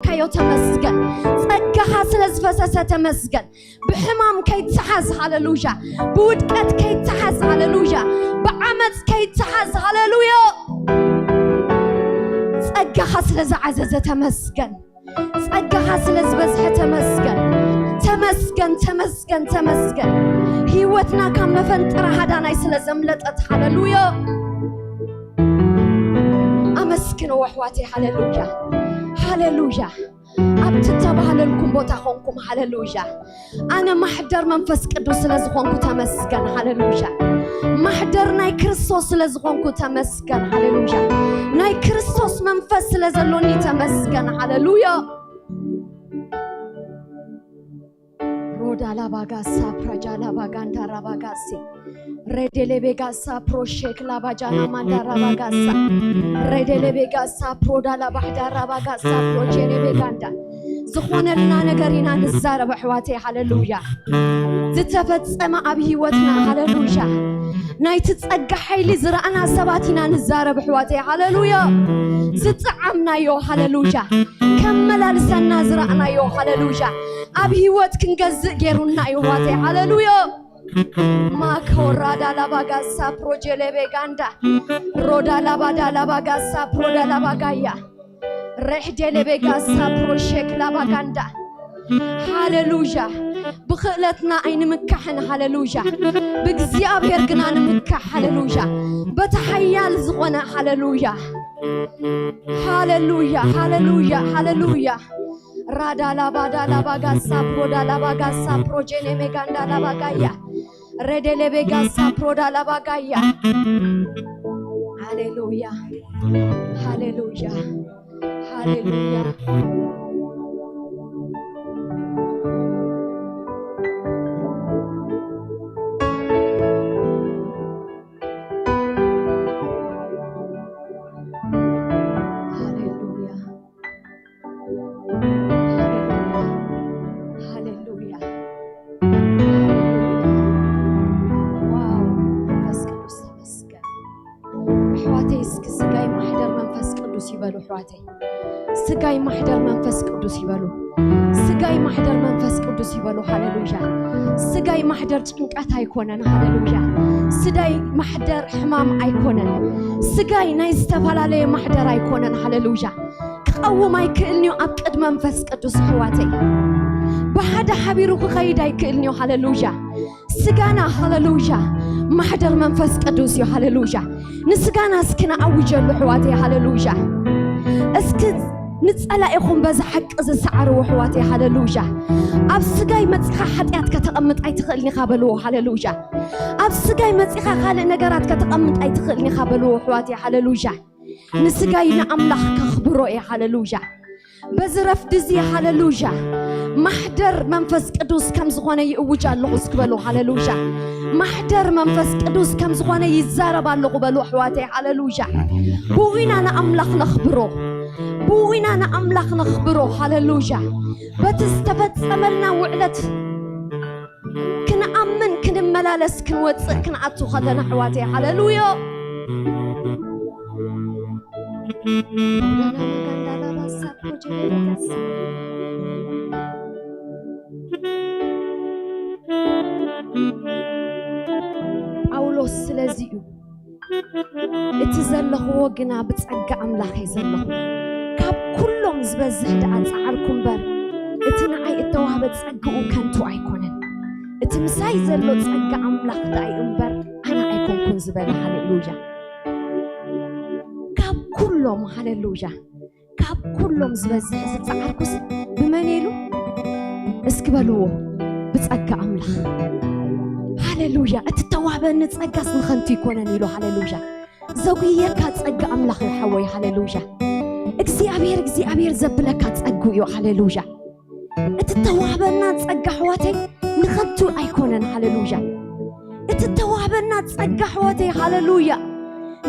ካዮ ተመስገን። ጸጋኻ ስለ ዝፈሰሰ ተመስገን። ብሕማም ከይትሓዝ፣ ሃሌሉያ። ብውድቀት ከይትሓዝ፣ ሃሌሉያ። ብዓመፅ ከይትሓዝ፣ ሃሌሉያ። ጸጋኻ ስለ ዝዓዘዘ ተመስገን። ጸጋኻ ስለ ዝበዝሐ ተመስገን። ተመስገን፣ ተመስገን፣ ተመስገን። ህይወትና ካብ መፈንጠራ ሃዳናይ ስለ ዘምለጠት፣ ሃሌሉያ። ኣመስግንዎ ኣሕዋተይ፣ ሃሌሉያ፣ ሃሌሉያ። ኣብቲ እተባህለልኩም ቦታ ኾንኩም፣ ሃሌሉያ። ኣነ ማሕደር መንፈስ ቅዱስ ስለ ዝኾንኩ ተመስገን፣ ሃሌሉያ። ማሕደር ናይ ክርስቶስ ስለ ዝኾንኩ ተመስገን፣ ሃሌሉያ። ናይ ክርስቶስ መንፈስ ስለ ዘሎኒ ተመስገን፣ ሃሌሉያ። ሮዳ ላባጋሳ ፕራጃ ላባጋንዳ ራባጋሲ ሬዴሌቤጋሳ ፕሮሼክ ላባጃና ማንዳ ራባጋሳ ሬዴሌቤጋሳ ፕሮዳ ላባሕዳ ራባጋሳ ፕሮጄኔቤጋንዳ ዝኾነልና ነገር ኢና ንዛረብ ኣሕዋተይ፣ ሃሌሉያ። ዝተፈጸመ ኣብ ህይወትና፣ ሃሌሉያ። ናይቲ ጸጋ ሓይሊ ዝረኣና ሰባት ኢና ንዛረብ ኣሕዋተይ፣ ሃሌሉያ። ዝጠዓምናዮ፣ ሃሌሉያ። ከመላልሰና ዝረኣናዮ፣ ሃሌሉያ። ኣብ ህይወት ክንገዝእ ገይሩና እዩ ኣሕዋተይ፣ ሃሌሉያ። ማኮራ ዳላባጋሳ ፕሮጀሌቤጋንዳ ሮዳ ላባዳ ላባጋሳ ፕሮዳ ላባጋያ ሬሕ ዴሌቤጋሳ ፕሮሼክ ላባጋንዳ። ሃሌሉያ። ብኽእለትና ኣይንምካሕን፣ ሃሌሉያ። ብእግዚኣብሔር ግና ንምካሕ፣ ሃሌሉያ። በቲ ሓያል ዝኾነ፣ ሃሌሉያ። ሃሌሉያ፣ ሃሌሉያ፣ ሃሌሉያ። ራዳ ላባዳ ላባጋሳ ፕሮዳ ላባጋሳ ፕሮጄኔ ሜጋንዳ ላባጋያ ሬዴሌቤጋሳ ፕሮዳ ላባጋያ። ሃሌሉያ፣ ሃሌሉያ፣ ሃሌሉያ። ሃሌሉያ፣ ሃሌሉያ፣ ሃሌሉያ። ዋው፣ መንፈስ ቅዱስ ተመስገን። ኣሕዋተይ፣ እስኪ ስጋይ ማሕደር መንፈስ ቅዱስ ይበሉ። ኣሕዋተይ፣ ስጋይ ማሕደር መንፈስ ቅዱስ ይበሉ። ስጋይ ማሕደር መንፈስ ቅዱስ ይበሉ። ሃሌሉያ። ስጋይ ማሕደር ጭንቀት ኣይኮነን። ሃሌሉያ። ስጋይ ማሕደር ሕማም ኣይኮነን። ስጋይ ናይ ዝተፈላለየ ማሕደር ኣይኮነን። ሃሌሉያ። ክቐውም ኣይክእልን እዩ ኣብ ቅድ መንፈስ ቅዱስ፣ ኣሕዋተይ። ብሓደ ሓቢሩ ክኸይድ ኣይክእልን እዩ። ሃሌሉያ። ስጋና፣ ሃሌሉያ፣ ማሕደር መንፈስ ቅዱስ እዩ። ሃሌሉያ። ንስጋና እስኪ ንኣውጀሉ፣ ኣሕዋተይ። ሃሌሉያ። እስኪ ንጸላኢኹም በዚ ሓቂ ዝሰዓርዎ፣ ኣሕዋተይ። ሃሌሉያ። ኣብ ስጋይ መጺኻ ሓጢኣት ከተቐምጥ ኣይትኽእልን ኢኻ በልዎ። ሃሌሉያ። ኣብ ስጋይ መጺኻ ካልእ ነገራት ከተቐምጥ ኣይትኽእልን ኢኻ በልዎ፣ ኣሕዋተይ። ሃሌሉያ። ንስጋይ ንኣምላኽ ከኽብሮ እየ። ሃሌሉያ። በዚ ረፍዲ እዚ፣ ሃሌሉያ፣ ማሕደር መንፈስ ቅዱስ ከም ዝኾነ ይእውጅ ኣለኹ እስኪ በሉ። ሃሌሉያ። ማሕደር መንፈስ ቅዱስ ከም ዝኾነ ይዛረብ ኣለኹ በሉ፣ ኣሕዋተይ። ሃሌሉያ። ብኡ ኢና ንኣምላኽ ነኽብሮ፣ ብኡ ኢና ንኣምላኽ ነኽብሮ። ሃሌሉያ። በቲ ዝተፈጸመልና ውዕለት ክንኣምን፣ ክንመላለስ፣ ክንወጽእ፣ ክንኣቱ ከለና፣ ኣሕዋተይ። ሃሌሉያ። ጳውሎስ ስለዚ እዩ፣ እቲ ዘለኽዎ ግና ብጸጋ ኣምላኽ እየ ዘለኹ። ካብ ኩሎም ዝበዝሕ ደኣ ጸዓርኩ እምበር፣ እቲ ንዓይ እተዋህበ ጸግኡ ከንቱ ኣይኮነን። እቲ ምሳይ ዘሎ ጸጋ ኣምላኽ ደኣ እዩ እምበር፣ ኣነ ኣይኮንኩን ዝበለ። ሃሌሉያ። ካብ ኩሎም፣ ሃሌሉያ፣ ካብ ኩሎም ዝበዝሕ ዝጸዓርኩስ ብመን ኢሉ? እስኪ በልዎ፣ ብጸጋ ኣምላኽ። ሃሌሉያ። እቲ ተዋህበኒ ጸጋስ ንኸንቱ ይኮነን ኢሉ። ሃሌሉያ። ዘጉየካ ጸጋ ኣምላኽ እዩ ሓወይ። ሃሌሉያ። እግዚኣብሔር፣ እግዚኣብሔር ዘብለካ ጸጉ እዩ። ሃሌሉያ። እቲ ተዋህበና ጸጋ ኣሕዋተይ ንኸንቱ ኣይኮነን። ሃሌሉያ። እቲ ተዋህበና ጸጋ ኣሕዋተይ፣ ሃሌሉያ፣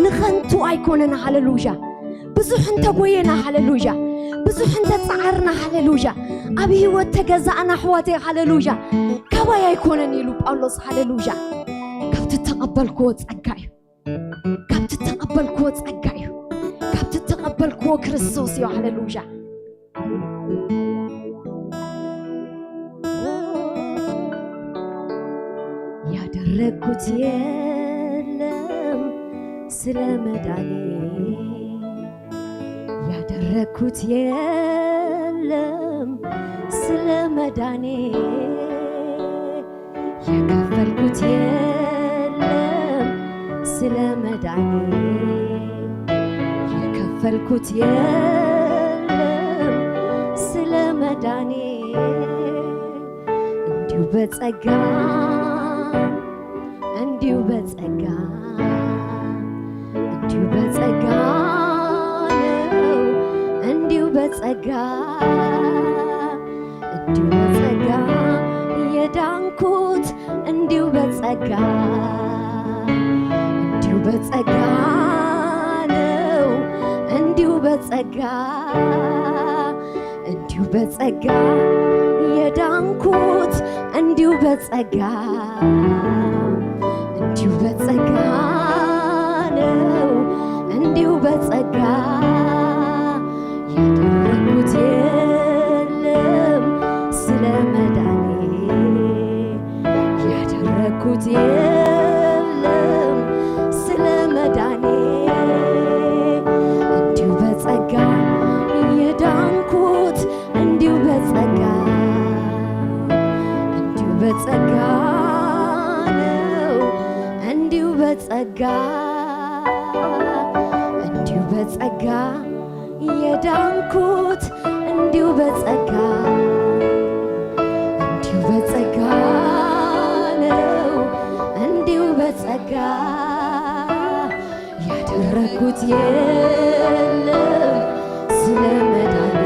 ንኸንቱ ኣይኮነን። ሃሌሉያ። ብዙሕ እንተጎየና፣ ሃሌሉያ፣ ብዙሕ እንተጸዓርና፣ ሃሌሉያ፣ ኣብ ህይወት ተገዛእና ኣሕዋተይ፣ ሃሌሉያ፣ ካባይ ኣይኮነን ኢሉ ጳውሎስ። ሃሌሉያ። ካብቲ ተቐበልክዎ ጸጋ እዩ። ካብቲ ተቐበልክዎ ጸጋ እዩ። ካብቲ ተቐበልክዎ ክርስቶስ እዩ። ሃሌሉያ። ያደረግኩት የለም ስለ መዳኔ፣ ያደረግኩት የለም ስለ መዳኔ፣ የከፈልኩት የለም ስለ መዳኔ፣ የከፈልኩት የለም ስለ መዳኔ፣ እንዲሁ በጸጋ፣ እንዲሁ በጸጋ፣ እንዲሁ በጸጋ ነው፣ እንዲሁ በጸጋ፣ እንዲሁ በጸጋ የዳንኩት፣ እንዲሁ በጸጋ፣ እንዲሁ በጸጋ ነው፣ እንዲሁ በጸጋ፣ እንዲሁ በጸጋ የዳንኩት፣ እንዲሁ በጸጋ፣ እንዲሁ በጸጋ ነው፣ እንዲሁ በጸጋ፣ ያደረግኩት የለም ስለ መዳኔ፣ ያደረግኩት የለም ስለ መዳኔ፣ እንዲሁ በጸጋ የዳንኩት፣ እንዲሁ በጸጋ፣ እንዲሁ በጸጋ ነው፣ እንዲሁ በጸጋ፣ እንዲሁ በጸጋ የዳንኩት፣ እንዲሁ በጸጋ፣ እንዲሁ በጸጋ ነው፣ እንዲሁ በጸጋ፣ ያደረግኩት የለም ስለ መዳኔ፣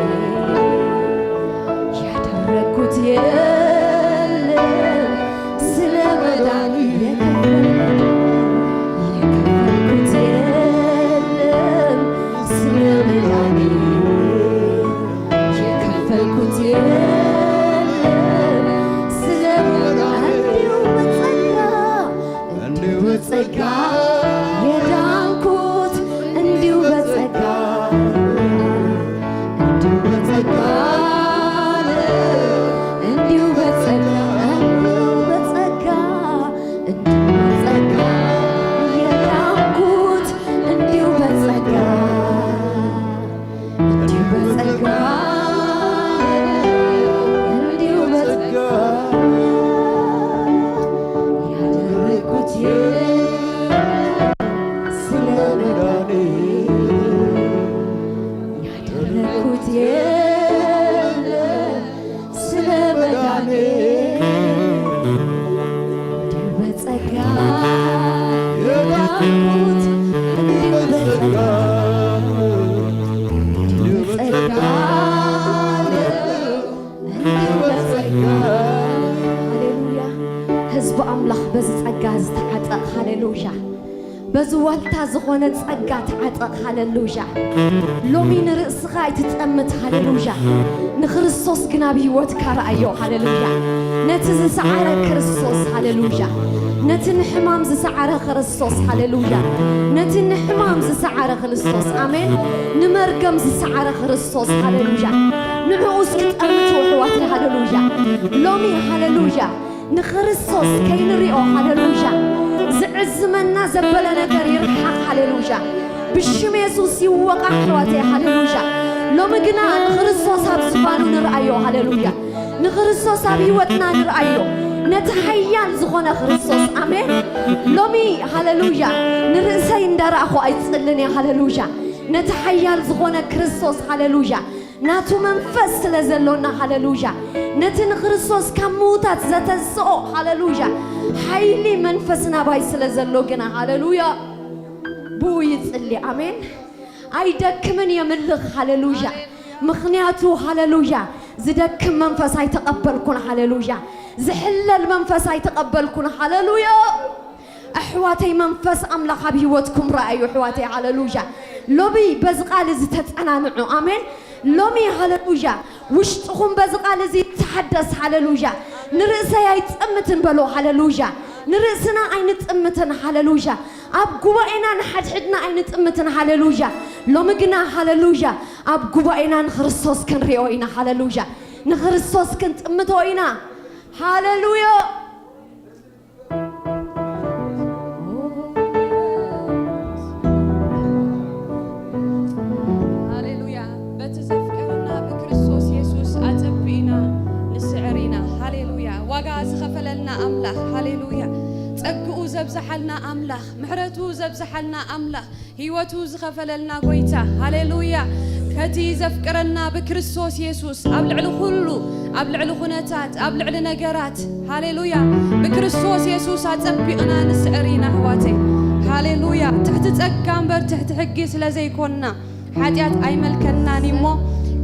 ያደረግኩት የለም ስለ መዳኔ፣ የከፈልኩት የለም ስለ መዳኔ፣ የከፈልኩት የለም ስለ መዳኔ፣ እንዲሁ በጸጋ፣ እንዲሁ በጸጋ የዳንኩት፣ እንዲሁ በጸጋ፣ እንዲሁ በጸጋ ነው፣ እንዲሁ በጸጋ፣ እንዲሁ በጸጋ፣ እንዲሁ በጸጋ የዳንኩት፣ እንዲሁ በጸጋ፣ እንዲሁ በጸጋ፣ እንዲሁ በጸጋ፣ ያደረግኩት የለም ስለ መዳኔ፣ ያደረግኩት የለም ስለ መዳኔ፣ እንዲሁ በጸጋ የዳንኩት፣ እንዲሁ በጸጋ፣ እንዲሁ በጸጋ፣ እንዲሁ በጸጋ። ሃሌሉያ። ህዝቢ ኣምላኽ በዚ ጸጋ ዝተዓጠቕ፣ ሃሌሉያ። በዚ ዋልታ ዝኾነ ጸጋ ተዓጠቕ። ሃሌሉያ። ሎሚ ንርእስኻ ኣይትጠምት። ሃሌሉያ። ንክርስቶስ ግን ኣብ ህይወትካ ረኣዮ። ሃሌሉያ። ነቲ ዝሰዓረ ክርስቶስ። ሃሌሉያ። ነቲ ንሕማም ዝሰዓረ ክርስቶስ። ሃሌሉያ። ነቲ ንሕማም ዝሰዓረ ክርስቶስ። ኣሜን። ንመርገም ዝሰዓረ ክርስቶስ። ሃሌሉያ። ንዕኡ እስኪ ጠምቱ ኣሕዋተይ። ሃሌሉያ። ሎሚ ሃሌሉያ። ንክርስቶስ ከይንሪኦ፣ ሃሌሉያ፣ ዝዕዝመና ዘበለ ነገር ይርሓቕ። ሃሌሉያ። ብሽም የሱስ ይወቓ ኣሕዋተይ። ሃሌሉያ። ሎሚ ግና ንክርስቶስ ኣብ ዝፋኑ ንርኣዮ። ሃሌሉያ። ንክርስቶስ ኣብ ህይወትና ንርኣዮ። ነቲ ሓያል ዝኾነ ክርስቶስ። ኣሜን። ሎሚ ሃሌሉያ፣ ንርእሰይ እንዳረኣኹ ኣይጽልን እየ። ሃሌሉያ። ነቲ ሓያል ዝኾነ ክርስቶስ። ሃሌሉያ። ናቱ መንፈስ ስለ ዘሎና፣ ሃሌሉያ፣ ነቲ ንክርስቶስ ካብ ምዉታት ዘተንስኦ፣ ሃሌሉያ፣ ሓይሊ መንፈስ ናባይ ስለ ዘሎ ግና፣ ሃሌሉያ፣ ብኡ ይጽሊ። ኣሜን። ኣይደክምን የምልኽ። ሃሌሉያ። ምኽንያቱ፣ ሃሌሉያ፣ ዝደክም መንፈስ ኣይተቐበልኩን። ሃሌሉያ። ዝሕለል መንፈስ ኣይተቐበልኩን። ሃሌሉያ። ኣሕዋተይ፣ መንፈስ ኣምላኽ ኣብ ህይወትኩም ረኣዩ። ኣሕዋተይ፣ ሃሌሉያ። ሎሚ በዚ ቃል እዚ ተጸናንዑ። ኣሜን። ሎሚ፣ ሃሌሉያ፣ ውሽጥኹም በዚ ቃል እዚ ይተሓደስ። ሃሌሉያ። ንርእሰይ ኣይጽምትን በሎ። ሃሌሉያ። ንርእስና ኣይንጽምትን። ሃሌሉያ። ኣብ ጉባኤና ንሓድሕድና ኣይንጽምትን። ሃሌሉያ። ሎሚ ግና፣ ሃሌሉያ፣ ኣብ ጉባኤና ንክርስቶስ ክንሪኦ ኢና። ሃሌሉያ። ንክርስቶስ ክንጥምቶ ኢና። ሃሌሉያ። ኣምላኽ። ሃሌሉያ። ጸግኡ ዘብዝሓልና ኣምላኽ፣ ምሕረቱ ዘብዝሓልና ኣምላኽ፣ ህይወቱ ዝኸፈለልና ጎይታ። ሃሌሉያ። ከቲ ዘፍቅረና ብክርስቶስ የሱስ ኣብ ልዕሊ ኩሉ፣ ኣብ ልዕሊ ኩነታት፣ ኣብ ልዕሊ ነገራት፣ ሃሌሉያ፣ ብክርስቶስ የሱስ ኣጸቢቕና ንስዕር ኢና ኣሕዋተይ። ሃሌሉያ። ትሕቲ ጸጋ እምበር ትሕቲ ሕጊ ስለ ዘይኮንና፣ ሓጢኣት ኣይመልከናን እሞ፣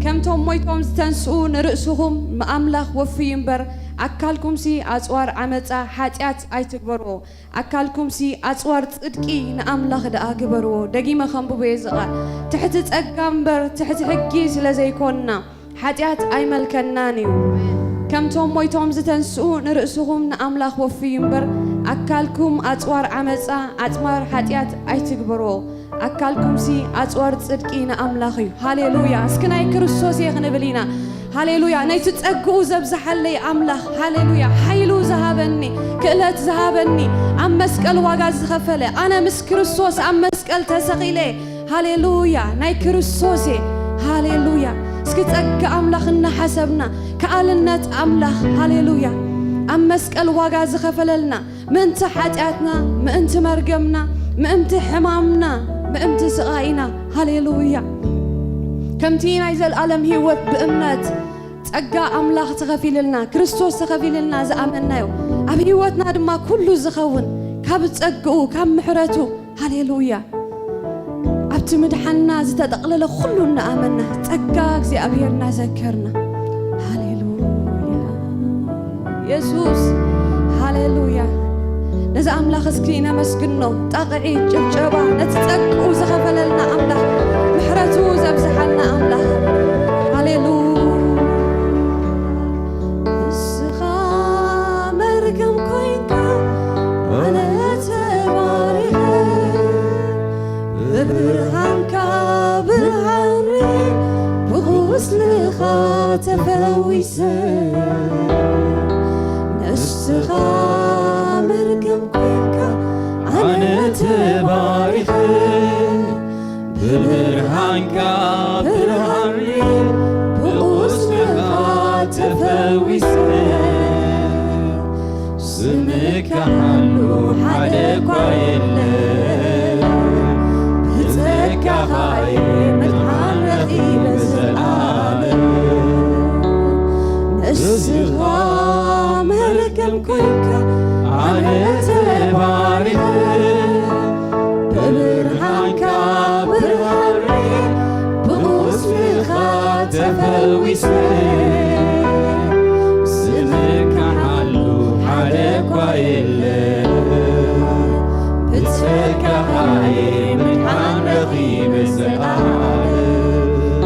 ከምቶም ሞይቶም ዝተንስኡ ንርእስኹም ንኣምላኽ ወፍዩ እምበር፣ ኣካልኩምሲ ኣጽዋር ዓመጻ ሓጢኣት ኣይትግበርዎ፣ ኣካልኩምሲ ኣጽዋር ጽድቂ ንኣምላኽ ደኣ ግበርዎ። ደጊመ ከንብቦ እየ እዚ ቃል። ትሕቲ ጸጋ እምበር ትሕቲ ሕጊ ስለ ዘይኮንና፣ ሓጢኣት ኣይመልከናን እዩ። ከምቶም ሞይቶም ዝተንስኡ ንርእስኹም ንኣምላኽ ወፍዩ እምበር፣ ኣካልኩም ኣጽዋር ዓመጻ፣ ኣጽዋር ሓጢኣት ኣይትግበርዎ። ኣካልኩምሲ ኣጽዋር ጽድቂ ንኣምላኽ እዩ። ሃሌሉያ። እስኪ ናይ ክርስቶስ እየ ክንብል ኢና። ሃሌሉያ። ነይቲ ጸግኡ ዘብዝሓለይ ኣምላኽ፣ ሃሌሉያ፣ ሓይሉ ዝሃበኒ፣ ክእለት ዝሃበኒ፣ ኣብ መስቀል ዋጋ ዝኸፈለ፣ ኣነ ምስ ክርስቶስ ኣብ መስቀል ተሰቒለ፣ ሃሌሉያ፣ ናይ ክርስቶስ እየ። ሃሌሉያ። እስኪ ጸጋ ኣምላኽ እናሓሰብና፣ ከኣልነት ኣምላኽ፣ ሃሌሉያ፣ ኣብ መስቀል ዋጋ ዝኸፈለልና፣ ምእንቲ ሓጢኣትና፣ ምእንቲ መርገምና፣ ምእንቲ ሕማምና፣ ምእንቲ ስቓይና፣ ሃሌሉያ። ከምቲ ናይ ዘለኣለም ህይወት ብእምነት ጸጋ ኣምላኽ ተኸፊልልና፣ ክርስቶስ ተኸፊልልና ዝኣመንናዮ፣ ኣብ ህይወትና ድማ ኩሉ ዝኸውን ካብ ጸግኡ፣ ካብ ምሕረቱ፣ ሃሌሉያ። ኣብቲ ምድሓንና ዝተጠቕለለ ኩሉ እናኣመንና፣ ጸጋ እግዚኣብሔር እናዘከርና፣ ሃሌሉያ። የሱስ፣ ሃሌሉያ። ነዚ ኣምላኽ እስኪ ነመስግኖ። ጣቕዒት፣ ጭብጨባ፣ ነቲ ጸግኡ ዝኸፈለልና ኣምላኽ፣ ምሕረቱ ዘብዝሓልና ኣምላኽ። ሃሌሉያ። ንስኻ መርገም ኮይንካ፣ ኣነ ተባሪኸ። ብብርሃንካ ብርሃን ርኢ፣ ብቑስልኻ ተፈዊሰ። ንስኻ መርገም ኮይንካ፣ ኣነ ተባሪኸ። ብብርሃንካ ብርሃን ርኢ፣ ብቑስልኻ ተፈዊሰ። ዝምካሓሉ ሓደ እኳ የለን። ብጸጋኻ እየ ምድሓን ረኺበ ዘልኣለም። ንስኻ መርገም ኮይንካ፣ ኣነ ተባሪኸ። ብብርሃንካ ብርሃን ርእየ፣ ብቑስልኻ ተፈዊሰ። ዝምካሓሉ ሓደ እኳ የለን። ብጸጋኻ እየ ምድሓን ረኺበ ዘልኣለም።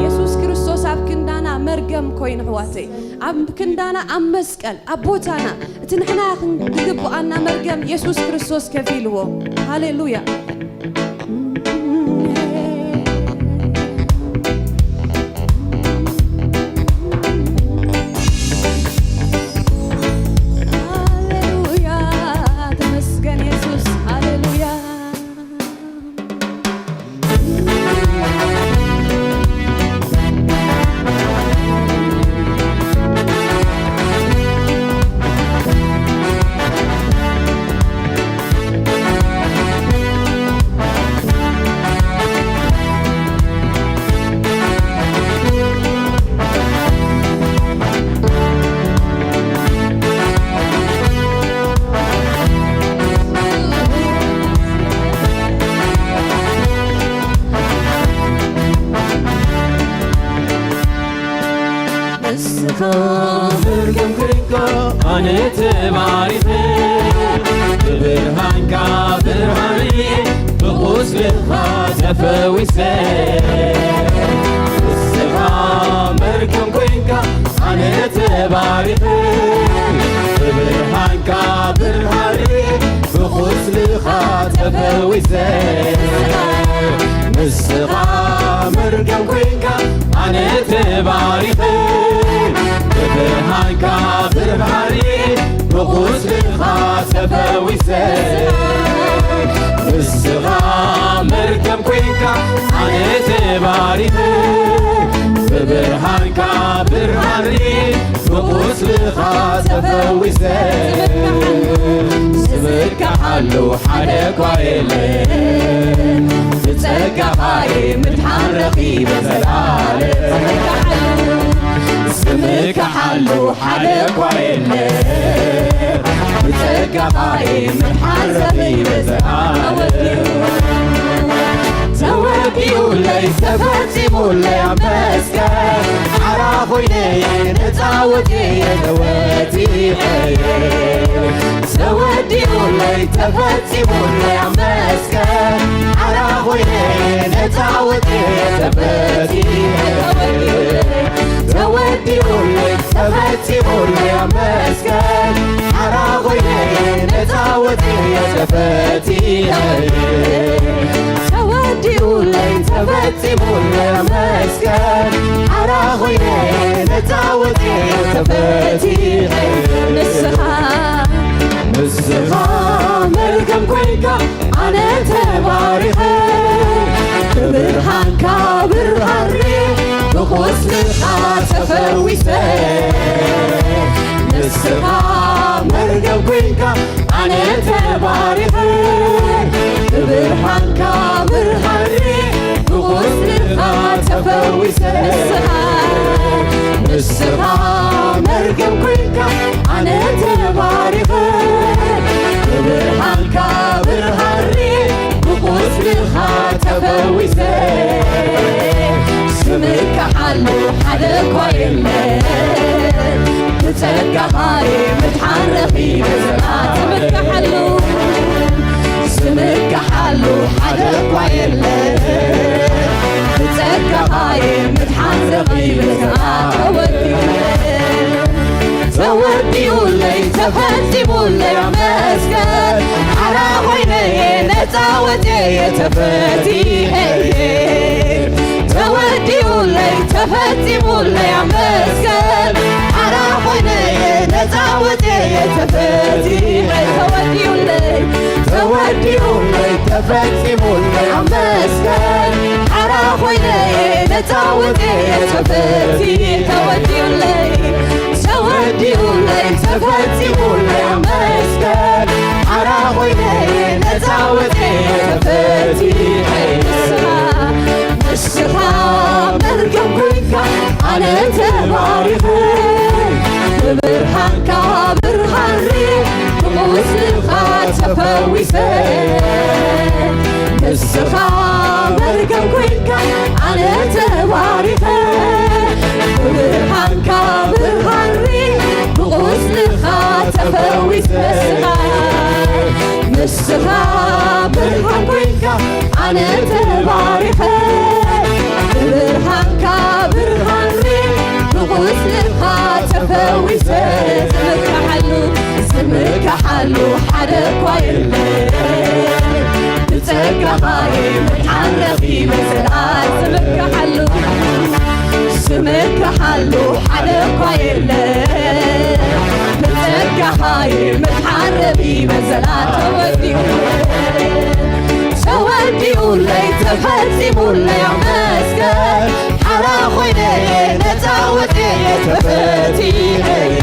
የሱስ ክርስቶስ ኣብ ክንዳና መርገም ኮይኑ፣ ኣሕዋተይ፣ ኣብ ክንዳና ኣብ መስቀል፣ ኣብ ቦታና፣ እቲ ንሕና ክን-፣ ዝግብኣና መርገም የሱስ ክርስቶስ ከፊልዎ። ሃሌሉያ። ሃሌሉያ፣ ተመስገን የሱስ። ሃሌሉያ። ንስኻ መርገም ኮይንካ ኣነ ተባሪኸ፣ ብብርሃንካ ብርሃን ርእየ፣ ብቑስልኻ ተፈዊሰ። ንስኻ መርገም ኮይንካ ኣነ ተባሪኸ፣ ብብርሃንካ ብርሃን ርእየ፣ ብቑስልኻ ተፈዊሰ። ንስኻ መርገም ኮይንካ ኣነ ተባሪኸ፣ ብብርሃንካ ብርሃን ርእየ፣ ብቑስልኻ ተፈዊሰ። ንስኻ መርገም ኮይንካ ኣነ ተባሪኸ፣ ብብርሃንካ ብርሃን ርእየ፣ ብቑስልኻ ተፈዊሰ። ኣሉ ሓደ እኳ የለን፣ ብጸጋኻ እየ ምድሓን ረኺበ ዘላለም። ዝምክሓሉ ሓደ እኳ የለን፣ ብጸጋኻ እየ ምድሓን ረኺበ ዘላለም። ተወዲኡለይ ተፈጺሙለይ ኣብ መስቀል ሓራ ኮይነ እየ ነጻ ወጺኤ ተወዲኤ። ተወዲኡለይ ተፈጺሙለይ ኣብ መስቀል ሓራ ኮይነ ነጻ ወጺኤ ተፈጺመ። ተወዲኡለይ ተፈጺሙለይ ኣብ መስቀል ሓራ ኮይነ ነጻ ወጺኤ ተፈጺመ። ተወዲኡለይ ተፈጺሙለይ ኣብ መስቀል ሓራ ኮይነ ነጻ ወጺኤ ተፈጺመ። ንስኻ ንስኻ መርገም ኮይንካ ኣነ ተባሪኸ፣ ብብርሃንካ ብርሃን ርኤ፣ ብቁስልኻ ተፈዊሰ። ንስኻ መርገም ኮይንካ ኣነ ተባሪኸ፣ ብብርሃንካ ብርሃን ርኤ፣ ብቁስልኻ ተፈዊሰ። ንስኻ ንስኻ መርገም ኮይንካ ኣነ ተባሪኸ፣ ብብርሃንካ ብርሃን ርኤ፣ ብቁስልኻ ተፈዊሰ። ዝምክሓሉ ሓደ እኳ የለን፣ ብጸጋኻ እየ ምድሓን ረኺበ ዘላ። ዝምክሓሉ ዝምክሓሉ ሓደ እኳ የለን፣ ብጸጋኻ እየ ምድሓን ረኺበ ዘላ። ተወዲኡለይ ተወዲኡለይ ተፈጺሙለይ ኣብ መስቀል ሓራ ኮይነ እየ ነጻ ወጺኤ ተፈቲሐ እየ። ተወዲኡለይ ተፈጺሙለይ ኣብ መስቀል ሓራ ኮይነ እየ ነጻ ወጺኤ ተፈቲሐ። ተወዲኡለይ ተወዲኡለይ ተፈጺሙለይ ኣብ መስቀል ሓራ ኮይነ እየ ነጻ ወጺኤ ተፈቲሐ። ተወዲኡለይ ተወዲኡለይ ተፈጺሙለይ ኣብ መስቀል ሓራ ኮይነ እየ ነጻ ወጺኤ ተፈቲሐ። ንስኻ ንስኻ መርገም ኮይንካ ኣነ ተባሪኸ፣ ብብርሃንካ ብርሃን ርኤ፣ ብቁስልኻ ተፈዊሰ። ንስኻ መርገም ኮይንካ ኣነ ተባሪኸ፣ ብብርሃንካ ብርሃን ርኤ፣ ብቁስልኻ ተፈዊሰ። ንስኻ ንስኻ ብርሃን ኮይንካ ኣነ ተባሪኸ፣ ብብርሃንካ ብርሃን ርኤ፣ ብቁስልኻ ተፈዊሰ። ዝምክሓሉ ዝምክሓሉ ሓደ እኳ የለን፣ ብጸጋኻ እየ ምድሓን ረኺበ ዘላለም። ዝምክሓሉ ዝምክሓሉ ሓደ እኳ የለን፣ ብጸጋኻ እየ ምድሓን ረኺበ ዘላለም። ተወዲኡ ተወዲኡለይ ተፈጺሙለይ ኣብ መስቀል ሓራ ኮይነ እየ ነጻ ወጺኤ ተፈቲሐ እየ።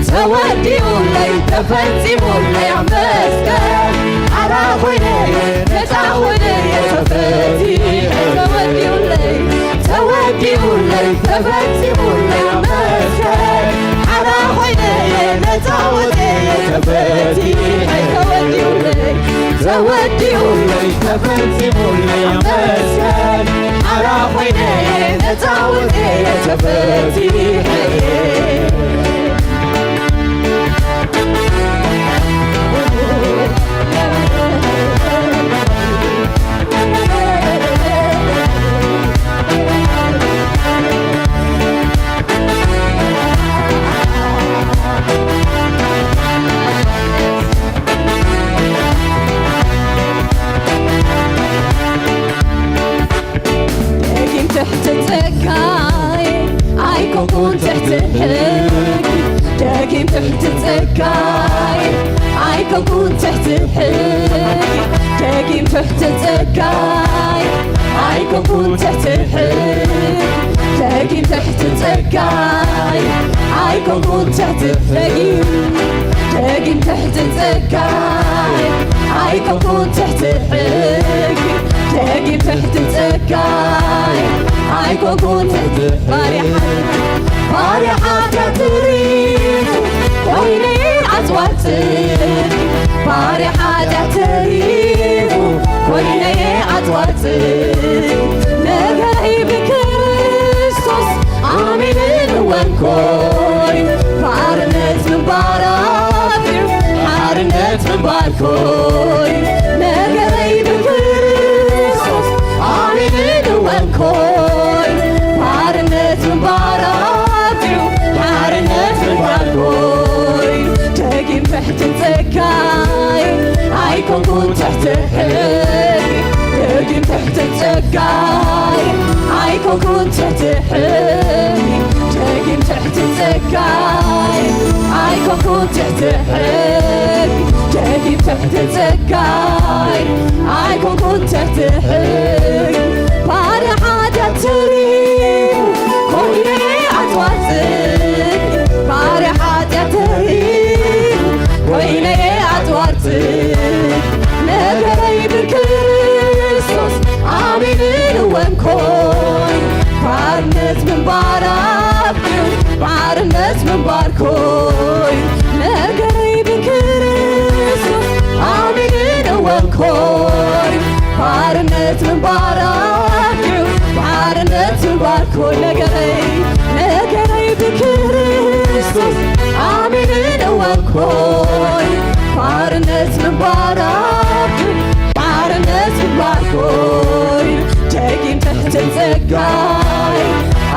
ተወዲኡለይ ተፈጺሙለይ ኣብ መስቀል ሓራ ኮይነ እየ ነጻ ኮይነ እየ ተፈቲሐ። ተወዲኡለይ ተወዲኡለይ ተፈጺሙለይ ኣብ መስቀል ሓራ ኮይነ እየ ነጻ ወጺኤ ተፈቲሐ። ተወዲኡለይ ተወዲኡለይ ተፈጺሙለይ ኣብ መስቀል ሓራ ኮይነ እየ ነጻ ወጺኤ ተፈቲሐ። ደጊም ትሕቲ ጸጋይ ኣይኮንኩን ትሕቲ ሕጊ። ደጊም ትሕቲ ጸጋይ ኣይኮንኩን ትሕቲ ሕጊ። ደጊም ትሕቲ ጸጋይ ኣይኮንኩን ትሕቲ ሕጊ። ደጊም ትሕቲ ጸጋይ ኣይኮንኩን ትሕቲ ሕጊ። ደጊም ትሕቲ ጸጋይ ኣይኮንኩን ትሕቲ ሕጊ፣ ደጊም ትሕቲ ጸጋይ ኣይኮንኩን ትሕቲ ባርያ ሓጢኣት፣ ባርያ ሓጢኣት ተሪፉ ኮይነ ኣጽዋር ጽድቂ፣ ባርያ ሓጢኣት ተሪፉ ኮይነ ኣጽዋር ጽድቂ፣ ነገረይ ብክርስቶስ ኣሜንን እወን ኮይኑ፣ ባርነት ምንባር ኣብቂዑ ሓርነት ምንባር ኮይኑ፣ ነገረይ ብክርስቶስ ኣሜንን እወን ኮይኑ፣ ባርነት ምንባር ኣብቂዑ ሓርነት ምንባር ኮይኑ፣ ደጊም ትሕቲ ጸጋይ ኣይኮንኩን ትሕቲ ሕጊ፣ ደጊም ትሕቲ ጸጋይ ኣይኮንኩን ትሕቲ ሕጊ፣ ደጊም ትሕቲ ጸጋይ ኣይኮንኩን ትሕቲ ሕጊ፣ ደጊም ትሕቲ ጸጋይ ኣይኮንኩን ትሕቲ ሕጊ፣ ባርያ ሓጢኣት ተሪፉ ኮይነ ኣጽዋር ጽድቂ፣ ባርያ ሓጢኣት ተሪፉ ኮይነ ኣጽዋር ጽድቂ፣ ነገረይ ብክርስቶስ ኣሜንን እወን ኮይኑ፣ ባርነት ምንባር ኣብቂዑ ባርነት ምንባር ኮይኑ፣ ነገረይ ብክርስቶስ ኣሜንን እወን ኮይኑ፣ ባርነት ምንባር ኣብቂዑ ባርነት ምንባር ኮይኑ፣ ነገረይ፣ ነገረይ ብክርስቶስ ኣሜንን እወን ኮይኑ፣ ባርነት ምንባር ኣብቂዑ ባርነት ምንባር ኮይኑ፣ ደጊም ትሕቲ ጸጋይ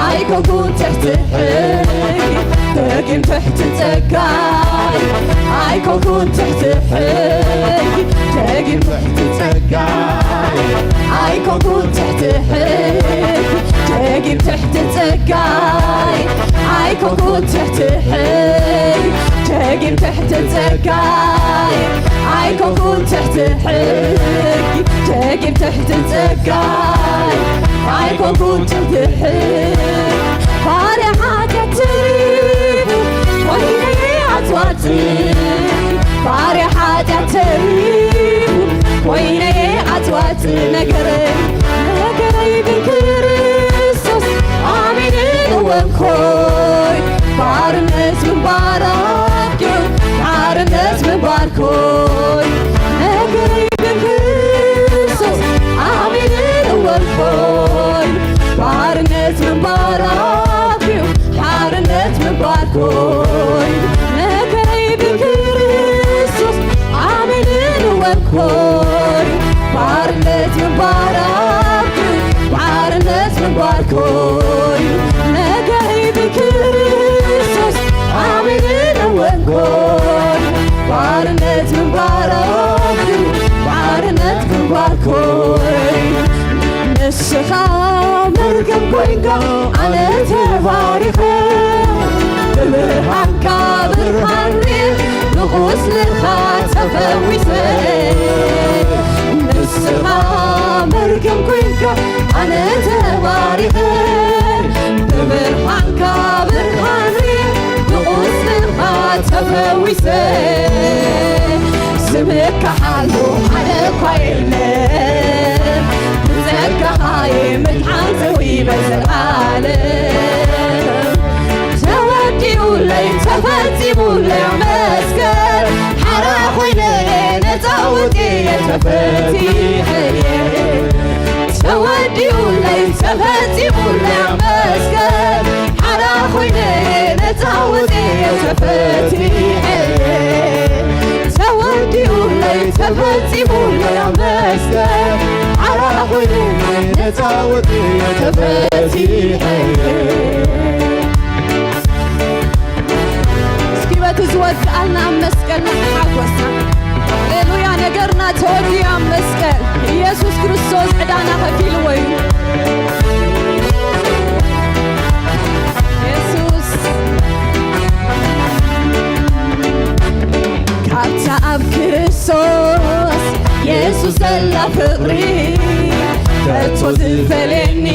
ኣይኮንኩን ትሕቲ ሕጊ፣ ደጊም ትሕቲ ጸጋይ ኣይኮንኩን ትሕቲ ሕጊ፣ ደጊም ትሕቲ ጸጋይ ኣይኮንኩን ትሕቲ ሕጊ፣ ደጊም ትሕቲ ጸጋይ ኣይኮንኩን ትሕቲ ሕጊ፣ ደጊም ትሕቲ ጸጋይ ኣይኮንኩን ትሕቲ ሕጊ፣ ደጊም ትሕቲ ጸጋይ ኣይኮንኩን ትሕቲ ሕጊ፣ ባርያ ሓጢኣት ተሪፉ ኮይነ ኣጽዋር ጽድቂ፣ ባርያ ሓጢኣት ተሪፉ ኮይነ ኣጽዋር ጽድቂ፣ ነገረይ፣ ነገረይ ብክርስቶስ ኣሜንን እወን ኮይኑ፣ ባርነት ምንባር ኣብቂዑ ሓርነት ምንባር ኮይኑ፣ ነገረይ ብክርስቶስ ኣሜንን እወን ኮይኑ፣ ባርነት ምንባር ኣብቂዑ ሓርነት ምንባር ኮይኑ፣ ነገረይ ብክርስቶስ ኣሜንን እወን ኮይኑ፣ ባርነት ምንባር ኣብቂዑ ሓርነት ምንባር ኮይኑ፣ ነገረይ ብክርስቶስ ኣሜንን እወን ኮይኑ፣ ባርነት ምንባር ኣብቂዑ ሓርነት ምንባር ኮይኑ፣ ንስኻ መርገም ኮይንካ ኣነ ተባሪኸ፣ ብብርሃንካ ብርሃን ርኤ፣ ብቁስልኻ ተፈዊሰ። ንስኻ መርገም ኮይንካ ኣነ ተባሪኸ፣ ብብርሃንካ ብርሃን ርኤ፣ ብቁስልኻ ተፈዊሰ። ዝምክሓሉ ሓደ እኳ የለን፣ ብጸጋኻ ምድሓን ተዊበ ዘልዓለም። ተወዲኡለይ ተፈጺሙለይ መስቀል፣ ሓራ ኮይነ ነጻ ወጺኤ ተፈቲሐ። ተወዲኡለይ ተፈጺሙለይ መስቀል፣ ሓራ ኮይነ ነጻ ወጺኤ ተፈቲሐ። ተወዲኡለይ ተፈጺሙለይ መስቀል፣ ሓራ ኮይነ ነጻ ወጺኤ ተፈቲሐ። እስኪ በቲ ዝወድኣልና ኣብ መስቀል ንሓጎስና። ሃሌሉያ፣ ነገርና ተወዲኡ ኣብ መስቀል። ኢየሱስ ክርስቶስ ዕዳና ከፊልዎ እዩ። ኢየሱስ። ካብታ ኣብ ክርስቶስ የሱስ ዘላ ፍቕሪ ከቶ ዝፈልየኒ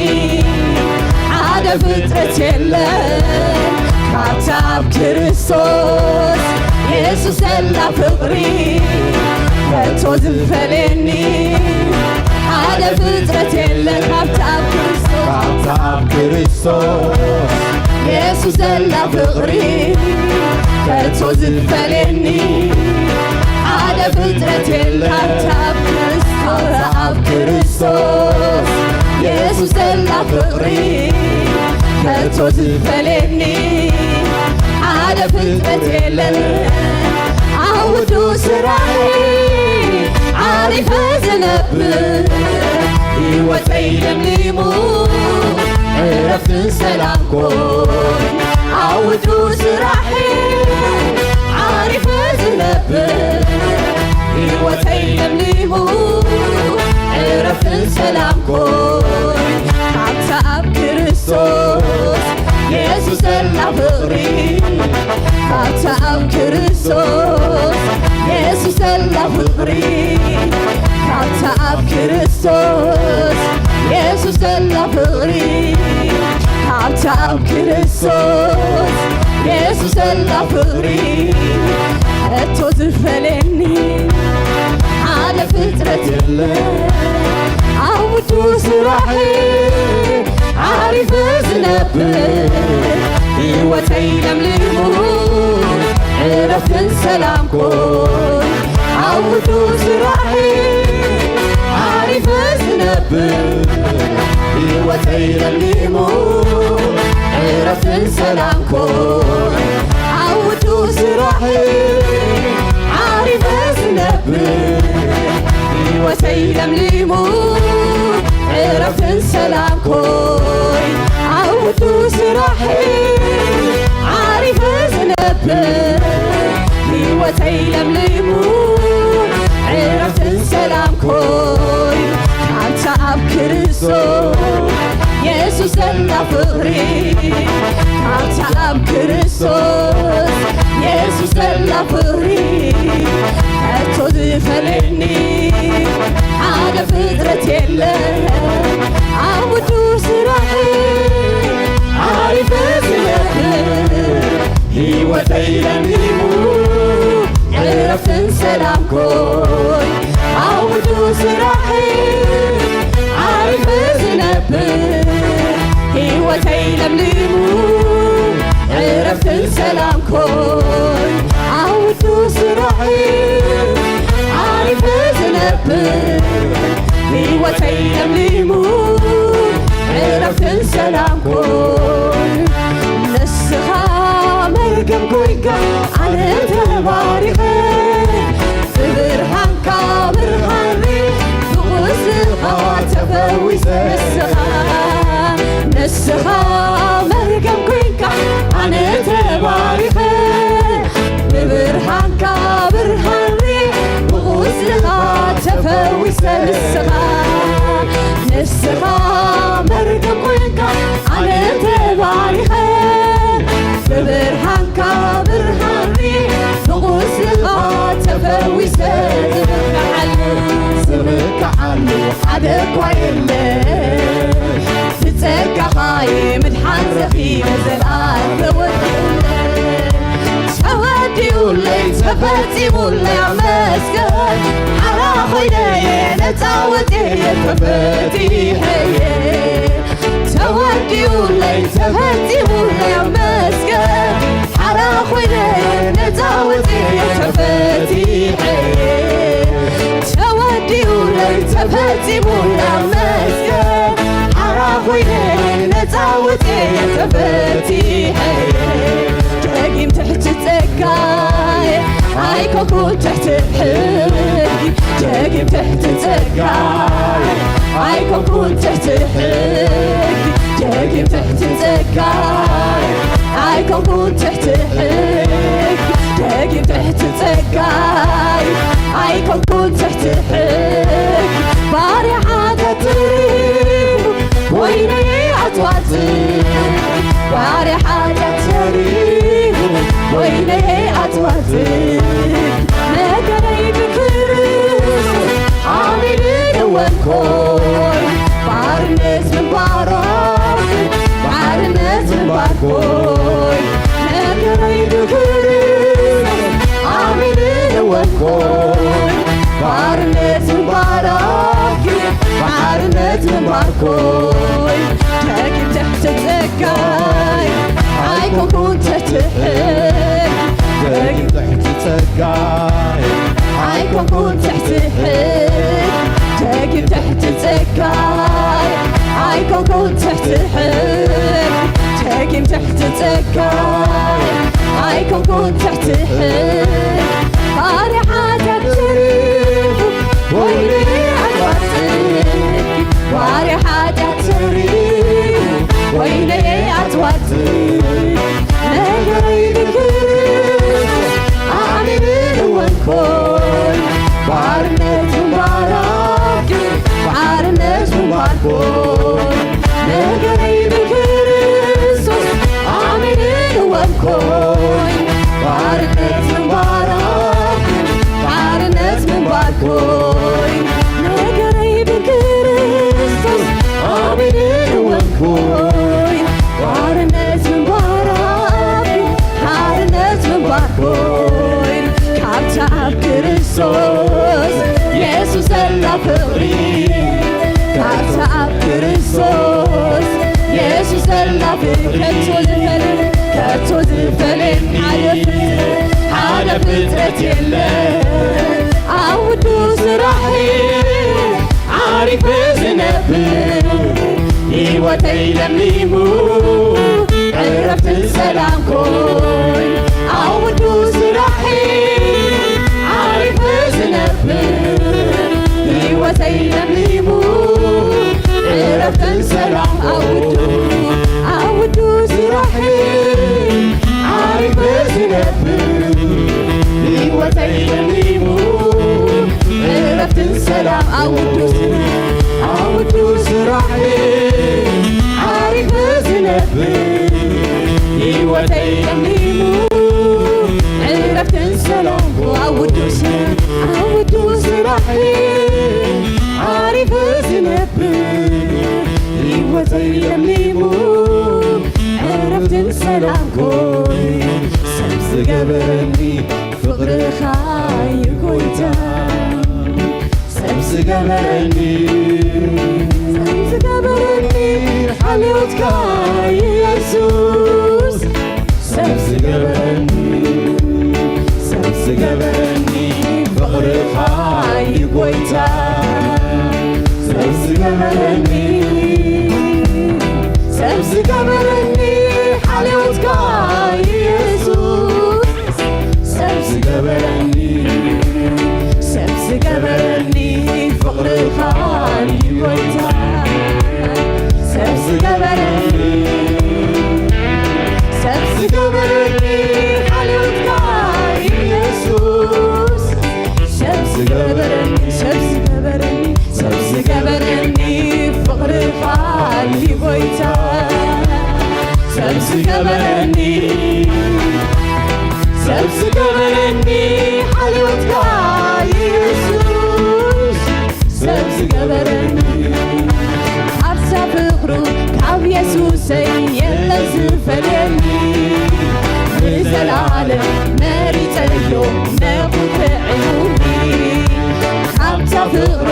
ሓደ ፍጥረት የለን። ካብታ ኣብ ክርስቶስ የሱስ ዘላ ፍቕሪ ከቶ ዝፈልየኒ ሓደ ፍጥረት የለን ካብታ ኣብ ክርስቶስ። ካብታ ኣብ ክርስቶስ የሱስ ዘላ ፍቕሪ ከቶ ዝፈልየኒ ሓደ ፍጥረት የለን ካብታ ኣብ ክርስቶስ። ኣብ ክርስቶስ የሱስ ዘላ ፍቕሪ ከቶ ዝፈልየኒ ሓደ ፍጥረት የለን። ኣብ ውዱ ስራሒ ዓሪፈ ዝነብር ህይወተይ ለምሊሙ ዕረፍትን ሰላም ኮን። ኣብ ውዱ ስራሒ ዓሪፈ ዝነብር ህይወተይ ለምሊሙ ዕረፍትን ሰላም ኮን። ካብታ ኣብ ክርስቶስ የሱስ ዘላ ፍቕሪ ካብታ ኣብ ክርስቶስ የሱስ ዘላ ፍቕሪ ካብታ ኣብ ክርስቶስ የሱስ ዘላ ፍቕሪ ካብታ ኣብ ክርስቶስ የሱስ ዘላ ፍቕሪ ከቶ ዝፈልየኒ ሓደ ፍጥረት የለ። ኣብ ውዱ ስራሒ ዓሪፈ ዝነብር ህይወተይ ለምሊሙ ዕረፍትን ሰላም ኮን። ኣብ ውዱ ስራሒ ዓሪፈ ዝነብር ህይወተይ ለምሊሙ ዕረፍትን ሰላም ኮን። ኣብ ውዱ ስራሒ ዓሪፈ ዝነብር ህይወተይ ለምሊሙ ዕረፍትን ሰላም ኮይ። ኣብ ውዱ ስራሒ ዓሪፈ ዝነብር ህይወተይ ለምሊሙ ዕረፍትን ሰላም ኮይ። ካብታ ኣብ ክርስቶስ የሱስ ዘላ ፍቕሪ ካብታ ኣብ ክርስቶስ የሱስ ዘላ ፍቕሪ ከቶ ዝፈልየኒ ሓደ ፍጥረት የለ። ኣብ ውዱ ስራሒ ዓሪፈ ዝነብር ህይወተይ ለምሊሙ ዕረፍትን ሰላም ኮይ። ኣብ ውዱ ስራሒ ዓሪፈ ዝነብር ህይወተይ ለምሊሙ ዕረፍትን ሰላም ኮይ። ኣብ ውዱ ስራሒ ዓሪፈ ዝነብር ህይወተይ ለምሊሙ ዕረፍትን ሰላም ኮይ። ንስኻ መርገም ኮይንካ ኣነ ተባሪኸ ብብርሃንካ ብርሃን ብቑስኻ ተፈዊሰ ንስኻ ንስኻ መርገም ኮይንካ ኣነ ተባሪኸ ብብርሃንካ ብርሃን ብቑስኻ ተፈዊሰ ንስኻ ንስኻ መርገም ኮይንካ ኣነ ተባሪኸ ብብርሃንካ ብርሃን ብቑስኻ ተፈዊሰ ዝምካዓሉ ዝምካዓሉ ሓደ እኳ የለ። ብጸጋኻ ምድሓን ረኺበ ዘልኣለወ ተወዲኡለይ ተፈጺሙለይ ኣመስገን ሓራ ኮይነየ ነጻ ወጽየ ተፈቲሐየ ተወዲኡለይ ተፈጺሙለይ ኣመስገን ሓራ ኮይነየ ነጻ ወጽየ ተፈቲሐየ ተወዲኡለይ ተፈጺሙለይ ኣመስገን ሓራ ኮይነየ ነጻ ወጽየ ተፈቲሐየ ደጊም ትሕቲ ጸጋየ ኣይኮንኩን ትሕቲ ሕጊ ደጊም ትሕቲ ጸጋየ ኣይኮንኩን ትሕቲ ሕጊ ደጊም ትሕቲ ጸጋየ ኣይኮንኩን ትሕቲ ሕጊ ደጊም ትሕቲ ጸጋየ ኣይኮንኩን ትሕቲ ሕጊ ባርያ ሓጢኣት ተሪፉ ኮይነየ ኣጽዋር ጽድቂ ባርያ ሓጢኣት ተሪፉ ኮይነየ ኣጽዋር ጽድቂ ነገረይ ብክርስቶስ ኣሚኑ ንወንኮይ ባርነት ምንባሮም ባርነት ምንባርኮይ ነገረይ ብክርስቶስ ኣሚኑ ባርነት ምንባር ኣብዩ፣ ባርነት ምንባር ኮይ፣ ደጊም ትሕቲ ጸጋይ፣ ኣይኮንኩን ትሕቲ ሕግ። ደጊም ትሕቲ ጸጋይ፣ ኣይኮንኩን ትሕቲ ሕግ። ደጊም ትሕቲ ጸጋይ፣ ኣይኮንኩን ትሕቲ ሕግ። ደጊም ትሕቲ ጸጋይ፣ ኣይኮንኩን ትሕቲ ሕግ። ባርያ ሓጢኣት ተሪፉ፣ ወይለይ ኣጽዋር ጽድቂ። ባርያ ሓጢኣት ተሪፉ፣ ወይለይ ኣጽዋር ጽድቂ። ነገረይ ብክርስቶስ ኣሚነ እወንኮይ። ባርነት ምንባር ኣብዩ፣ ባርነት ምንባር ኮይ። ነገረይ ብክርስቶስ ኣሚነ እወንኮይ። ባርነት ምንባር ኣብዩ፣ ባርነት ምንባር ኮይ። ነገረይ ብክርስቶስ ኣሚነ እወንኮይ። ባርነት ምንባር ኣብዩ፣ ሓርነት ምንባር ኮይን ካብታ ኣብ ክርስቶስ የሱስ ዘላ ፍቕሪ፣ ካብታ ኣብ ክርስቶስ የሱስ ዘላ ፍቕሪ ከቶ ዝፈልየን፣ ከቶ ዝፈልየን ሓደ ፍጥረት፣ ሓደ ፍጥረት የለን። ኣብ ውዱ ስራሕ ዓሪፈ ዝነብር ህይወተይ ለምሊሙ ዕረፍትን ሰላም ኮይ። ኣብ ውዱ ስራሕ ዓሪፈ ዝነብር ህይወተይ ለምሊሙ ዕረፍትን ሰላም ኣብ ውዱ፣ ኣብ ውዱ ስራሕ ዓሪፈ ዝነብር ህይወተይ ለምሊሙ ዕረፍትን ሰላም ኣብ ውዱ ስራሕ፣ ኣብ ውዱ ስራሕ ዓሪፈ ዝነብር ህይወተይ ለምሊሙ ዕረፍትን ሰላም ኣብ ውዱ ስራሕ፣ ኣብ ውዱ ስራሕ ዓሪፈ ዝነብር ህይወተይ ለምሊሙ ዕረፍትን ሰላም ኮይ። ሰብ ዝገበረኒ ፍቕርኻ እዩ ጎይታ። ሰብ ዝገበረኒ፣ ሰብ ዝገበረኒ ሓልዮትካ ኢየሱስ። ሰብ ዝገበረኒ፣ ሰብ ዝገበረኒ ፍቕርኻ እዩ ጎይታ። ሰብ ዝገበረኒ፣ ሰብ ዝገበረኒ ሓልዮትካ ኢየሱስ። ሰብ ዝገበረኒ፣ ሰብ ዝገበረኒ ፍቕርኻ እዩ ጎይታ። ሰብ ዝገበረኒ፣ ሰብ ዝገበረኒ ሓልዮትካ ኢየሱስ። ሰብ ዝገበረኒ፣ ሰብ ዝገበረኒ፣ ሰብ ዝገበረኒ ፍቕርኻ እዩ ጎይታ። ሰብ ዝገበረኒ፣ ሰብ ዝገበረኒ ሓልዮትካ ኢየሱስ። ሰብ ዝገበረኒ ኣብዛ ፍቕሩ ካብ የሱሰይ የለን ዝፈልየኒ። ንዘለዓለም መሪጸዮ ነኹ ጥዒሙኒ። ካብታ ፍቕሩ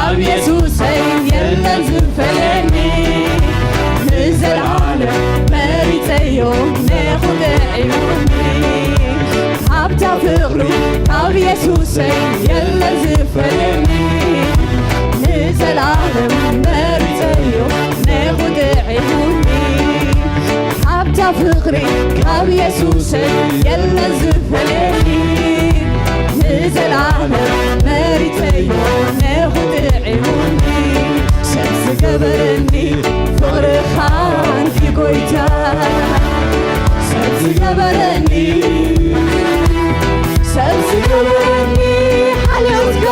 ኣብ የሱሰይ የለን ዝፈልየኒ። ንዘለዓለም መሪጸዮ ነኹ ጥዒሙኒ። ካብታ ፍቕሩ ካብ የሱሰይ የለን ዝፈልየኒ። ንዘለዓለም መሪጸዮ ነኹ ጥዒሙኒ። ካብታ ፍቕሪ ካብ የሱሰይ የለን ዝፈልየኒ። ንዘለዓለም መሪጸዮ ነኹ ጥዒሙኒ። ሰብ ዝገበረኒ ፍቕርኻ ኣንቲ ጎይታ። ሰብ ዝገበረኒ፣ ሰብ ዝገበረኒ ሓልዮትካ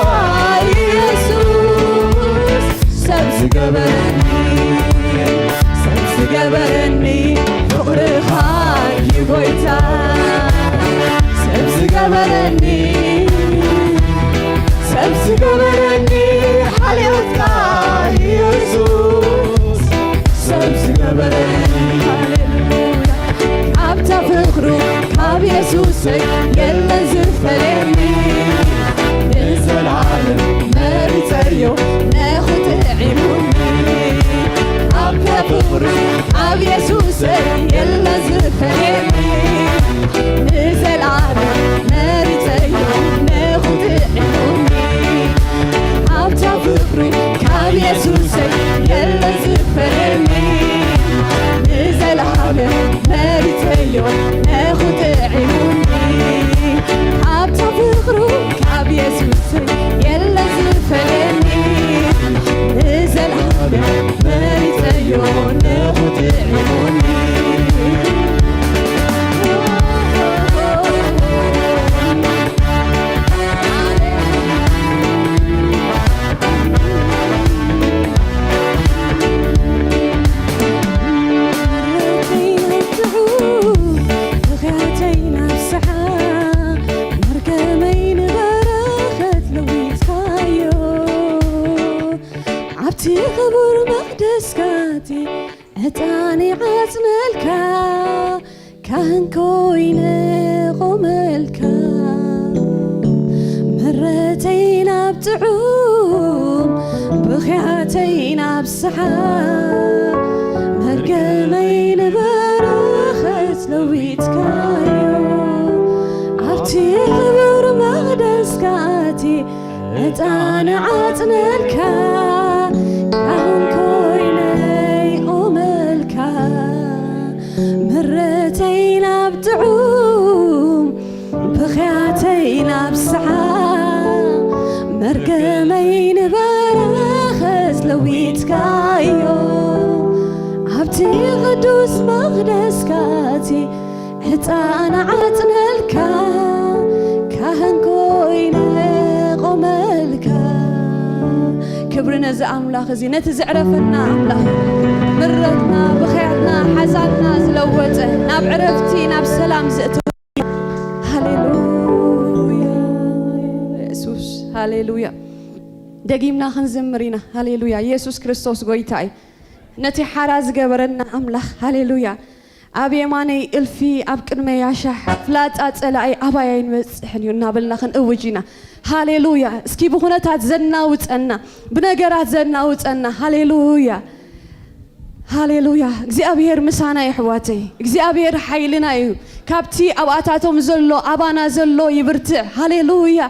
ኢየሱስ። ሰብ ዝገበረኒ፣ ሰብ ዝገበረኒ ፍቕርኻ እዩ ጎይታ። ሰብ ዝገበረኒ፣ ሰብ ዝገበረኒ ሓልዮትካ ኢየሱስ። ሰብ ዝገበረኒ፣ ሃሌሉያ። ኣብታ ፍቕሩ ካብ የሱሰይ የለን ዝፈልየኒ። እንኮይነ ቆመልካ ምረተይ ናብ ጥዑም ብኽያተይ ናብ ሰሓ መርገመይ ንበረኸት ለዊጥካዮ ኣብቲ ክቡር መቕደስካ ኣትየ ዕጣን ዓጽነልካ ካህን ኮይነ ቆመልካ ምረተይ ናብ ጥዑም ብኽያተይ ናብ ሰሓ መርገመይ ንበረኸት ለዊጥካዮ ኣብቲ ቅዱስ መቕደስካ ኣትየ ዕጣን ዓጽነልካ ካህን ኮይነ ቆመልካ። ክብሪ ነዚ ኣምላኽ እዚ፣ ነቲ ዘዕረፈና ኣምላኽ፣ ምረትና፣ ብኽያትና፣ ሓዛንና ዝለወጠ፣ ናብ ዕረፍቲ፣ ናብ ሰላም ዘእተወ። ሃሌሉያ የሱስ፣ ሃሌሉያ። ደጊምና ክንዝምር ኢና። ሃሌሉያ። ኢየሱስ ክርስቶስ ጎይታ እዩ። ነቲ ሓራ ዝገበረና ኣምላኽ፣ ሃሌሉያ። ኣብ የማነይ እልፊ፣ ኣብ ቅድመይ ኣሽሓት፣ ፍላጻ ጸላኢ ኣባይ ኣይንበጽሕን እዩ እናበልና ክንእውጅ ኢና። ሃሌሉያ። እስኪ ብኹነታት ዘናውጸና፣ ብነገራት ዘናውጸና፣ ሃሌሉያ፣ ሃሌሉያ። እግዚኣብሔር ምሳና እዩ ኣሕዋተይ፣ እግዚኣብሔር ሓይልና እዩ። ካብቲ ኣብኣታቶም ዘሎ ኣባና ዘሎ ይብርትዕ። ሃሌሉያ።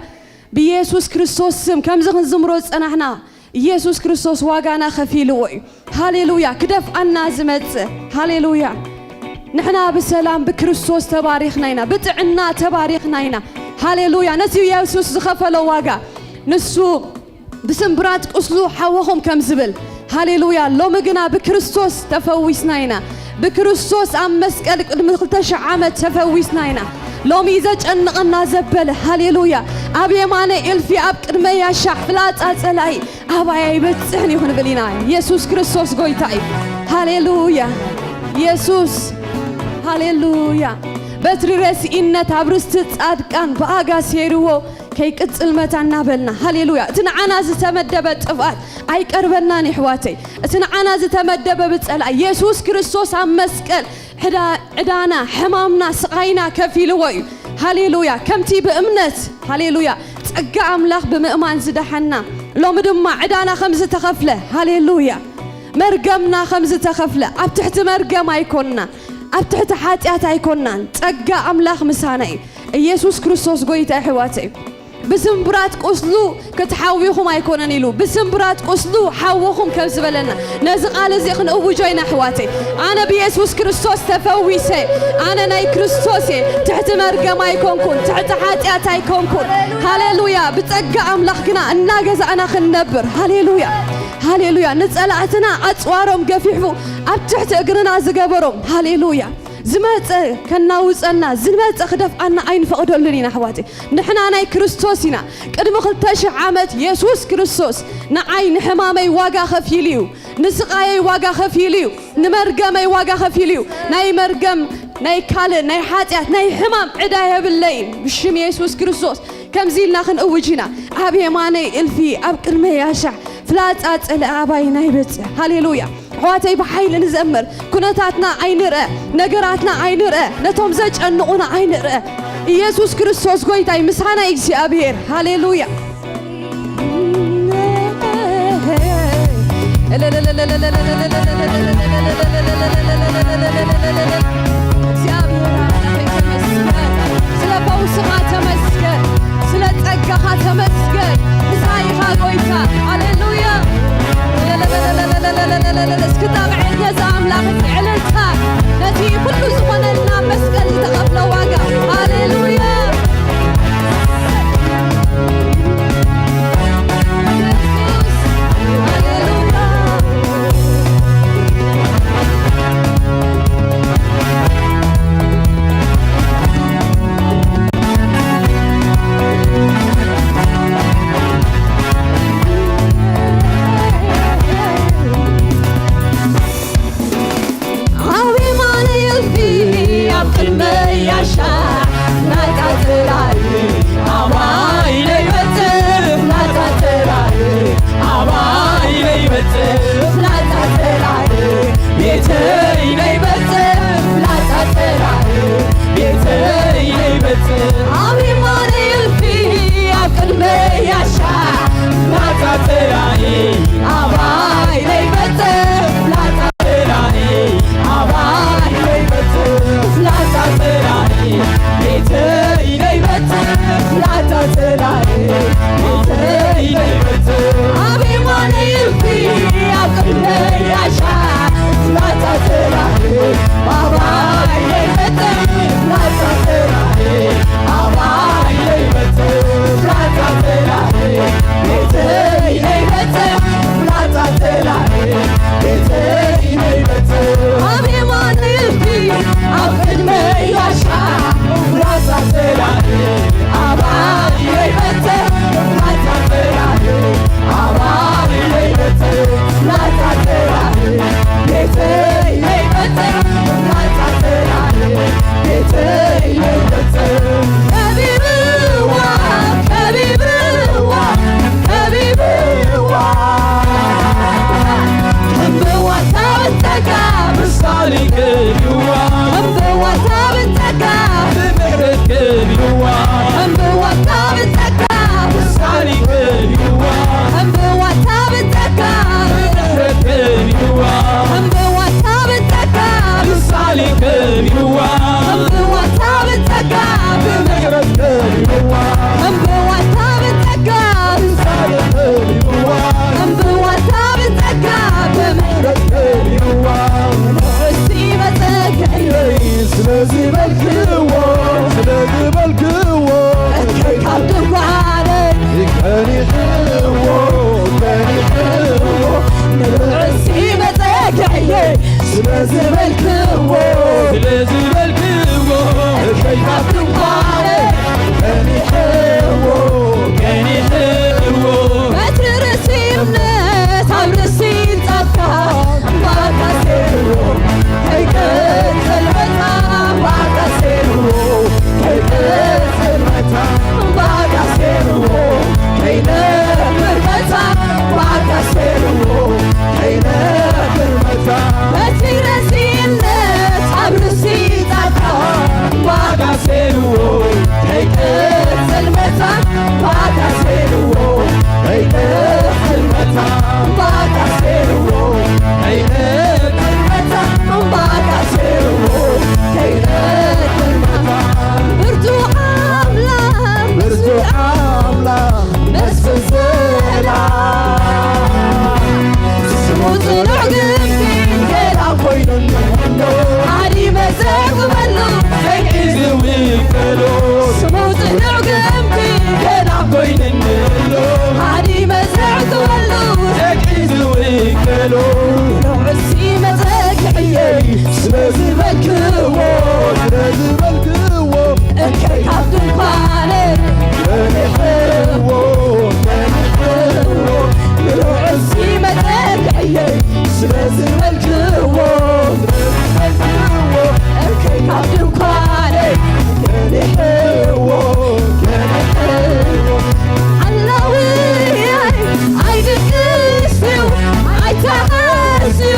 ብኢየሱስ ክርስቶስ ስም ከምዚ ክንዝምሮ ዝጸናሕና፣ ኢየሱስ ክርስቶስ ዋጋና ከፊልዎ እዩ። ሃሌሉያ። ክደፍኣና ዝመጽእ፣ ሃሌሉያ። ንሕና ብሰላም ብክርስቶስ ተባሪኽና ኢና፣ ብጥዕና ተባሪኽና ኢና። ሃሌሉያ። ነቲ ኢየሱስ ዝኸፈሎ ዋጋ፣ ንሱ ብስምብራት ቁስሉ ሓወኹም ከም ዝብል፣ ሃሌሉያ። ሎሚ ግና ብክርስቶስ ተፈዊስና ኢና። ብክርስቶስ ኣብ መስቀል ቅድሚ ክልተ ሽሕ ዓመት ተፈዊስና ኢና። ሎሚ ዘጨንቐና ዘበለ፣ ሃሌሉያ፣ ኣብ የማነይ እልፊ ኣብ ቅድመይ ኣሽሓት ፍላጻ ጸላኢ ኣባይ ኣይበጽሕን እዩ ክንብል ኢና። ኢየሱስ ክርስቶስ ጎይታ እዩ። ሃሌሉያ። ኢየሱስ፣ ሃሌሉያ። በትሪ ረስኢነት ኣብ ርስቲ ጻድቃን ብኣጋ ሴርዎ ከይቅጽል መታ እናበልና፣ ሃሌሉያ። እቲ ንዓና ዝተመደበ ጥፍኣት ኣይቀርበናን ይሕዋተይ። እቲ ንዓና ዝተመደበ ብጸላኢ ኢየሱስ ክርስቶስ ኣብ መስቀል ዕዳ-፣ ዕዳና፣ ሕማምና፣ ስቓይና ከፊልዎ እዩ። ሃሌሉያ። ከምቲ ብእምነት፣ ሃሌሉያ፣ ጸጋ ኣምላኽ ብምእማን ዝደሓና፣ ሎሚ ድማ ዕዳና ከም ዝተኸፍለ፣ ሃሌሉያ፣ መርገምና ከም ዝተኸፍለ፣ ኣብ ትሕቲ መርገም ኣይኮንና፣ ኣብ ትሕቲ ሓጢኣት ኣይኮንናን። ጸጋ ኣምላኽ ምሳና እዩ። ኢየሱስ ክርስቶስ ጎይታ፣ ኣሕዋተይ። ብስምብራት ቁስሉ ክትሓውዩኹም ኣይኮነን ኢሉ፣ ብስምብራት ቁስሉ ሓወኹም ከም ዝበለና፣ ነዚ ቃል እዚ ክንእውጆ ኢና፣ ኣሕዋተይ። ኣነ ብየሱስ ክርስቶስ ተፈዊሰ፣ ኣነ ናይ ክርስቶስ እየ። ትሕቲ መርገም ኣይኮንኩን፣ ትሕቲ ሓጢኣት ኣይኮንኩን። ሃሌሉያ። ብጸጋ ኣምላኽ ግና እናገዛእና ክንነብር። ሃሌሉያ፣ ሃሌሉያ። ንጸላእትና ኣጽዋሮም ገፊሑ ኣብ ትሕቲ እግርና ዝገበሮም፣ ሃሌሉያ፣ ዝመጸ ከናውጸና፣ ዝመጸ ክደፍኣና ኣይንፈቕደሉን ኢና፣ ኣሕዋተይ። ንሕና ናይ ክርስቶስ ኢና። ቅድሚ ክልተ ሽሕ ዓመት የሱስ ክርስቶስ ንዓይ ንሕማመይ ዋጋ ከፊሉ እዩ። ንስቓየይ ዋጋ ከፊሉ እዩ። ንመርገመይ ዋጋ ከፊሉ እዩ። ናይ መርገም፣ ናይ ካልእ፣ ናይ ሓጢኣት፣ ናይ ሕማም ዕዳ የብለይን። ብሽም የሱስ ክርስቶስ ከምዚ ኢልና ክንእውጅ ኢና። ኣብ የማነይ እልፊ፣ ኣብ ቅድመይ ኣሽሓት ፍላጻ ጸላኢ ኣባይ ኣይበጽሕ። ሃሌሉያ። ኣሕዋተይ፣ ብሓይሊ ንዘምር። ኩነታትና ኣይንርአ፣ ነገራትና ኣይንርአ፣ ነቶም ዘጨንቑና ኣይንርአ። ኢየሱስ ክርስቶስ ጎይታይ ምሳና እግዚኣብሔር። ሃሌሉያ። እግዚኣብሔር ኣምላኸይ ተመስገን። ስለ ፈውስኻ ተመስገን። ስለ ጸጋኻ ተመስገን። ምሳይ ኢኻ ጎይታ። ሃሌሉያ። እስኪ ጣቕዒት ነዚ ኣምላኽ፣ እስኪ ዕልልታ፣ ነቲ ኩሉ ዝኾነልና መስቀል ዝተኸፍለ ዋጋ። ሃሌሉያ። ኢየሱስ። ሃሌሉያ። ኣብ የማነይ እልፊ ኣብ ቅድመይ ኣሻ ናጻ ጸላኢ ኣባይ ነይበጽሕ ናጻ ጸላኢ ኣባይ ነይበጽሕ ናጻ ጸላኢ ቤተይ ነይበጽሕ ናጻ ጸላኢ ዝበልክዎ፣ ስለ ዝበልክዎ፣ እከይ ካብ ድንኳነይ፣ ቀኒሕዎ፣ ቀኒሕዎ፣ ንልዑል ሲ መጸግዕየይ፣ ስለ ዝበልክዎ፣ ስለ ዝበልክዎ፣ እከይ ካብ ድንኳነይ፣ ቀኒሕዎ፣ ቀኒሕዎ፣ በትሪ ርእሲ እምነት ኣብ ርእሲ ጻድቃን፣ እምባካ ሴርዎ፣ ከይቀጽል መታ፣ እምባካ ሴርዎ፣ ከይቀጽል መታ፣ እምባካ ሴርዎ፣ ከይነብር መታ፣ እምባካ ሴርዎ፣ ከይነብር መታ፣ በትሪ ርእሲ እምነት ኣብ ርእሲ ጻድቃን፣ እምባካ ሴርዎ፣ ከይቀጽል መታ፣ እምባካ ሴርዎ፣ ከይነብር መታ፣ እምባካ ሴርዎ፣ ከይነብር መታ፣ እምባካ ሴርዎ፣ ከይነብር መታ፣ ብርቱዕ ኣምላኽ፣ ብርቱዕ ኣምላኽ፣ መስፍን ሰላም፣ ስሙ ጽኑዕ ግንቢ ገና ኮይኑኒ ኣሎ፣ ሃዲመ ዘዕቁበሉ፣ ደቂ ዝውከሎ፣ ስሙ ጽኑዕ ግንቢ ገና ኮይኑኒ ኣሎ፣ ሃዲመ ዘዕቁበሉ፣ ደቂ ዝውከሎ፣ ንዑሲ መጸግዕየይ፣ ስለ ዝበልክዎ፣ ስለ ዝበልክዎ፣ እከይ ካብ ድንኳነይ፣ ቀኒሕዎ፣ ቀኒሕዎ፣ ንዑሲ መጸግዕየይ፣ ስለ ዝበልክዎ፣ ስለ ዝበልክዎ፣ እከይ ካብ ድንኳነይ፣ ቀኒሕዎ፣ ቀኒሕዎ፣ ኣለውየይ ኣይድቅስዩ ኣይተቐስዩ፣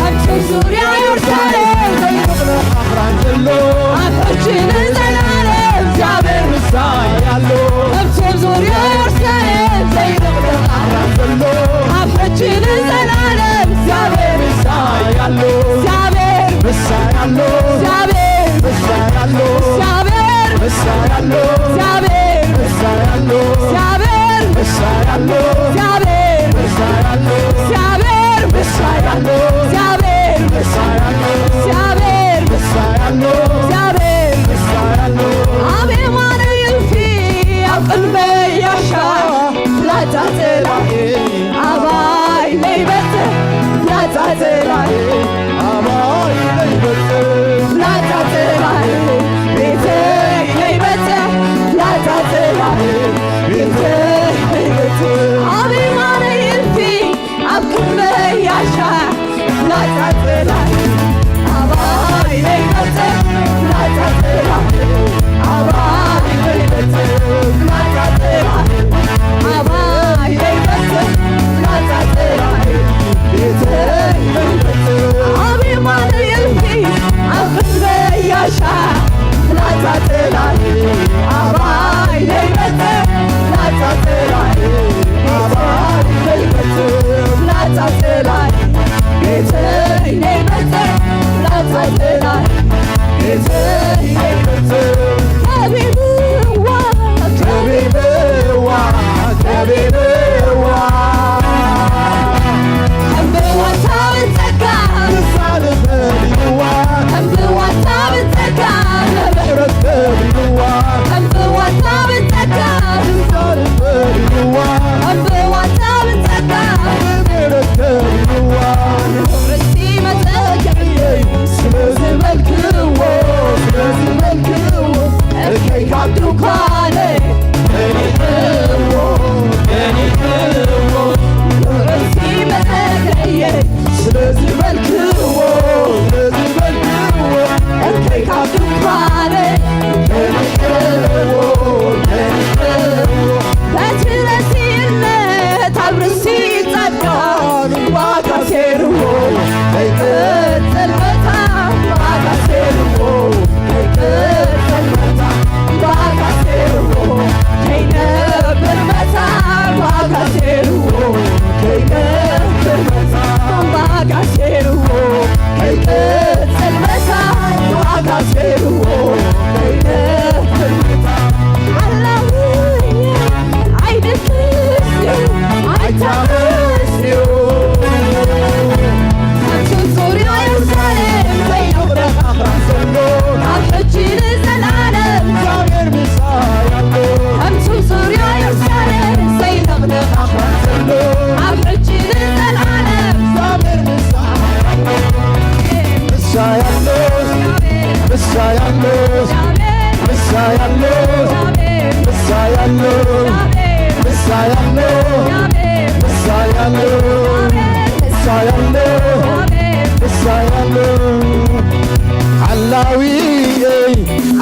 ኣብቲ ዙርያ የሩሳሌም ዘይንቕነቕ ኣኽራን ዘሎ፣ ኣብ ሕጂ ንዘለዓለም እግዚኣብሔር ምሳይ ኣሎ። ኣብቲ ዙርያ የሩሳሌም ዘይንቕነቕ ኣኽራን ዘሎ፣ ኣብ ሕጂ ንዘለዓለም እግዚኣብሔር ምሳይ ኣሎ። እግዚኣብሔር ምሳይ ኣሎ። እግዚኣብሔር ምሳይ ኣሎ። እግዚኣብሔር ምሳይ ኣሎ። እግዚኣብሔር ምሳይ ኣሎ። እግዚኣብሔር ምሳይ ኣሎ። እግዚኣብሔር ምሳይ ኣሎ። እግዚኣብሔር ምሳይ ኣሎ። እግዚኣብሔር ምሳይ ኣሎ። እግዚኣብሔር ምሳይ ኣሎ። ኣብ የማነይ እልፊ ኣብ ቅድመይ ያሻ፣ ፍላጻ ጸላኢ ኣባይ ነይበጽሕ፣ ፍላጻ ጸላኢ ኣባይ ነይበጽሕ፣ ፍላጻ ጸላኢ ቤተይ ነይበጽሕ፣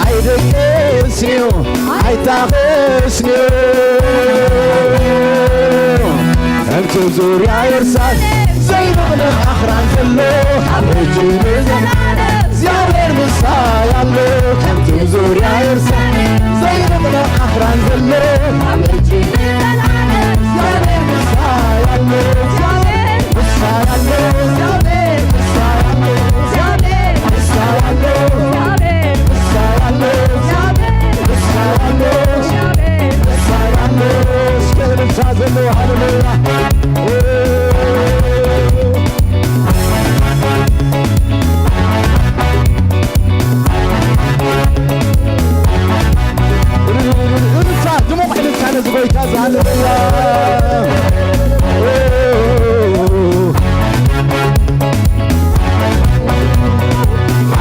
ኣይደቅስንዮ ኣይታኸስንዮ። ከምቲ ዙርያ የርሳል ዘይንቕንቕ ኣኽራን ዘሎ፣ ኣብ ሕጂ ንዘለዓለም እግዚኣብሔር ምሳይ ኣሎ። ከምቲ ዙርያ የርሳል ዘይንቕንቕ ኣኽራን ዘሎ፣ ኣብ ሕጂ ንዘለዓለም እግዚኣብሔር ምሳይ ኣሎ። ምሳይ ኣሎ። እልልታ፣ ድሙቕ እልልታ ነዚ ጎይታ እዚ። ሃሌሉያ።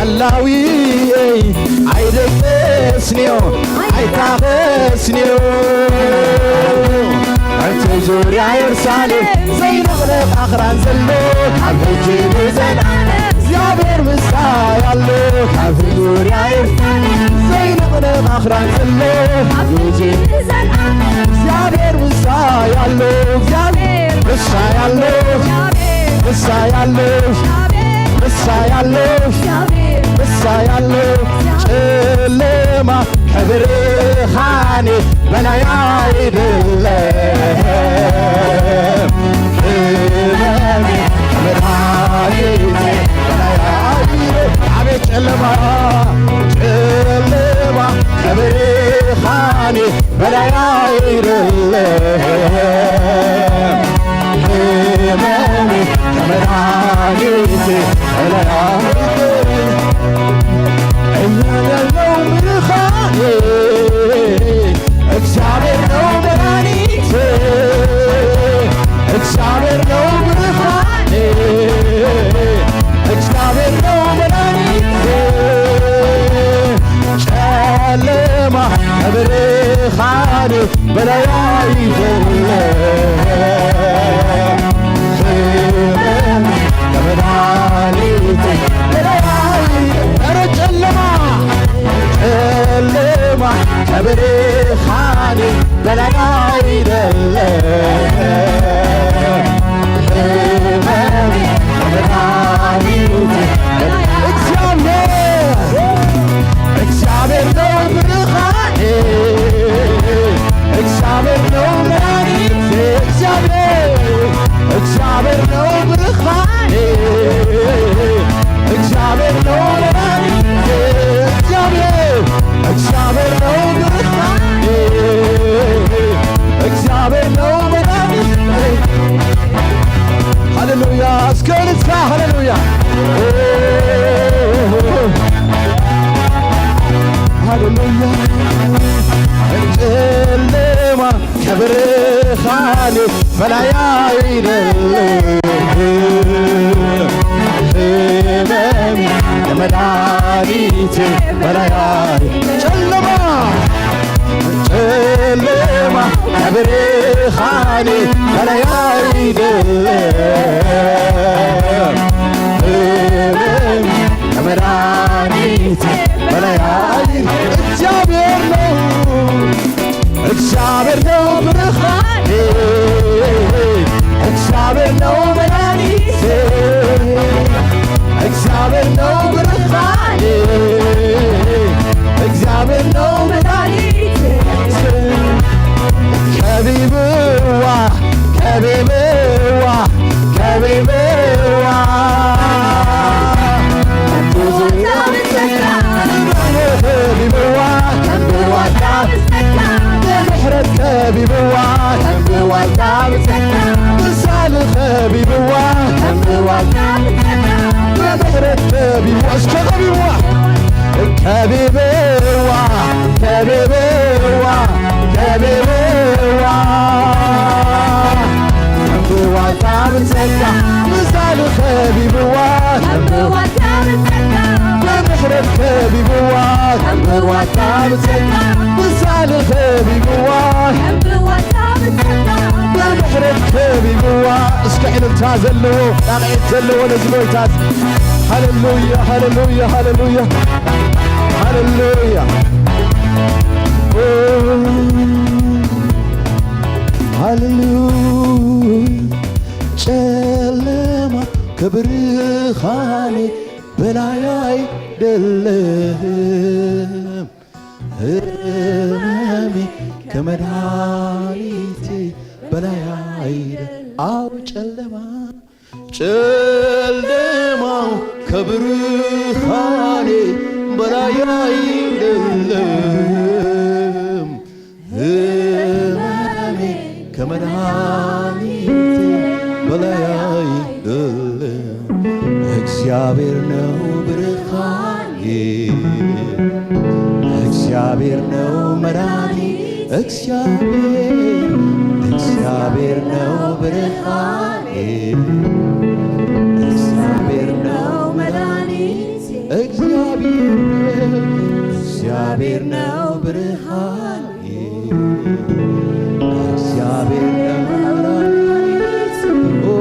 ዓላዊየይ ኣይደቅስንዮ ኣይታኸስንዮ። ኣብቲ ዙርያ የሩሳሌም ዘይንቕነቕ ኣኽራን ዘሎ፣ ካብ ሕጂ ንዘለዓለም እግዚኣብሔር ምሳይ ኣሎ። ካብ ዙርያ የሩሳሌም ዘይንቕነቕ ኣኽራን ዘሎ፣ ካብ ሕጂ ንዘለዓለም እግዚኣብሔር ምሳይ ኣሎ። እግዚኣብሔር ምሳይ ኣሎ። ምሳይ ኣሎ። ምሳይ ኣሎ። ምሳይ ኣሎ። ጨለማ ከብርሃኔ በላይ አይደለም። ህመሜ ከመድኃኒቴ በላይ አይደለም። አቤት ጨለማ፣ ጨለማ ከብርሃኔ በላይ አይደለም። ህመሜ ከመድኃኒቴ በላይ አይደለም። እያለ ነው ብርሃኔ፣ እግዚአብሔር ነው መድኃኒቴ፣ እግዚአብሔር ነው ብርሃኔ፣ እግዚአብሔር ነው መድኃኒቴ። ጨለማ ከብርሃኔ በላይ አይደለም። ህመም ከመድኃኒቴ በላይ አይደለም። ኧረ ጨለማ፣ ጨለማ ከብርሃኔ በላይ አይደለም። ህመም ከመድኃኒቴ በላይ እግዚአብሔር፣ እግዚአብሔር ነው ብርሃኔ፣ እግዚአብሔር ነው መድኃኒቴ። እግዚአብሔር፣ እግዚአብሔር ነው ብርሃኔ፣ እግዚአብሔር ነው መድኃኒቴ። እግዚአብሔር፣ እግዚአብሔር ነው ብርሃኔ፣ እግዚአብሔር ነው መድኃኒቴ። ሃሌሉያ! እስከ እልልታ ሃሌሉያ! ሃሌሉያ! ጨለማ ከብርሃኔ በላይ አይደለም። ህመሜ ከመድኃኒቴ በላይ አይ-፣ ጨለማ፣ ጨለማ ከብርሃኔ በላይ አይደለም። ህመሜ ከመድኃኒቴ በላይ አይ-፣ እግዚአብሔር ነው። እግዚአብሔር ነው ብርሃኔ፣ እግዚአብሔር ነው መድኃኒቴ፣ እግዚአብሔር ነው ብርሃኔ፣ እግዚአብሔር ነው መድኃኒቴ። ከቢብዋ፣ ከቢብዋ፣ ከቢብዋ፣ ከቢብዋ፣ ከቢብዋ፣ እስከ ከቢብዋ፣ ከቢብዋ፣ ከቢብዋ፣ ከቢብዋ። ከንብዋታ ብጸጋ ምሳሉ ከቢብዋ። ከንብዋታ ብጸጋ በምሕረት ከቢብዋ። ከንብዋታ ብጸጋ ምሳሉ ከቢብዋ። ከንብዋታ ብጸጋ በምሕረት ከቢብዋ። እስከ ዕልልታ ዘለዎ፣ ጣቕዒት ዘለዎ ነዚ ጎይታ። ሃሌሉያ፣ ሃሌሉያ፣ ሃሌሉያ። ሃሌሉያ፣ ኦ፣ ሃሌሉያ። ጨለማ ከብርሃኔ በላይ አይደለም፣ ህመሜ ከመድኃኒቴ በላይ አይደለም። አዎ፣ ጨለማ ጨለማው ከብርሃኔ በላይ አይደለም፣ ህመሜ ከመድኃኒቴ በላይ አይደለም። እግዚአብሔር ነው ብርሃኔ፣ እግዚአብሔር ነው መድኃኒቴ፣ እግዚአብሔር፣ እግዚአብሔር ነው ብርሃኔ፣ እግዚአብሔር ነው መድኃኒቴ፣ እግዚአብሔር ነው፣ እግዚአብሔር ነው ብርሃኔ፣ እግዚአብሔር ነው መድኃኒቴ። ኦ፣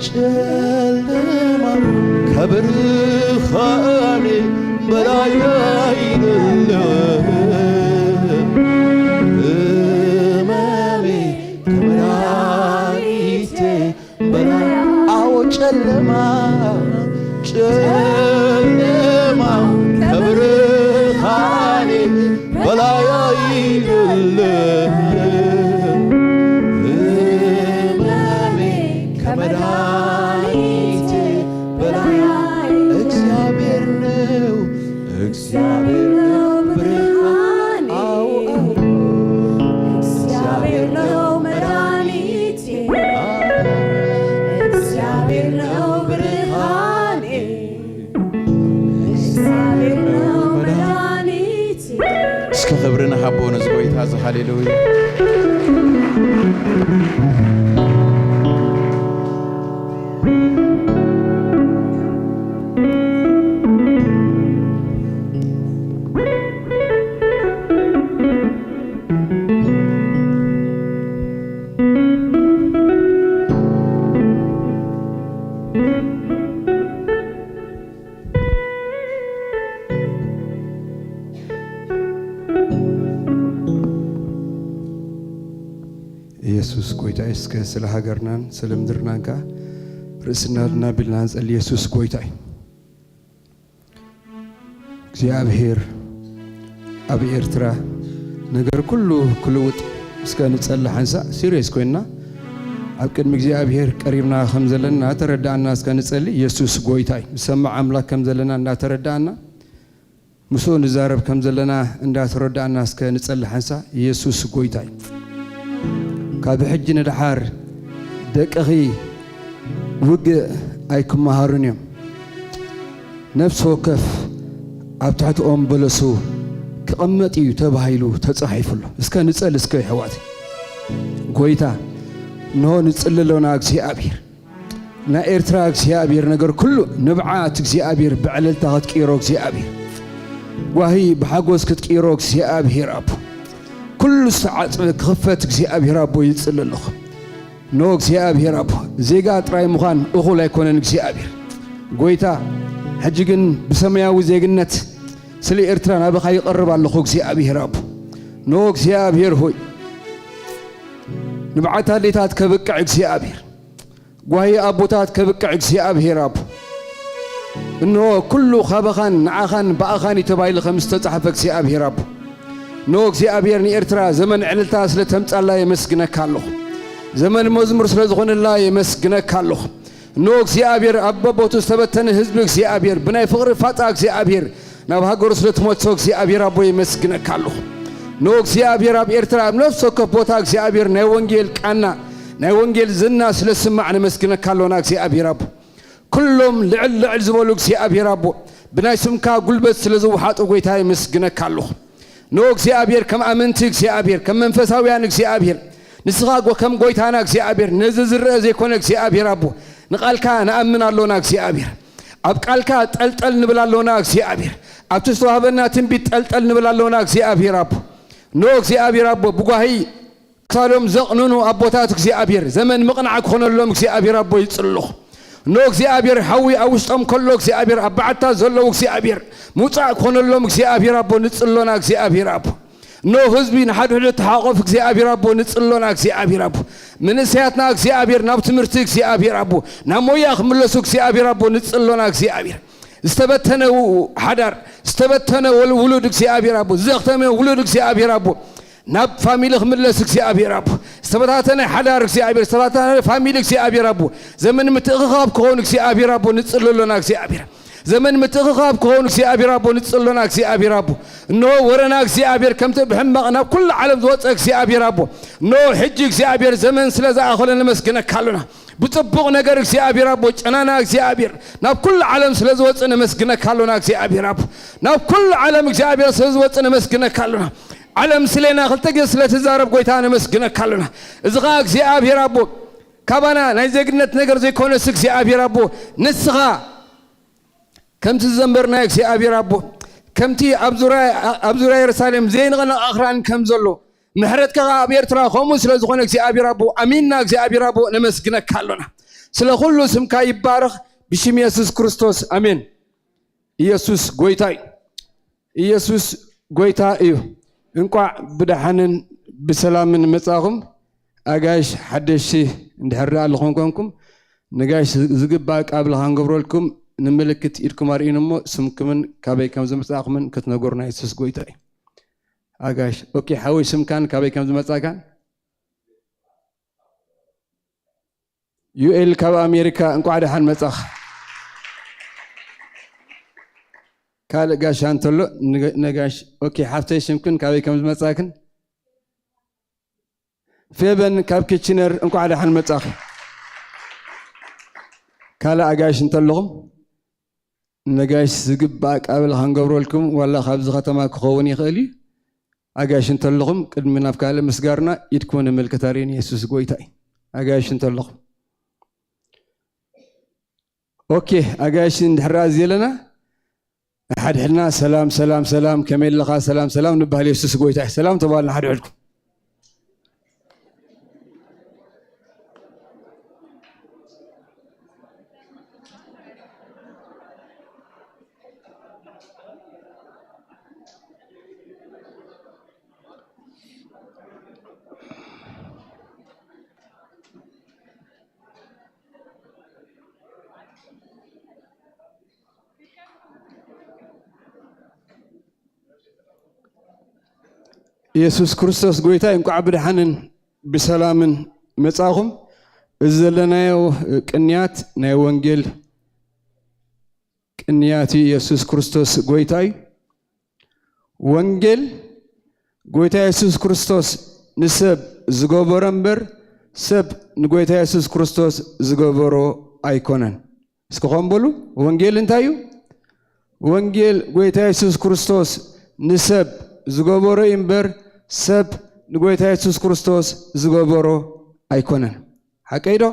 ጨለማ ከብርሃኔ በላይ አይደለም፣ ህመሜ ከመድኃኒቴ በላይ። አዎ፣ ጨለማ፣ ጨለማ ከብርሃኔ በላይ አይደለም፣ ህመሜ ከመድኃኒቴ በላይ። እግዚአብሔር ነው፣ እግዚአብሔር ነው ብርሃኔ። አዎ፣ አዎ። እግዚአብሔር ነው መድኃኒቴ። እግዚአብሔር ነው ብርሃኔ። እግዚአብሔር ነው መድኃኒቴ። እስኪ ክብሪ ንሃቦ ነዚ ጎይታ እዚ። ሃሌሉያ። ኢየሱስ ጎይታ እዩ። እስከ ስለ ሃገርናን ስለ ምድርናን ከኣ ርእስና ድና ቢልና ንጸሊ። ኢየሱስ ጎይታ እዩ። እግዚኣብሔር ኣብ ኤርትራ ነገር ኩሉ ክልውጥ እስከ ንጸሊ ሓንሳእ ሲሪየስ ኮይንና ኣብ ቅድሚ እግዚኣብሔር ቀሪብና ከም ዘለና ተረዳእና እስከ ንጸሊ። ኢየሱስ ጎይታ እዩ። ዝሰምዕ ኣምላክ ከም ዘለና እናተረዳእና ምስኡ ንዛረብ ከም ዘለና እንዳተረዳእና እስከ ንጸሊ ሓንሳእ። ኢየሱስ ጎይታ እዩ። ካብ ሕጂ ንደሓር ደቅኺ ውግእ ኣይክመሃሩን እዮም። ነፍሲ ወከፍ ኣብ ትሕቲ ኦም በለሱ ክቕመጥ እዩ ተባሂሉ ተጻሒፉ ኣሎ። እስከ ንጸሊ እስከ የሕዋት። ጎይታ እንሆ ንጽሊ ኣሎና እግዚኣብሔር። ናይ ኤርትራ እግዚኣብሔር ነገር ኩሉ ንብዓት እግዚኣብሔር ብዕልልታ ክትቅይሮ እግዚኣብሔር። ጓሂ ብሓጎስ ክትቅይሮ እግዚኣብሔር ኣቦ። ኩሉ ዝተዓጽበ ክኽፈት እግዚኣብሔር ኣቦ ይጽሊ ኣለኹ። ኖ እግዚኣብሔር ኣቦ ዜጋ ጥራይ ምዃን እኹል ኣይኮነን እግዚኣብሔር። ጎይታ ሕጂ ግን ብሰማያዊ ዜግነት ስለ ኤርትራ ናብኻ ይቐርብ ኣለኹ እግዚኣብሔር ኣቦ። ኖ እግዚኣብሔር ሆይ ንብዓት ኣዴታት ከብቅዕ እግዚኣብሔር ጓሂ ኣቦታት ከብቅዕ እግዚኣብሔር ኣቦ። እንሆ ኩሉ ካባኻን ንዓኻን ብኣኻን እዩ ተባሂሉ ከም ዝተጻሕፈ እግዚኣብሔር ኣቦ። እንሆ እግዚኣብሔር ንኤርትራ ዘመን ዕልልታ ስለ ተምጻላ የመስግነካ ኣለኹ። ዘመን መዝሙር ስለ ዝኾነላ የመስግነካ ኣለኹ። እንሆ እግዚኣብሔር ኣብ በቦቱ ዝተበተነ ህዝቢ እግዚኣብሔር ብናይ ፍቕሪ ፋጻ እግዚኣብሔር ናብ ሃገሩ ስለ ትመልሶ እግዚኣብሔር ኣቦ የመስግነካ ኣለኹ። እንሆ እግዚኣብሔር ኣብ ኤርትራ ኣብ ነፍሲ ወከፍ ቦታ እግዚኣብሔር ናይ ወንጌል ቃና ናይ ወንጌል ዝና ስለ ስማዕ ነመስግነካ ኣሎና እግዚኣብሔር ኣቦ። ኩሎም ልዕል ልዕል ዝበሉ እግዚኣብሔር ኣቦ ብናይ ስምካ ጉልበት ስለ ዝወሓጡ ጎይታ የመስግነካ ኣለኹ። ኖ እግዚኣብሔር ከም ኣመንቲ እግዚኣብሔር ከም መንፈሳውያን እግዚኣብሔር ንስኻ ጎ- ከም ጎይታና እግዚኣብሔር ነዚ ዝረአ ዘይኮነ እግዚኣብሔር ኣቦ ንቓልካ ንኣምን ኣሎና እግዚኣብሔር ኣብ ቃልካ ጠልጠል ንብል ኣሎና እግዚኣብሔር ኣብቲ ዝተዋህበና ትንቢት ጠልጠል ንብል ኣሎና እግዚኣብሔር ኣቦ። ኖ እግዚኣብሔር ኣቦ ብጓሂ ክሳዶም ዘቕንኑ ኣቦታት እግዚኣብሔር ዘመን ምቕናዕ ክኾነሎም እግዚኣብሔር ኣቦ ይጽልኹ። እኖ እግዚኣብሔር ሓዊ ኣብ ውሽጦም ከሎ እግዚኣብሔር ኣብ በዓታ ዘለዉ እግዚኣብሔር ምውፃእ ክኾነሎም እግዚኣብሔር ኣቦ ንፅሎና እግዚኣብሔር ኣቦ እኖ ህዝቢ ንሓድሕዱ ተሓቆፍ እግዚኣብሔር ኣቦ ንፅሎና እግዚኣብሔር ኣቦ ምንእሰያትና እግዚኣብሔር ናብ ትምህርቲ እግዚኣብሔር ኣቦ ናብ ሞያ ክምለሱ እግዚኣብሔር ኣቦ ንፅሎና እግዚኣብሔር ዝተበተነ ሓዳር ዝተበተነ ውሉድ እግዚኣብሔር ኣቦ ዘኽተመ ውሉድ እግዚኣብሔር ኣቦ ናብ ፋሚሊ ክምለስ እግዚኣብሔር ኣቦ ዝተበታተነ ሓዳር እግዚኣብሔር ዝተበታተነ ፋሚሊ እግዚኣብሔር ኣቦ ዘመን ምትእኽኻብ ክኸውን እግዚኣብሔር ኣቦ ንፅልሎና እግዚኣብሔር ዘመን ምትእኽኻብ ክኸውን እግዚኣብሔር ኣቦ ንፅልሎና እግዚኣብሔር ኣቦ እንሆ ወረና እግዚኣብሔር ከምቲ ብሕማቕ ናብ ኩሉ ዓለም ዝወፀ እግዚኣብሔር ኣቦ እንሆ ሕጂ እግዚኣብሔር ዘመን ስለ ዝኣኸሎ ነመስግነካ ኣሎና ብፅቡቕ ነገር እግዚኣብሔር ኣቦ ጨናና እግዚኣብሔር ናብ ኩሉ ዓለም ስለ ዝወፀ ነመስግነካ ኣሎና እግዚኣብሔር ኣቦ ናብ ኩሉ ዓለም እግዚኣብሔር ስለ ዝወፀ ነመስግነካ ኣሎና ዓለም ስሌና ክልተ ግዜ ስለ ትዛረብ ጎይታ ነመስግነካ ኣሎና እዚ ኸዓ እግዚኣብሔር ኣቦ ካባና ናይ ዜግነት ነገር ዘይኮነስ እግዚኣብሔር ኣቦ ንስኻ ከምቲ ዝዘንበርናዮ እግዚኣብሔር ኣቦ ከምቲ ኣብ ዙርያ የሩሳሌም ዘይንቐነቕ ኣኽራን ከም ዘሎ ምሕረትካ ኣብ ኤርትራ ከምኡ ስለ ዝኾነ እግዚኣብሔር ኣቦ ኣሚንና እግዚኣብሔር ኣቦ ነመስግነካ ኣሎና ስለ ኩሉ ስምካ ይባረኽ ብሽም የሱስ ክርስቶስ ኣሜን ኢየሱስ ጎይታ እዩ ኢየሱስ ጎይታ እዩ እንቋዕ ብደሓንን ብሰላምን መጻኹም ኣጋይሽ ሓደሽቲ እንድሕር ደኣ ዝኾንኮንኩም ንጋሽ ዝግባእ ቃብል ኻንገብረልኩም ንምልክት ኢድኩም ኣርእዩን እሞ ስምኩምን ካበይ ከም ዝመጻእኩምን ክትነገሩና የሱስ ጎይታ እዩ ኣጋሽ ኦኬ ሓወይ ስምካን ካበይ ከም ዝመጻእካን ዩኤል ካብ ኣሜሪካ እንቋዕ ደሓን መጻኽ ካልእ ጋሻ እንተሎ ነጋሽ ኦኬ ሓፍተይ ሽምክን ካበይ ከም ዝመጻክን ፌበን ካብ ኪችነር እንቋዕ ደሓን መጻኺ ካልእ ኣጋይሽ እንተለኹም ነጋይሽ ዝግባእ ኣቀባበል ክንገብረልኩም ዋላ ካብዚ ከተማ ክኸውን ይኽእል እዩ ኣጋይሽ እንተለኹም ቅድሚ ናብ ካልእ ምስጋርና ኢድኩም ንምልክት ኣርእን የሱስ ጎይታ እዩ ኣጋይሽ እንተለኹም ኦኬ ኣጋይሽ እንድሕር ዘለና ሓድሕድና ሰላም ሰላም ሰላም ከመይ ኣለኻ ሰላም ሰላም ንበሃል የሱስ ጎይታ እዩ ሰላም ተባሃልና ሓድሕድኩም ኢየሱስ ክርስቶስ ጎይታ እንቋዕ ብድሓንን ብሰላምን መጻኹም እዚ ዘለናዮ ቅንያት ናይ ወንጌል ቅንያት ኢየሱስ ክርስቶስ ጎይታ እዩ ወንጌል ጎይታ ኢየሱስ ክርስቶስ ንሰብ ዝገበሮ እምበር ሰብ ንጎይታ ኢየሱስ ክርስቶስ ዝገበሮ ኣይኮነን እስኪ ኾን በሉ ወንጌል እንታይ እዩ ወንጌል ጎይታ የሱስ ክርስቶስ ንሰብ ዝገበሮ እዩ እምበር ሰብ ንጎይታ የሱስ ክርስቶስ ዝገበሮ ኣይኮነን ሓቀይ ዶ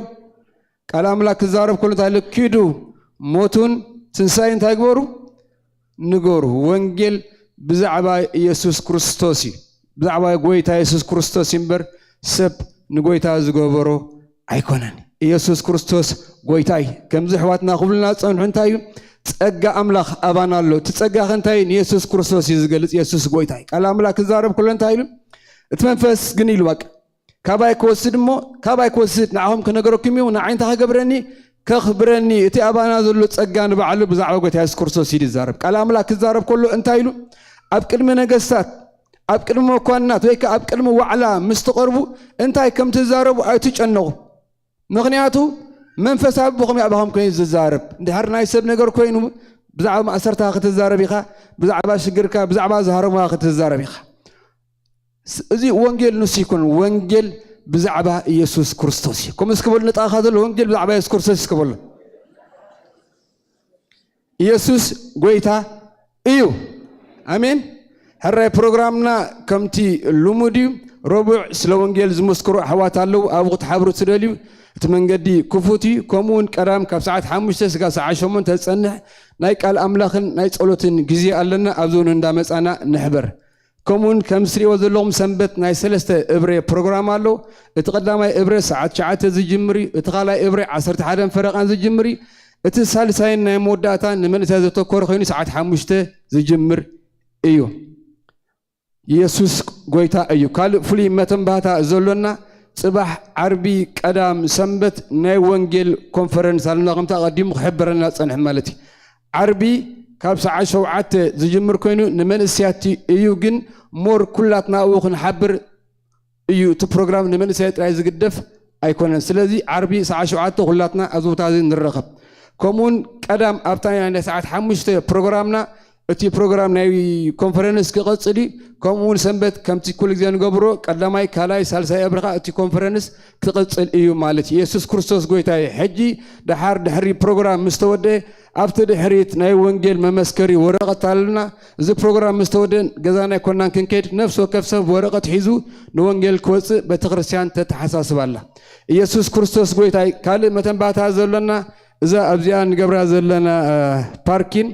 ቃል ኣምላክ ክዛረብ ከሎ እንታይ ኢሉ ኪዱ ሞቱን ትንሳኤ እንታይ ግበሩ ንገሩ ወንጌል ብዛዕባ የሱስ ክርስቶስ እዩ ብዛዕባ ጎይታ የሱስ ክርስቶስ እዩ እምበር ሰብ ንጎይታ ዝገበሮ ኣይኮነን። ኢየሱስ ክርስቶስ ጎይታ እዩ። ከምዚ ኣሕዋትና ክብሉና ዝጸንሑ እንታይ እዩ? ጸጋ ኣምላኽ ኣባና ኣሎ። እቲ ጸጋ ከ እንታይ እዩ? ንየሱስ ክርስቶስ እዩ ዝገልጽ። የሱስ ጎይታ እዩ። ቃል ኣምላኽ ክዛረብ ከሎ እንታይ ኢሉ? እቲ መንፈስ ግን ኢሉ በቃ ካባይ ክወስድ እሞ ካባይ ክወስድ ንዓኹም ክነገረኩም እዩ። ንዓይ እንታይ ክገብረኒ? ከኽብረኒ። እቲ ኣባና ዘሎ ጸጋ ንባዕሉ ብዛዕባ ጎይታ የሱስ ክርስቶስ እዩ ዝዛረብ። ቃል ኣምላኽ ክዛረብ ከሎ እንታይ ኢሉ? ኣብ ቅድሚ ነገስታት ኣብ ቅድሚ መኳንናት ወይ ከዓ ኣብ ቅድሚ ዋዕላ ምስ ትቐርቡ እንታይ ከም ትዛረቡ ኣይትጨነቑ። ምኽንያቱ መንፈስ ኣቦኹም እዩ ኣባኹም ኮይኑ ዝዛረብ። እንድሕር ናይ ሰብ ነገር ኮይኑ ብዛዕባ ማእሰርታ ክትዛረብ ኢኻ፣ ብዛዕባ ሽግርካ፣ ብዛዕባ ዝሃረሙኻ ክትዛረብ ኢኻ። ስ- እዚ ወንጌል ንሱ ይኮን፣ ወንጌል ብዛዕባ ኢየሱስ ክርስቶስ እዩ። ከምኡ እስኪ በሉ ንጣኻ ዘሎ ወንጌል ብዛዕባ ኢየሱስ ክርስቶስ እስኪ በሉ። ኢየሱስ ጎይታ እዩ። ኣሜን። ሕራይ ፕሮግራምና ከምቲ ልሙድ እዩ። ረቡዕ ስለ ወንጌል ዝመስክሩ ኣሕዋት ኣለዉ። ኣብኡ ክትሓብሩ ትደልዩ እቲ መንገዲ ክፉት እዩ። ከምኡ እውን ቀዳም ካብ ሰዓት ሓሙሽተ ስጋ ሰዓት ሸሞንተ ዝጸንሕ ናይ ቃል ኣምላኽን ናይ ጸሎትን ግዜ ኣለና። ኣብዚ እውን እንዳመጻና ንሕበር። ከምኡውን ከም ዝትሪእዎ ዘለኹም ሰንበት ናይ ሰለስተ እብረ ፕሮግራም ኣሎ። እቲ ቀዳማይ እብረ ሰዓት ትሽዓተ ዝጅምር እዩ። እቲ ካልኣይ እብረ ዓሰርተ ሓደን ፈረቓን ዝጅምር እዩ። እቲ ሳልሳይን ናይ መወዳእታ ንመንእሰያት ዘተኮረ ኮይኑ ሰዓት ሓሙሽተ ዝጅምር እዩ። የሱስ ጎይታ እዩ። ካልእ ፍሉይ መተንባህታ ዘሎና፣ ጽባሕ ዓርቢ ቀዳም ሰንበት ናይ ወንጌል ኮንፈረንስ ኣለና፣ ከምቲ ኣቐዲሙ ክሕብረና ጸንሕ ማለት እዩ። ዓርቢ ካብ ሰዓት ሸውዓተ ዝጅምር ኮይኑ ንመንእሰያት እዩ፣ ግን ሞር ኩላትና ኣብኡ ክንሓብር እዩ። እቲ ፕሮግራም ንመንእሰያት ጥራይ ዝግደፍ ኣይኮነን። ስለዚ ዓርቢ ሰዓት ሸውዓተ ኩላትና ኣብዚ ቦታ እዚ ንረኸብ። ከምኡውን ቀዳም ኣብታ ናይ ሰዓት ሓሙሽተ ፕሮግራምና እቲ ፕሮግራም ናይ ኮንፈረንስ ክቐጽል እዩ። ከምኡውን ሰንበት ከምቲ ኩሉ ግዜ ንገብሮ ቀዳማይ፣ ካልኣይ፣ ሳልሳይ እብርኻ እቲ ኮንፈረንስ ክቐጽል እዩ ማለት እዩ። የሱስ ክርስቶስ ጎይታ እዩ። ሕጂ ደሓር ድሕሪ ፕሮግራም ምስ ተወደአ ኣብቲ ድሕሪት ናይ ወንጌል መመስከሪ ወረቐት ኣለና። እዚ ፕሮግራም ምስ ተወደአ ገዛና ኣይኮናን ክንከይድ፣ ነፍሲ ወከፍ ሰብ ወረቐት ሒዙ ንወንጌል ክወጽእ ቤተ ክርስቲያን ተተሓሳስብ ኣላ። ኢየሱስ ክርስቶስ ጎይታ እዩ። ካልእ መተንባታ ዘሎና እዛ ኣብዚኣ ንገብራ ዘለና እ፣ ፓርኪን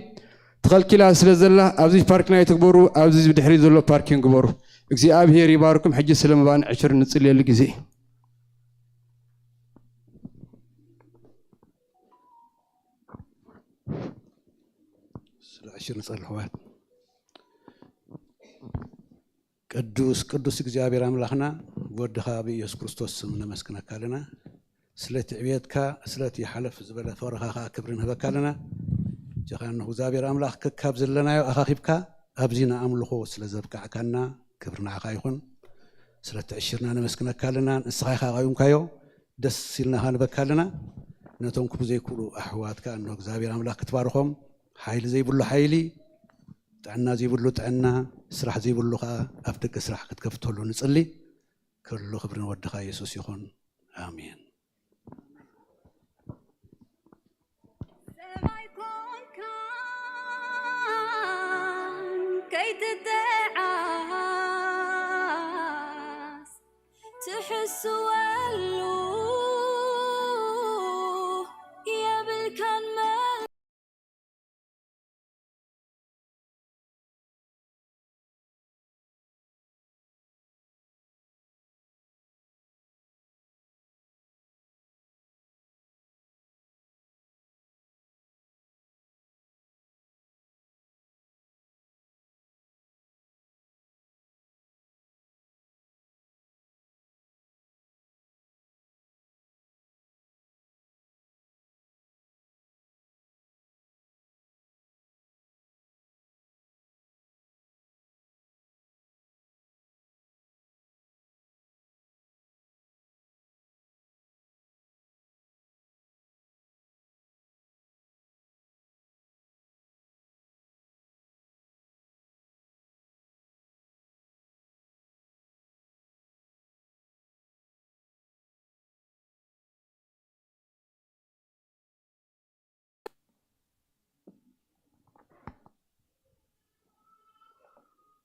ተኸልኪላ ስለ ዘላ ኣብዚ ፓርኪን ኣይትግበሩ፣ ኣብዚ ብድሕሪ ዘሎ ፓርኪን ግበሩ። እግዚኣብሔር ይባርኩም። ሕጂ ስለ መባን ዕሽር ንጽልየሉ ግዜ እዩ። ስለ ዕሽር ንጸሊ ኣሕዋት። ቅዱስ ቅዱስ እግዚኣብሔር ኣምላኽና ብወድኻ ብኢየሱስ ክርስቶስ ስም ነመስግነካ ኣለና። ስለቲ ዕብየትካ ስለቲ ሓለፍ ዝበለ ፍቕርኻ ኸኣ ክብሪ ንህበካ ኣለና። ጀኻ እንሆ እግዚኣብሔር ኣምላኽ ከካብ ዘለናዮ ኣኻኺብካ ኣብዚ ንኣምልኾ ስለ ዘብቃዕካና ክብሪ ንዓኻ ይኹን። ስለቲ ዕሽርና ነመስግነካ ኣለና። ንስኻ ኢኻ ቀዊምካዮ፣ ደስ ኢልና ኸኣ ንበካ ኣለና። ነቶም ክቡ ዘይክእሉ ኣሕዋትካ እንሆ እግዚኣብሔር ኣምላኽ ክትባርኾም፣ ሓይሊ ዘይብሉ ሓይሊ፣ ጥዕና ዘይብሉ ጥዕና፣ ስራሕ ዘይብሉ ኸኣ ኣፍ ደገ ስራሕ ክትከፍተሉ ንጽሊ። ኩሉ ክብሪ ንወድኻ የሱስ ይኹን። ኣሜን። ሰማይ ኮንካን ከይትጠዓስ ትሕስወሉ የብልካን መ-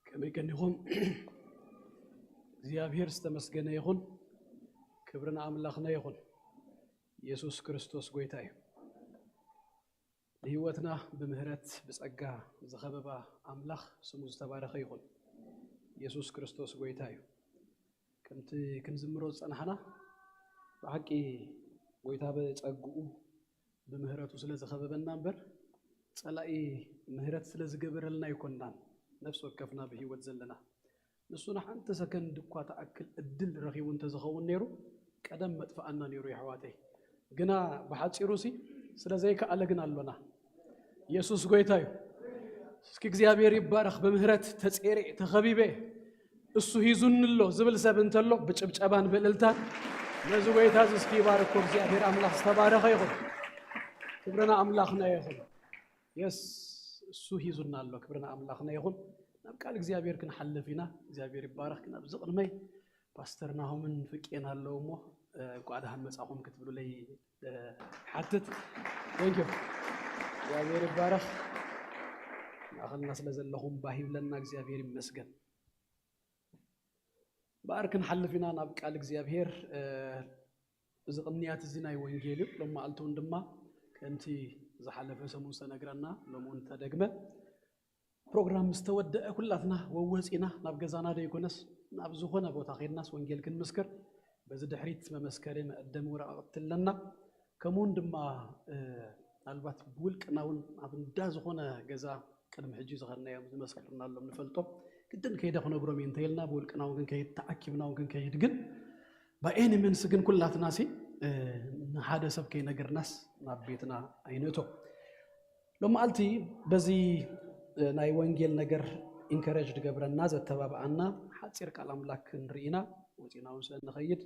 ከመይ ቀኒኹም? እግዚኣብሔር ዝተመስገነ ይኹን። ክብሪ ንኣምላኽና ይኹን። የሱስ ክርስቶስ ጎይታ እዩ። ንህይወትና ብምህረት ብጸጋ ዝኸበባ ኣምላኽ ስሙ ዝተባረኸ ይኹን። የሱስ ክርስቶስ ጎይታ እዩ። ከምቲ ክንዝምሮ ዝጸናሕና ብሓቂ ጎይታ ብጸግኡ ብምህረቱ ስለ ዝኸበበና እምበር ጸላኢ ምህረት ስለ ዝገበረልና ኣይኮንናን ነፍሲ ወከፍና ብህይወት ዘለና። ንሱ ንሓንቲ ሰከንድ እኳ ትኣክል እድል ረኺቡ እንተዝኸውን ነይሩ ቀደም መጥፍኣና ነይሩ የሕዋተይ። ግና ብሓጺሩ ሲ ስለ ዘይከኣለ ግን ኣሎና። የሱስ ጎይታ እዩ። እስኪ እግዚኣብሔር ይባረኽ። ብምህረት ተጼሬ ተኸቢበ እሱ ሂዙኒ ኣሎ ዝብል ሰብ እንተሎ ብጭብጨባን ብእልልታን ነዚ ጎይታ እዚ እስኪ ይባርኮ። እግዚኣብሔር ኣምላኽ ዝተባረኸ ይኹን። ክብርና ኣምላኽና ይኹን። የስ እሱ ሂዙና ኣሎ። ክብርና ኣምላኽና ይኹን። ናብ ቃል እግዚኣብሔር ክንሓልፍ ኢና። እግዚኣብሔር ይባረኽ። ግን ኣብዚ ቅድመይ ፓስተር ናሆምን ፍቄን ኣለዉ እሞ እ፣ እንኳዕ ደሓን መጻኹም ክትብሉለይ እ፣ ሓትት። Thank you። እግዚኣብሔር ይባረኽ። ማእኸልና ስለ ዘለኹም ባህ ይብለና። እግዚኣብሔር ይመስገን። እምበኣር ክንሓልፍ ኢና ናብ ቃል እግዚኣብሔር። እ፣ እዚ ቅንያት እዚ ናይ ወንጌል እዩ። ሎማዓልቲ እውን ድማ ከምቲ ዝሓለፈ ሰሙን ዝተነግረና ሎሚ እውን ተደግመ። ፕሮግራም ምስ ተወደአ ኩላትና ወወፂና ናብ ገዛና ደይኮነስ ናብ ዝኾነ ቦታ ከይድናስ ወንጌል ክንምስክር በዚ ድሕሪት መመስከሪ መቐደሚ ወረቓቕቲ ኣለና። ከምኡውን ድማ ምናልባት ብውልቅና እውን ኣብ እንዳ ዝኾነ ገዛ ቅድሚ ሕጂ ዝኸድናዮም ዝመስክርናሎም ንፈልጦም ግድን ከይደ ክነግሮም እዩ እንተይልና ብውልቅና እውን ክንከይድ ተኣኪብና እውን ክንከይድ ግን ባኤኒ ምንስ ግን ኩላትና ሲ ንሓደ ሰብ ከይነገርናስ ናብ ቤትና ኣይንእቶ። ሎማዓልቲ በዚ ናይ ወንጌል ነገር ኢንከረጅ ዝገብረና ዘተባብኣና ሓፂር ቃል ኣምላክ ክንርኢ ኢና። ወፂና እውን ስለ ንኸይድ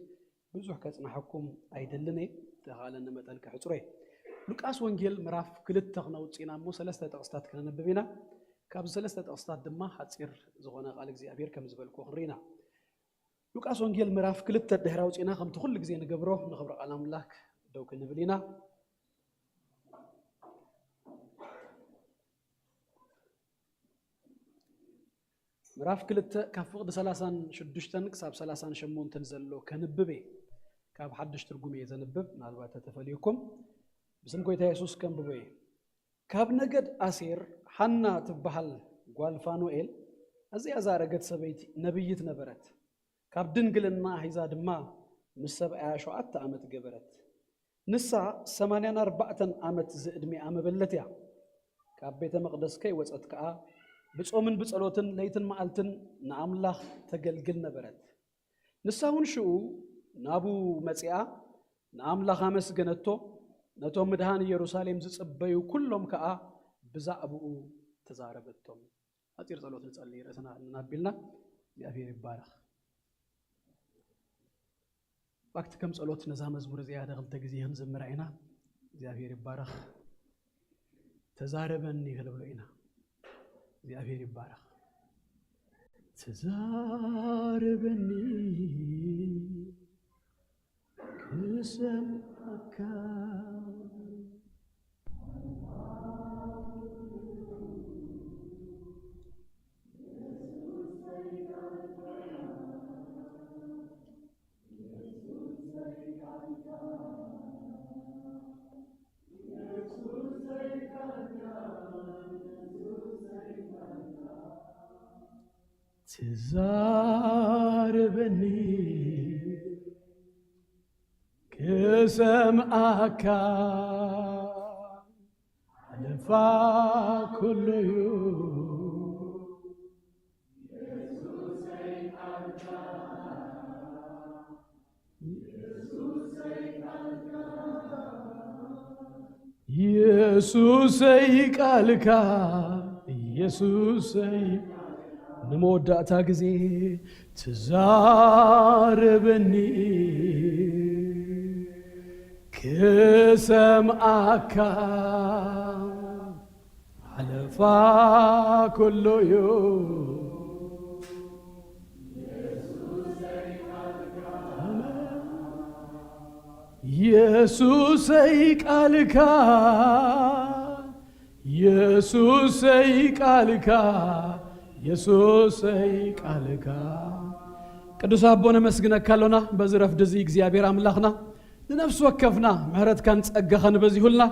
ብዙሕ ከፅናሐኩም ኣይደልን እየ። ተኻለኒ መጠን ክሕፅሮ እየ። ሉቃስ ወንጌል ምዕራፍ ክልተ ክነውፅእ ኢና እሞ ሰለስተ ጥቕስታት ክነንብብ ኢና። ካብዚ ሰለስተ ጥቕስታት ድማ ሓፂር ዝኾነ ቃል እግዚኣብሔር ከም ዝበልኩ ክንርኢ ኢና። ሉቃስ ወንጌል ምዕራፍ ክልተ ድሕሪ ኣውፂእና ከምቲ ኩሉ ግዜ ንገብሮ ንኽብሪ ቃል ኣምላክ ደው ክንብል ኢና። ምዕራፍ ክልተ ካብ ፍቕዲ ሰላሳን ሽዱሽተን ክሳብ ሰላሳን ሸሞንተን ዘሎ ከንብብ እየ። ካብ ሓድሽ ትርጉም እየ ዘንብብ፣ ምናልባት ተተፈልዩኩም ብስም ጎይታ የሱስ ከንብቦ እየ። ካብ ነገድ ኣሴር ሓና ትበሃል ጓል ፋኑኤል ኣዝያ ዝኣረገት ሰበይቲ ነብይት ነበረት። ካብ ድንግልና ሒዛ ድማ ምስ ሰብኣያ ሸውዓተ ዓመት ገበረት። ንሳ ሰማንያን ኣርባዕተን ዓመት ዝዕድሚኣ መበለት እያ። ካብ ቤተ መቕደስ ከይወጸት ከኣ ብጾምን ብጸሎትን ለይትን መዓልትን ንኣምላኽ ተገልግል ነበረት። ንሳ እውን ሽኡ ናብኡ መጺኣ ንኣምላኽ ኣመስገነቶ፣ ነቶም ምድሃን ኢየሩሳሌም ዝጽበዩ ኩሎም ከኣ ብዛዕባኡ ተዛረበቶም። ሓጺር ጸሎት ንጸሊ፣ ርእስና እናቢልና እግዚኣብሔር ይባረኽ። ባክቲ ከም ጸሎት ነዛ መዝሙር እዚኣ ሓደ ክልተ ግዜ ክንዝምራ ኢና። እግዚኣብሔር ይባረኽ። ተዛረበኒ ክንብሎ ኢና። እግዚኣብሔር ይባረኽ። ተዛረበኒ ክሰምዓካ። ትዛረበኒ ክሰምዓካ ሓለፋ ኩሉ እዩ። የሱሰይ ቃልካ፣ የሱሰይ ንመወዳእታ ግዜ ትዛረበኒ ክሰምዓካ ሓለፋ ኩሉ እዩ። የሱሰይ ቃልካ፣ የሱሰይ ቃልካ፣ የሱሰይ ቃልካ። ቅዱስ ኣቦ ነመስግነካ ኣሎና በዚ ረፍዲ እዚ እግዚኣብሔር ኣምላኽና ንነፍሲ ወከፍና ምሕረትካን ጸጋኻን በዚሁልና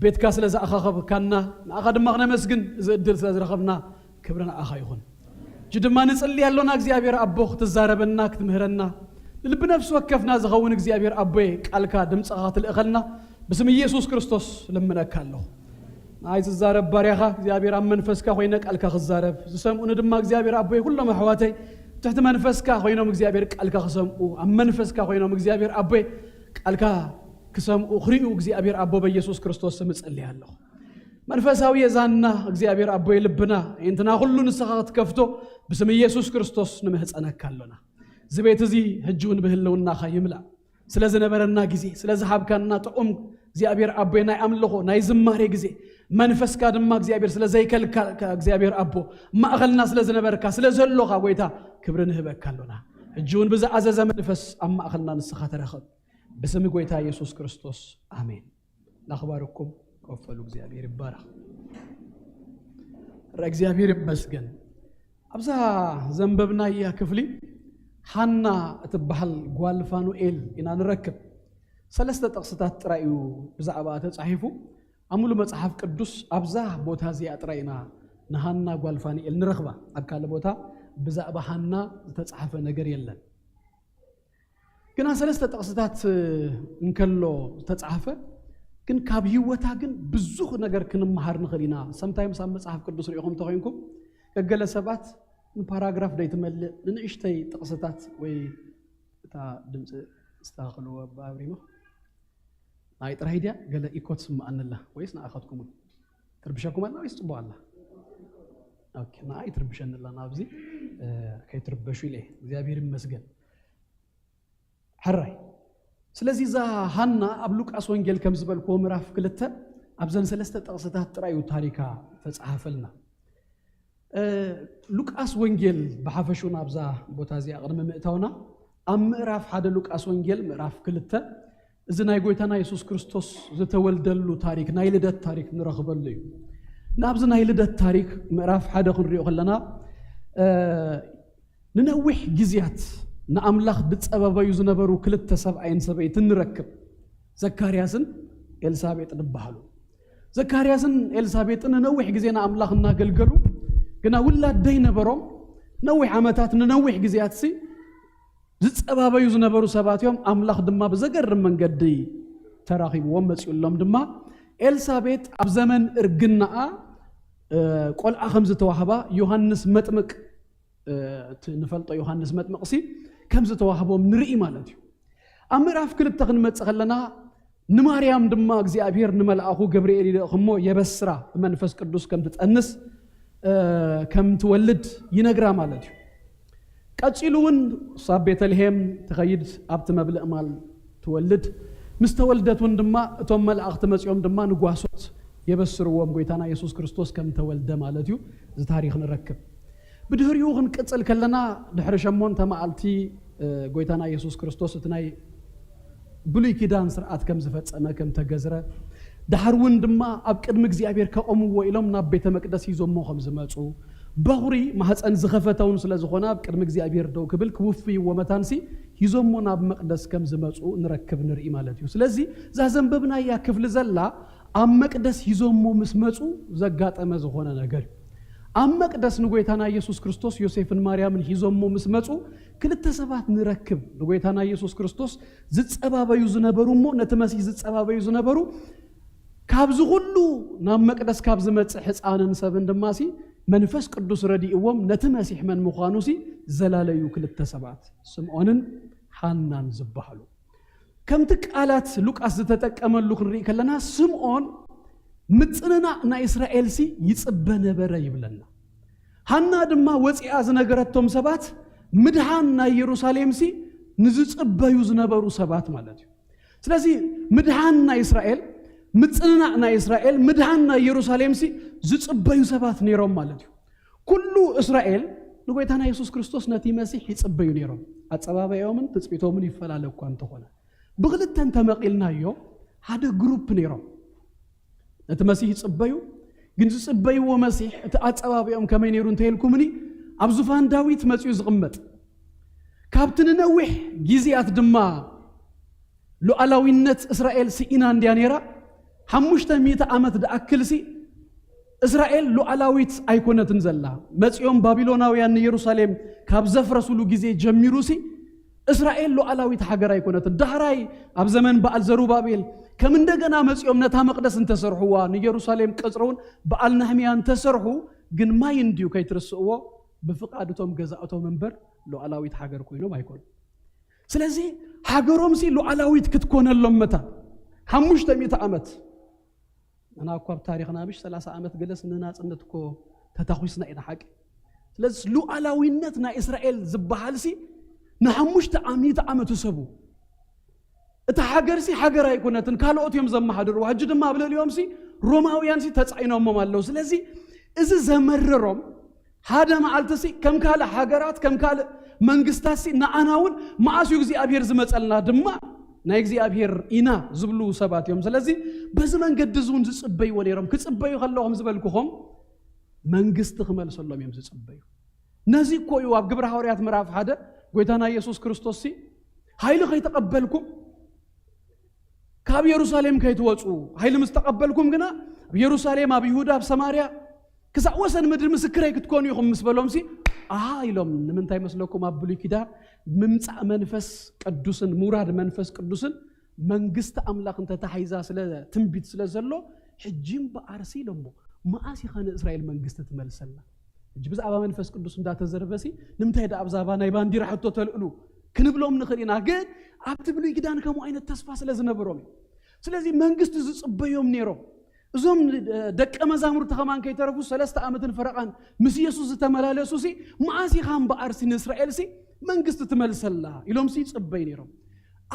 ቤትካ ስለ ዝኣኻኸብካና ንኣኻ ድማ ክነመስግን እዚ እድል ስለ ዝረኸብና ክብሪ ንኣኻ ይኹን። እጂ ድማ ንጽሊ ኣሎና እግዚኣብሔር ኣቦ ክትዛረበና ክትምህረና ንልቢ ነፍሲ ወከፍና ዝኸውን እግዚኣብሔር ኣቦየ ቃልካ ድምፅኻ ክትልእኸልና ብስም ኢየሱስ ክርስቶስ ልምነካ ኣለኹ። ንኣይ ዝዛረብ ባርያኻ እግዚኣብሔር ኣብ መንፈስካ ኮይነ ቃልካ ክዛረብ ዝሰምኡኒ ድማ እግዚኣብሔር ኣቦየ ኩሎም ኣሕዋተይ ትሕቲ መንፈስካ ኮይኖም እግዚኣብሔር ቃልካ ክሰምኡ ኣብ መንፈስካ ኮይኖም እግዚኣብሔር ኣቦየ ቃልካ ክሰምኡ ክርእዩ እግዚኣብሔር ኣቦ በኢየሱስ ክርስቶስ ስም እጸልይ ኣለኹ። መንፈሳዊ የዛና እግዚኣብሔር ኣቦይ ልብና ኣዒንትና ኩሉ ንስኻ ክትከፍቶ ብስም ኢየሱስ ክርስቶስ ንምህጸነካ ኣሎና። እዚ ቤት እዚ ሕጂ እውን ብህልውናኻ ይምላእ። ስለ ዝነበረና ግዜ ስለ ዝሃብካና ጥዑም እግዚኣብሔር ኣቦይ ናይ ኣምልኾ ናይ ዝማሬ ግዜ መንፈስካ ድማ እግዚኣብሔር ስለ ዘይከልካልካ እግዚኣብሔር ኣቦ ማእኸልና ስለ ዝነበርካ ስለ ዘሎኻ ጎይታ ክብሪ ንህበካ ኣሎና። ሕጂ እውን ብዝኣዘዘ መንፈስ ኣብ ማእኸልና ንስኻ ተረኸብ። ብስም ጎይታ ኢየሱስ ክርስቶስ ኣሜን። ላኽባርኩም ኮፈሉ እግዚኣብሔር ይባረኽ። ረ እግዚኣብሔር ይመስገን። ኣብዛ ዘንበብናያ ክፍሊ ሓና እትበሃል ጓል ፋኑኤል ኢና ንረክብ። ሰለስተ ጥቕስታት ጥራይ እዩ ብዛዕባ ተጻሒፉ። ኣብ ሙሉ መጽሓፍ ቅዱስ ኣብዛ ቦታ እዚኣ ጥራይ ኢና ንሃና ጓል ፋንኤል ንረኽባ። ኣብ ካልእ ቦታ ብዛዕባ ሃና ዝተጻሕፈ ነገር የለን። ግና ሰለስተ ጥቕስታት እንከሎ ዝተጻሕፈ፣ ግን ካብ ህይወታ ግን ብዙሕ ነገር ክንመሃር ንኽእል ኢና። ሰምታይምስ ኣብ መጽሓፍ ቅዱስ ርኢኹም ተኾይንኩም፣ ገገለ ሰባት ንፓራግራፍ ደይትመልእ ንንእሽተይ ጥቕስታት ወይ እታ ድምፂ ዝተኻኸልዎ ብኣብሪማ ናይ ጥራይ ድያ ገለ ኢኮ ትስምኣኒ ኣላ ወይስ ንኣኻትኩም እውን ትርብሸኩም ኣላ ወይስ ጽቡቕ ኣላ? ኦኬ፣ ንኣይ ትርብሸኒ ኣላ ናብዚ ከይትርበሹ ኢለ። እግዚኣብሔር ይመስገን። ሕራይ። ስለዚ እዛ ሃና ኣብ ሉቃስ ወንጌል ከም ዝበልክዎ ምዕራፍ ክልተ ኣብዘን ሰለስተ ጥቕስታት ጥራይ እዩ ታሪካ ተጻሓፈልና። ሉቃስ ወንጌል ብሓፈሹ ናብዛ ቦታ እዚኣ ቅድሚ ምእታውና ኣብ ምዕራፍ ሓደ ሉቃስ ወንጌል ምዕራፍ ክልተ እዚ ናይ ጎይታና የሱስ ክርስቶስ ዝተወልደሉ ታሪክ ናይ ልደት ታሪክ ንረኽበሉ እዩ። ናብዚ ናይ ልደት ታሪክ ምዕራፍ ሓደ ክንሪኦ ከለና ንነዊሕ ግዜያት ንኣምላኽ ዝጸበበዩ ዝነበሩ ክልተ ሰብኣይን ሰበይትን ንረክብ። ዘካርያስን ኤልሳቤጥ ዝበሃሉ። ዘካርያስን ኤልሳቤጥን ንነዊሕ ግዜ ንኣምላኽ እናገልገሉ ግና ውላድ ደይነበሮም ነዊሕ ዓመታት ንነዊሕ ግዜያትሲ ዝጸባበዩ ዝነበሩ ሰባት እዮም። ኣምላኽ ድማ ብዘገርም መንገዲ ተራኺብዎም መጺኡሎም ድማ ኤልሳቤጥ ኣብ ዘመን እርግናኣ ቆልዓ ከም ዝተዋህባ ዮሃንስ መጥምቅ እቲ ንፈልጦ ዮሃንስ መጥምቕሲ ከም ዝተዋህቦም ንርኢ ማለት እዩ። ኣብ ምዕራፍ ክልተ ክንመጽእ ከለና ንማርያም ድማ እግዚኣብሔር ንመልኣኹ ገብርኤል ይልእኽ እሞ የበስራ ብመንፈስ ቅዱስ ከም ትጠንስ ከም ትወልድ ይነግራ ማለት እዩ። ቀጺሉ እውን ሳብ ቤተልሔም ትኸይድ ኣብቲ መብልእ ማል ትወልድ። ምስ ተወልደት እውን ድማ እቶም መላእኽቲ መጺኦም ድማ ንጓሶት የበስርዎም ጎይታና የሱስ ክርስቶስ ከም ተወልደ ማለት እዩ። እዚ ታሪኽ ንረክብ። ብድሕሪኡ ክንቅጽል ከለና ድሕሪ ሸሞንተ መዓልቲ ጎይታና የሱስ ክርስቶስ እቲ ናይ ብሉይ ኪዳን ስርዓት ከም ዝፈጸመ ከም ተገዝረ ድሓር እውን ድማ ኣብ ቅድሚ እግዚኣብሔር ከቐምዎ ኢሎም ናብ ቤተ መቅደስ ሂዞሞ ከም ዝመጹ በኹሪ ማህፀን ዝኸፈተውን ስለ ዝኾነ ኣብ ቅድሚ እግዚኣብሔር ደው ክብል ክውፍይዎ መታንሲ ሂዞሞ ናብ መቅደስ ከም ዝመጹ ንረክብ ንርኢ ማለት እዩ። ስለዚ እዛ ዘንበብናያ ክፍሊ ዘላ ኣብ መቅደስ ሂዞሞ ምስ መጹ ዘጋጠመ ዝኾነ ነገር እዩ። ኣብ መቅደስ ንጎይታና ኢየሱስ ክርስቶስ ዮሴፍን ማርያምን ሂዞሞ ምስ መጹ ክልተ ሰባት ንረክብ። ንጎይታና ኢየሱስ ክርስቶስ ዝጸባበዩ ዝነበሩ እሞ ነቲ መሲህ ዝጸባበዩ ዝነበሩ ካብዚ ኩሉ ናብ መቅደስ ካብ ዝመጽእ ሕፃንን ሰብን ድማ ሲ መንፈስ ቅዱስ ረዲእዎም ነቲ መሲሕ መን ምዃኑ ሲ ዘላለዩ ክልተ ሰባት ስምዖንን ሃናን ዝበሃሉ። ከምቲ ቃላት ሉቃስ ዝተጠቀመሉ ክንርኢ ከለና ስምዖን ምጽንናዕ ናይ እስራኤል ሲ ይጽበ ነበረ ይብለና። ሃና ድማ ወፂኣ ዝነገረቶም ሰባት ምድሃን ናይ ኢየሩሳሌም ሲ ንዝጽበዩ ዝነበሩ ሰባት ማለት እዩ። ስለዚ ምድሃን ናይ እስራኤል ምጽንናዕ ናይ እስራኤል ምድሃን ናይ ኢየሩሳሌም ሲ ዝጽበዩ ሰባት ነይሮም ማለት እዩ። ኩሉ እስራኤል ንጎይታና የሱስ ክርስቶስ ነቲ መሲሕ ይጽበዩ ነይሮም። ኣጸባባዮምን ትጽቢቶምን ይፈላለ እኳ እንተኾነ ብክልተ እንተመቒልናዮ ሓደ ግሩፕ ነይሮም። ነቲ መሲሕ ይጽበዩ፣ ግን ዝጽበይዎ መሲሕ እቲ ኣጸባቢኦም ከመይ ነይሩ እንተይልኩምኒ ኣብ ዙፋን ዳዊት መጺኡ ዝቕመጥ ካብቲ ንነዊሕ ግዜያት ድማ ሉዓላዊነት እስራኤል ስኢና እንድያ ነይራ። ሓሙሽተ ሚእቲ ዓመት ድኣክልሲ እስራኤል ሉዓላዊት ኣይኮነትን ዘላ። መጺኦም ባቢሎናውያን ንየሩሳሌም ካብ ዘፍረሱሉ ግዜ ጀሚሩሲ እስራኤል ሉዓላዊት ሃገር ኣይኮነትን። ዳሕራይ ኣብ ዘመን በዓል ዘሩባቤል ከም እንደገና መጺኦም ነታ መቕደስ እንተሰርሕዋ ንየሩሳሌም ቅጽሪ እውን በዓል ነህምያ እንተሰርሑ ግን ማይ እንድዩ ከይትርስእዎ ብፍቓድ እቶም ገዛእቶም እምበር ሉዓላዊት ሃገር ኮይኖም ኣይኮኑን። ስለዚ ሃገሮምሲ ሉዓላዊት ክትኮነሎም መታ ሓሙሽተ ሚእቲ ዓመት ንሕና እኳ ኣብ ታሪኽና ምሽ ሰላሳ ዓመት ገለስ ንናጽነት እኮ ተታኺስና ኢና ሓቂ። ስለዚ ሉዓላዊነት ናይ እስራኤል ዝበሃልሲ ንሓሙሽተ ሚእቲ ዓመት ህሰቡ። እታ ሃገርሲ ሃገር ኣይኮነትን፣ ካልኦት እዮም ዘመሓድርዋ። ሕጂ ድማ ኣብ ልዕሊኦምሲ ሮማውያንሲ ተጻዒኖሞም ኣለዉ። ስለዚ እዚ ዘመረሮም ሓደ መዓልትሲ ከም ካልእ ሃገራት ከም ካልእ መንግስታትሲ ንዓና እውን መዓስ እዩ እግዚኣብሔር ዝመጸልና ድማ ናይ እግዚኣብሔር ኢና ዝብሉ ሰባት እዮም። ስለዚ በዚ መንገዲ እዚ እውን ዝጽበይዎ ነይሮም። ክጽበዩ ከለኹም ዝበልኩኹም መንግስቲ ክመልሰሎም እዮም ዝጽበዩ። ነዚ እኮ እዩ ኣብ ግብረ ሃዋርያት ምዕራፍ ሓደ ጎይታና ኢየሱስ ክርስቶስ ሲ ሓይሊ ከይተቐበልኩም ካብ ኢየሩሳሌም ከይትወጹ ሓይሊ ምስ ተቐበልኩም ግና ኣብ ኢየሩሳሌም ኣብ ይሁዳ ኣብ ሰማርያ ክሳብ ወሰን ምድሪ ምስክረይ ክትኮኑ ኢኹም ምስ በሎም ሲ ኣሃ ኢሎም። ንምንታይ መስለኩም? ኣብ ብሉይ ኪዳን ምምፃእ መንፈስ ቅዱስን ምውራድ መንፈስ ቅዱስን መንግስቲ ኣምላኽ እንተተሓይዛ ስለ ትንቢት ስለ ዘሎ ሕጂ እምበኣር ሲ ኢሎሞ፣ መኣስ ኢኻ ንእስራኤል መንግስቲ ትመልሰላ? ሕጂ ብዛዕባ መንፈስ ቅዱስ እንዳተዘርበ ሲ ንምንታይ ደኣ ብዛዕባ ናይ ባንዲራ ሕቶ ተልእሉ ክንብሎም ንኽእል ኢና። ግን ኣብቲ ብሉይ ኪዳን ከምኡ ዓይነት ተስፋ ስለ ዝነበሮም እዩ። ስለዚ መንግስቲ ዝፅበዮም ነይሮም። እዞም ደቀ መዛሙርቲ ከማን ከይተረፉ ሰለስተ ዓመትን ፈረቓን ምስ ኢየሱስ ዝተመላለሱ ሲ መኣስ ኢኻ እምበኣር ሲ ንእስራኤል ሲ መንግስቲ ትመልሰላ ኢሎም ሲ ይፅበዩ ነይሮም።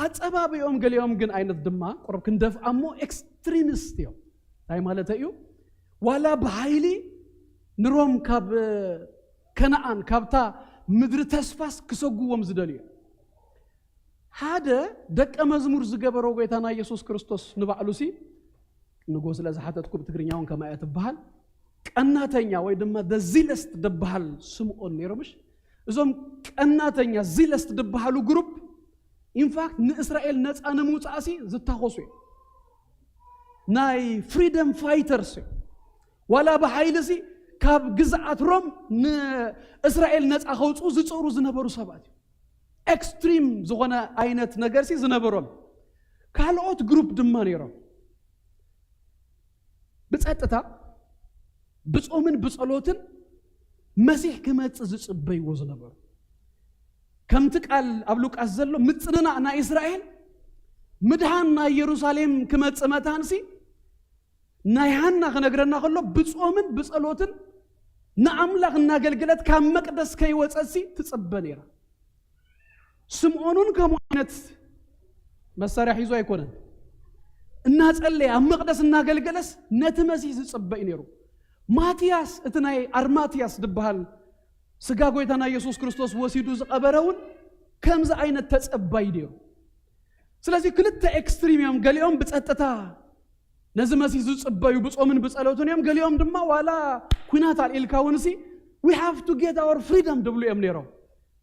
ኣፀባቢኦም ገሊኦም ግን ዓይነት ድማ ቁሩብ ክንደፍኣ እሞ ኤክስትሪሚስት እዮም። እንታይ ማለት እዩ? ዋላ ብሓይሊ ንሮም ካብ ከነኣን ካብታ ምድሪ ተስፋስ ክሰጉዎም ዝደልዩ እዮም። ሓደ ደቀ መዝሙር ዝገበሮ ጎይታና ኢየሱስ ክርስቶስ ንባዕሉ ሲ ንጎ ስለ ዝሓተትኩም ትግርኛውን ከማያ ትበሃል ቀናተኛ ወይ ድማ the zealous ዝበሃል ስምዖን ነይሮ ምሽ? እዞም ቀናተኛ zealous ዝበሃሉ ግሩፕ ኢንፋክት ንእስራኤል ነፃ ንምውፃእ ሲ ዝታኾሱ እዮም። ናይ ፍሪደም ፋይተርስ እዮም። ዋላ ብሓይሊ ሲ ካብ ግዝኣት ሮም ንእስራኤል ነፃ ከውፅኡ ዝፅእሩ ዝነበሩ ሰባት እዮም። ኤክስትሪም ዝኾነ ዓይነት ነገር ሲ ዝነበሮም። ካልኦት ግሩፕ ድማ ነይሮም። ብፀጥታ ብጾምን ብጸሎትን መሲሕ ክመጽእ ዝጽበይዎ ዝነበሩ። ከምቲ ቃል ኣብ ሉቃስ ዘሎ ምጽንናዕ ናይ እስራኤል ምድሃን ናይ ኢየሩሳሌም ክመጽእ መታንሲ ናይ ሃና ክነግረና ከሎ ብጾምን ብጸሎትን ንኣምላኽ እናገልገለት ካብ መቅደስ ከይወጸትሲ ትጽበ ነይራ። ስምዖኑን ከምኡ ዓይነት መሳርያ ሒዙ ኣይኮነን። እናጸለየ ኣብ መቅደስ እናገልገለስ ነቲ መሲሕ ዝጽበ እዩ ነይሩ። ማትያስ እቲ ናይ ኣርማትያስ ዝበሃል ስጋ ጎይታና ኢየሱስ ክርስቶስ ወሲዱ ዝቐበረ እውን ከምዚ ዓይነት ተጸባይ ነይሩ። ስለዚ ክልተ ኤክስትሪም እዮም። ገሊኦም ብጸጥታ ነዚ መሲሕ ዝጽበዩ ብጾምን ብጸሎትን እዮም። ገሊኦም ድማ ዋላ ኩናት ኣልኢልካ እውን ሲ we have to get our freedom ድብሉ እዮም ነይሮም።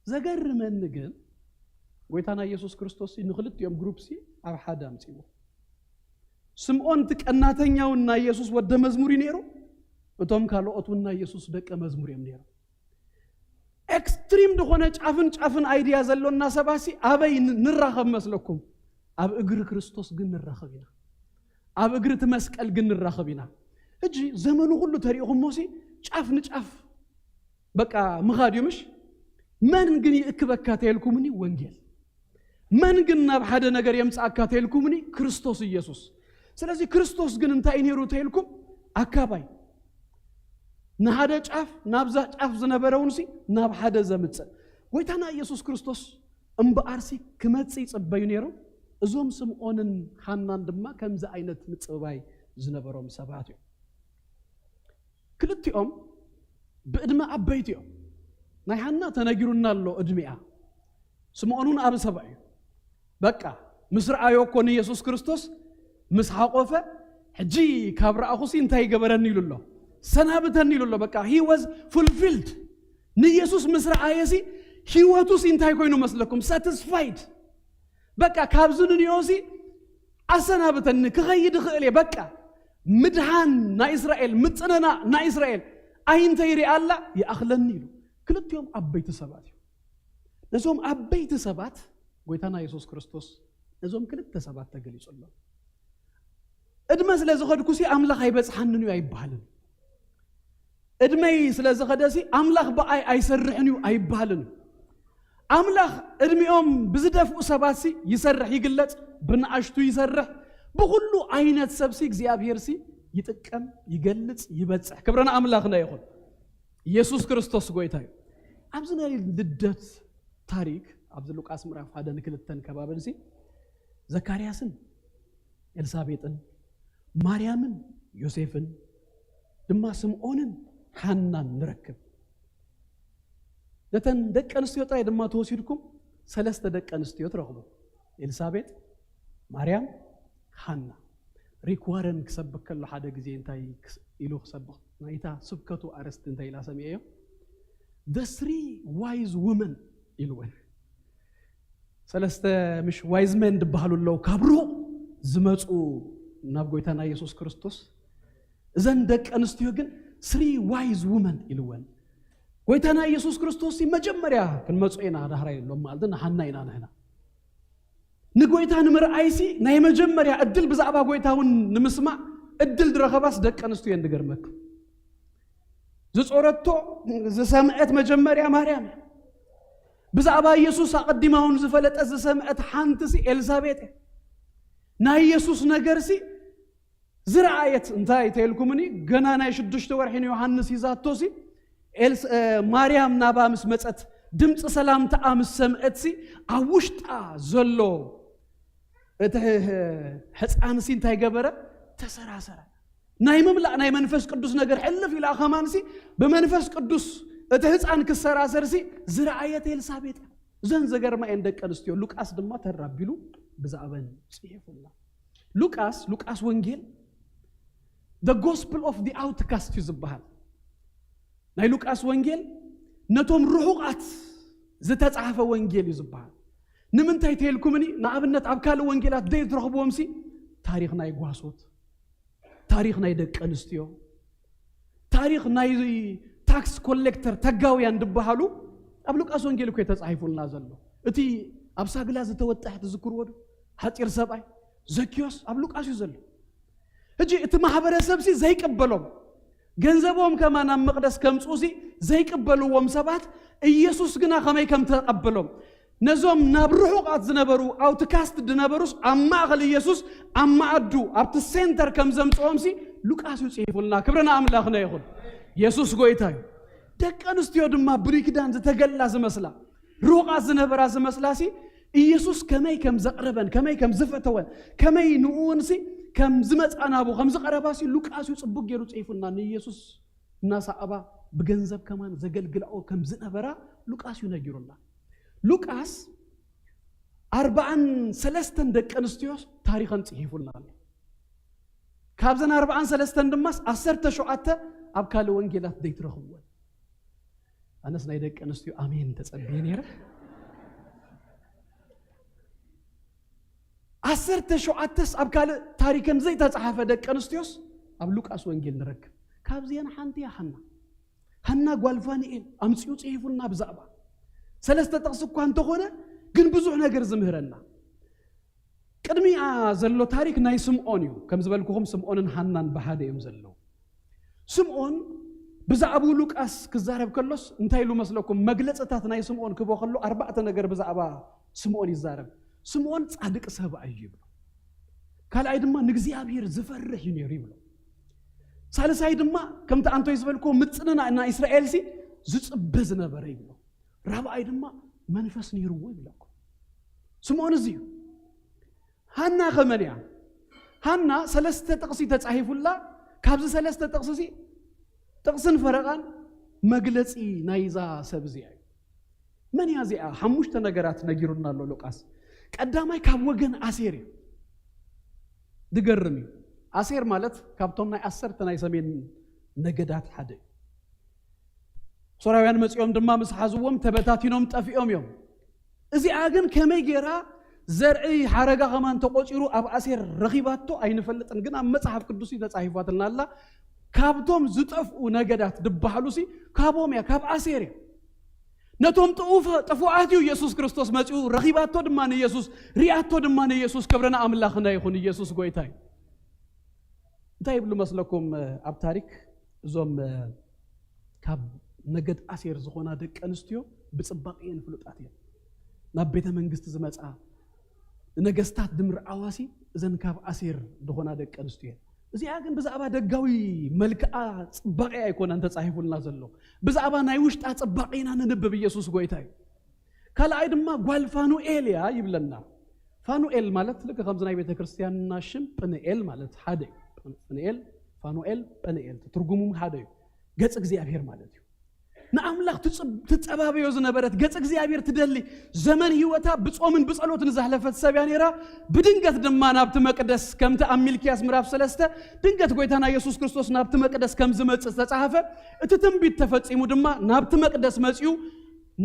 ዘገርመኒ ግን ጎይታና ኢየሱስ ክርስቶስ ንክልቲኦም ግሩፕ ሲ ኣብ ሓደ ኣምጺዎ። ስምዖን እቲ ቀናተኛውን ናይ ኢየሱስ ወደ መዝሙር እዩ ነይሩ። እቶም ካልኦት እውን ናይ ኢየሱስ ደቀ መዝሙር እዮም ነይሮም። ኤክስትሪም ዝኾነ ጫፍን ጫፍን ኣይድያ ዘሎና ሰባሲ ኣበይ ን- ንራኸብ መስለኩም? ኣብ እግሪ ክርስቶስ ግን ንራኸብ ኢና። ኣብ እግሪ እቲ መስቀል ግን ንራኸብ ኢና። ሕጂ ዘመኑ ኩሉ ተሪእኹሞ ሲ ጫፍ ንጫፍ በቃ ምኻድ እዩ ምሽ? መን ግን ይእክበካ ተየልኩምኒ? ወንጌል። መን ግን ናብ ሓደ ነገር የምጽኣካ ተይልኩምኒ? ክርስቶስ ኢየሱስ። ስለዚ ክርስቶስ ግን እንታይ ነይሩ ተይልኩም? ኣካባይ። ንሓደ ጫፍ ናብዛ ጫፍ ዝነበረውንሲ ናብ ሓደ ዘምጽእ ጎይታና ኢየሱስ ክርስቶስ እምበኣርሲ ክመጽእ ይጽበዩ ነይሩ። እዞም ስምዖንን ሃናን ድማ ከምዚ ዓይነት ምጽብባይ ዝነበሮም ሰባት እዮም። ክልቲኦም ብእድመ ዓበይቲ እዮም። ናይ ሃና ተነጊሩና ኣሎ እድሜኣ። ስምዖን እውን ኣብ ሰብኣ እዩ። በቃ ምስ ረኣዮ እኮ ንኢየሱስ ክርስቶስ ምስ ሓቆፈ ሕጂ ካብ ረኣኹሲ እንታይ ይገበረኒ ኢሉ ኣሎ፣ ሰናብተኒ ኢሉ ኣሎ። በቃ he was fulfilled። ንኢየሱስ ምስ ረኣየሲ ህይወቱሲ እንታይ ኮይኑ መስለኩም? ሳቲስፋይድ። በቃ ካብዚ ንንዮሲ ኣሰናብተኒ ክኸይድ እኽእል እየ። በቃ ምድሃን ናይ እስራኤል ምጽንናዕ ናይ እስራኤል ኣይንተ ይሪኣ ኣላ ይኣኽለኒ ኢሉ። ክልቲኦም ዓበይቲ ሰባት እዮም። ነዞም ዓበይቲ ሰባት ጎይታና የሱስ ክርስቶስ ነዞም ክልተ ሰባት ተገሊጹ ኣሎ። እድመ ስለ ዝኸድኩሲ ኣምላኽ ኣይበጽሓንን እዩ ኣይበሃልን። እድመይ ስለ ዝኸደሲ ኣምላኽ ብኣይ ኣይሰርሕን እዩ ኣይበሃልን። ኣምላኽ እድሜኦም ብዝደፍኡ ሰባትሲ ይሰርሕ ይግለጽ፣ ብንኣሽቱ ይሰርሕ፣ ብኹሉ ዓይነት ሰብሲ እግዚኣብሄርሲ ይጥቀም፣ ይገልጽ፣ ይበጽሕ። ክብሪ ንኣምላኽና ይኹን። ኢየሱስ ክርስቶስ ጎይታ እዩ። ኣብዚ ናይ ልደት ታሪክ ኣብዚ ሉቃስ ምዕራፍ ሓደ ንክልተን ከባብንሲ ዘካርያስን ኤልሳቤጥን ማርያምን ዮሴፍን ድማ ስምዖንን ሓናን ንረክብ። ነተን ደቂ ኣንስትዮ ጥራይ ድማ ተወሲድኩም ሰለስተ ደቂ ኣንስትዮ ትረኽቡ። ኤልሳቤጥ፣ ማርያም፣ ሓና። ሪክ ዋረን ክሰብክ ከሎ ሓደ ግዜ እንታይ ክስ- ኢሉ ክሰብኽ ናይታ ስብከቱ ኣርእስቲ እንታይ ኢላ ሰሚዐዮ? The three wise women ኢልወን። ሰለስተ ምሽ ዋይዝ መን ዝበሃሉ ኣለዉ ካብ ሩቕ ዝመፁ ናብ ጎይታና ኢየሱስ ክርስቶስ። እዘን ደቂ ኣንስትዮ ግን Three wise women ኢልወን። ጎይታና ኢየሱስ ክርስቶስ ሲ መጀመርያ ክንመጽኦ ኢና ዳህራይ ኢሎም ማለት ንሓና ኢና ንሕና። ንጎይታ ንምርኣይሲ ናይ መጀመርያ እድል ብዛዕባ ጎይታ እውን ንምስማዕ እድል ዝረኸባስ ደቂ ኣንስትዮ እየን። ዝገርመኩም ዝጾረቶ ዝሰምዐት መጀመርያ ማርያም እያ። ብዛዕባ ኢየሱስ ኣቐዲማ እውን ዝፈለጠት ዝሰምዐት ሓንቲ ሲ ኤልሳቤጥ እያ። ናይ ኢየሱስ ነገር ሲ ዝረኣየት እንታይ ተይልኩምኒ ገና ናይ ሽዱሽተ ወርሒ ንዮሃንስ ሂዛቶ ሲ ኤልስ ማርያም ናባ ምስ መጸት ድምፂ ሰላምታኣ ምስ ሰምዐት ሲ ኣብ ውሽጣ ዘሎ እቲ ሕፃን ሲ እንታይ ገበረ? ተሰራሰረ። ናይ ምምላእ ናይ መንፈስ ቅዱስ ነገር ሕልፍ ኢላ ከማን ሲ ብመንፈስ ቅዱስ እቲ ህፃን ክሰራሰር ሲ ዝረኣየት ኤልሳቤጥ እያ። እዘን ዘገርማ እየን ደቂ ኣንስትዮ። ሉቃስ ድማ ተራቢሉ ብዛዕበን ጽሒፉልና። ሉቃስ ሉቃስ ወንጌል the gospel of the outcast እዩ ዝበሃል። ናይ ሉቃስ ወንጌል ነቶም ርሑቓት ዝተጻሕፈ ወንጌል እዩ ዝበሃል። ንምንታይ ተልኩምኒ? ንኣብነት ኣብ ካልእ ወንጌላት ደይ ትረኽብዎም ሲ ታሪኽ ናይ ጓሶት፣ ታሪኽ ናይ ደቂ ኣንስትዮ፣ ታሪኽ ናይ ታክስ ኮሌክተር ተጋውያን ዝበሃሉ ኣብ ሉቃስ ወንጌል እኮ ተጻሒፉልና ዘሎ። እቲ ኣብ ሳግላ ዝተወጠሐ ትዝክርዎ ዶ? ሓጺር ሰብኣይ ዘኪዮስ ኣብ ሉቃስ እዩ ዘሎ። ሕጂ እቲ ማሕበረሰብ ሲ ዘይቅበሎም፣ ገንዘቦም ከማ ናብ መቕደስ ከምጽኡ ሲ ዘይቅበልዎም ሰባት ኢየሱስ ግና ከመይ ከም ተቐበሎም፣ ነዞም ናብ ርሑቓት ዝነበሩ ኣውትካስት ዝነበሩስ ኣብ ማእኸል ኢየሱስ ኣብ ማኣዱ ኣብቲ ሴንተር ከም ዘምጽኦም ሲ ሉቃስ እዩ ጽሒፉልና። ክብሪ ንኣምላኽና ይኹን። ኢየሱስ ጎይታ እዩ። ደቂ ኣንስትዮ ድማ ብሉይ ኪዳን ዝተገላ ዝመስላ፣ ርሑቓት ዝነበራ ዝመስላ ሲ ኢየሱስ ከመይ ከም ዘቕረበን ከመይ ከም ዝፈተወን ከመይ ንኡን ሲ ከም ዝመጻ ናቡ ከም ዝቐረባ ሲ ሉቃስ እዩ ጽቡቅ ገይሩ ጽሒፉልና። ንኢየሱስ እናሰኣባ ብገንዘብ ከማን ዘገልግላኦ ከም ዝነበራ ሉቃስ እዩ ነጊሩና። ሉቃስ ኣርባዓን ሰለስተን ደቂ ኣንስትዮ ታሪኸን ጽሒፉልና ኣሎ። ካብዘን ኣርባዓን ሰለስተን ድማስ ዓሰርተ ሸውዓተ ኣብ ካልእ ወንጌላት ዘይትረኽብወን። ኣነስ ናይ ደቂ ኣንስትዮ ኣሜን ተጸብየ ነይረ። ዓሰርተ ሸውዓተስ ኣብ ካልእ ታሪከን ዘይተጻሓፈ ደቂ ኣንስትዮስ ኣብ ሉቃስ ወንጌል ንረክብ። ካብዚአን ሓንቲ እያ ሓና። ሓና ጓል ፋኑኤል ኣምጺኡ ጽሒፉልና ብዛዕባ። ሰለስተ ጥቕሲ እኳ እንተኾነ ግን ብዙሕ ነገር ዝምህረና። ቅድሚኣ ዘሎ ታሪክ ናይ ስምዖን እዩ። ከም ዝበልኩኹም ስምዖንን ሃናን ብሓደ እዮም ዘለዉ። ስምዖን ብዛዕባኡ ሉቃስ ክዛረብ ከሎስ እንታይ ኢሉ መስለኩም? መግለጽታት ናይ ስምዖን ክቦ ከሎ ኣርባዕተ ነገር ብዛዕባ ስምዖን ይዛረብ። ስምዖን ጻድቅ ሰብኣይ እዩ ይብሎ። ካልኣይ ድማ ንእግዚኣብሔር ዝፈርሕ እዩ ነይሩ ይብሎ። ሳልሳይ ድማ ከምቲ ኣንቶይ ዝበልኩ ምጽንና እና እስራኤል ሲ ዝጽበ ዝነበረ ይብሎ። ራብኣይ ድማ መንፈስ ነይርዎ ይብለኩም። ስምዖን እዚ እዩ። ሃና ከመን እያ? ሃና ሰለስተ ጥቕሲ ተጻሂፉላ። ካብዚ ሰለስተ ጥቕሲ እዚ ጥቕስን ፈረቓን መግለጺ ናይዛ ሰብ እዚኣ እዩ። መን እያ እዚኣ? ሓሙሽተ ነገራት ነጊሩና ኣሎ ሉቃስ። ቀዳማይ ካብ ወገን ኣሴር እዩ። ድገርም እዩ። ኣሴር ማለት ካብቶም ናይ ዓሰርተ ናይ ሰሜን ነገዳት ሓደ እዩ። ሶራውያን መጺኦም ድማ ምስ ሓዝዎም ተበታቲኖም ጠፊኦም እዮም። እዚኣ ግን ከመይ ጌራ ዘርኢ ሓረጋ ከማን ተቆጺሩ ኣብ ኣሴር ረኺባቶ ኣይንፈልጥን፣ ግን ኣብ መጽሓፍ ቅዱስ ተጻሒፋትልና ኣላ። ካብቶም ዝጠፍኡ ነገዳት ዝበሃሉ ሲ ካብኦም እያ፣ ካብ ኣሴር እያ። ነቶም ጥኡፈ- ጥፉኣት እዩ ኢየሱስ ክርስቶስ መጺኡ ረኺባቶ ድማ ንኢየሱስ ሪኣቶ ድማ ንኢየሱስ። ክብሪ ንኣምላኽና ይኹን። ኢየሱስ ጎይታ እዩ። እንታይ ይብሉ መስለኩም? ኣብ ታሪክ እዞም ካብ ነገድ ኣሴር ዝኾና ደቂ ኣንስትዮ ብጽባቐ እየን ፍሉጣት እየን። ናብ ቤተ መንግስቲ ዝመጻ ነገስታት ድምርዓዋሲ እዘን ካብ ኣሴር ዝኾና ደቂ ኣንስትዮ እየን። እዚኣ ግን ብዛዕባ ደጋዊ መልክዓ ጽባቐ ኣይኮነን ተጻሂፉልና ዘሎ። ብዛዕባ ናይ ውሽጣ ጽባቐ ኢና ንንብብ። ኢየሱስ ጎይታ እዩ። ካልኣይ ድማ ጓል ፋኑኤል እያ ይብለና። ፋኑኤል ማለት ልክ ከምዚ ናይ ቤተ ክርስቲያንና ሽም ጵንኤል ማለት ሓደ እዩ። ጵንኤል፣ ፋኑኤል፣ ጵንኤል ትርጉሙ ሓደ እዩ። ገጽ እግዚኣብሔር ማለት እዩ። ንኣምላኽ ትጽብ- ትጸባበዮ ዝነበረት ገጽ እግዚኣብሔር ትደሊ ዘመን ህይወታ ብጾምን ብጸሎትን ዘሕለፈት ሰብ እያ ነይራ። ብድንገት ድማ ናብቲ መቅደስ ከምቲ ኣብ ሚልክያስ ምዕራፍ ሰለስተ ድንገት ጎይታና ኢየሱስ ክርስቶስ ናብቲ መቅደስ ከም ዝመጽእ ዝተጻሕፈ እቲ ትንቢት ተፈጺሙ ድማ ናብቲ መቅደስ መጺኡ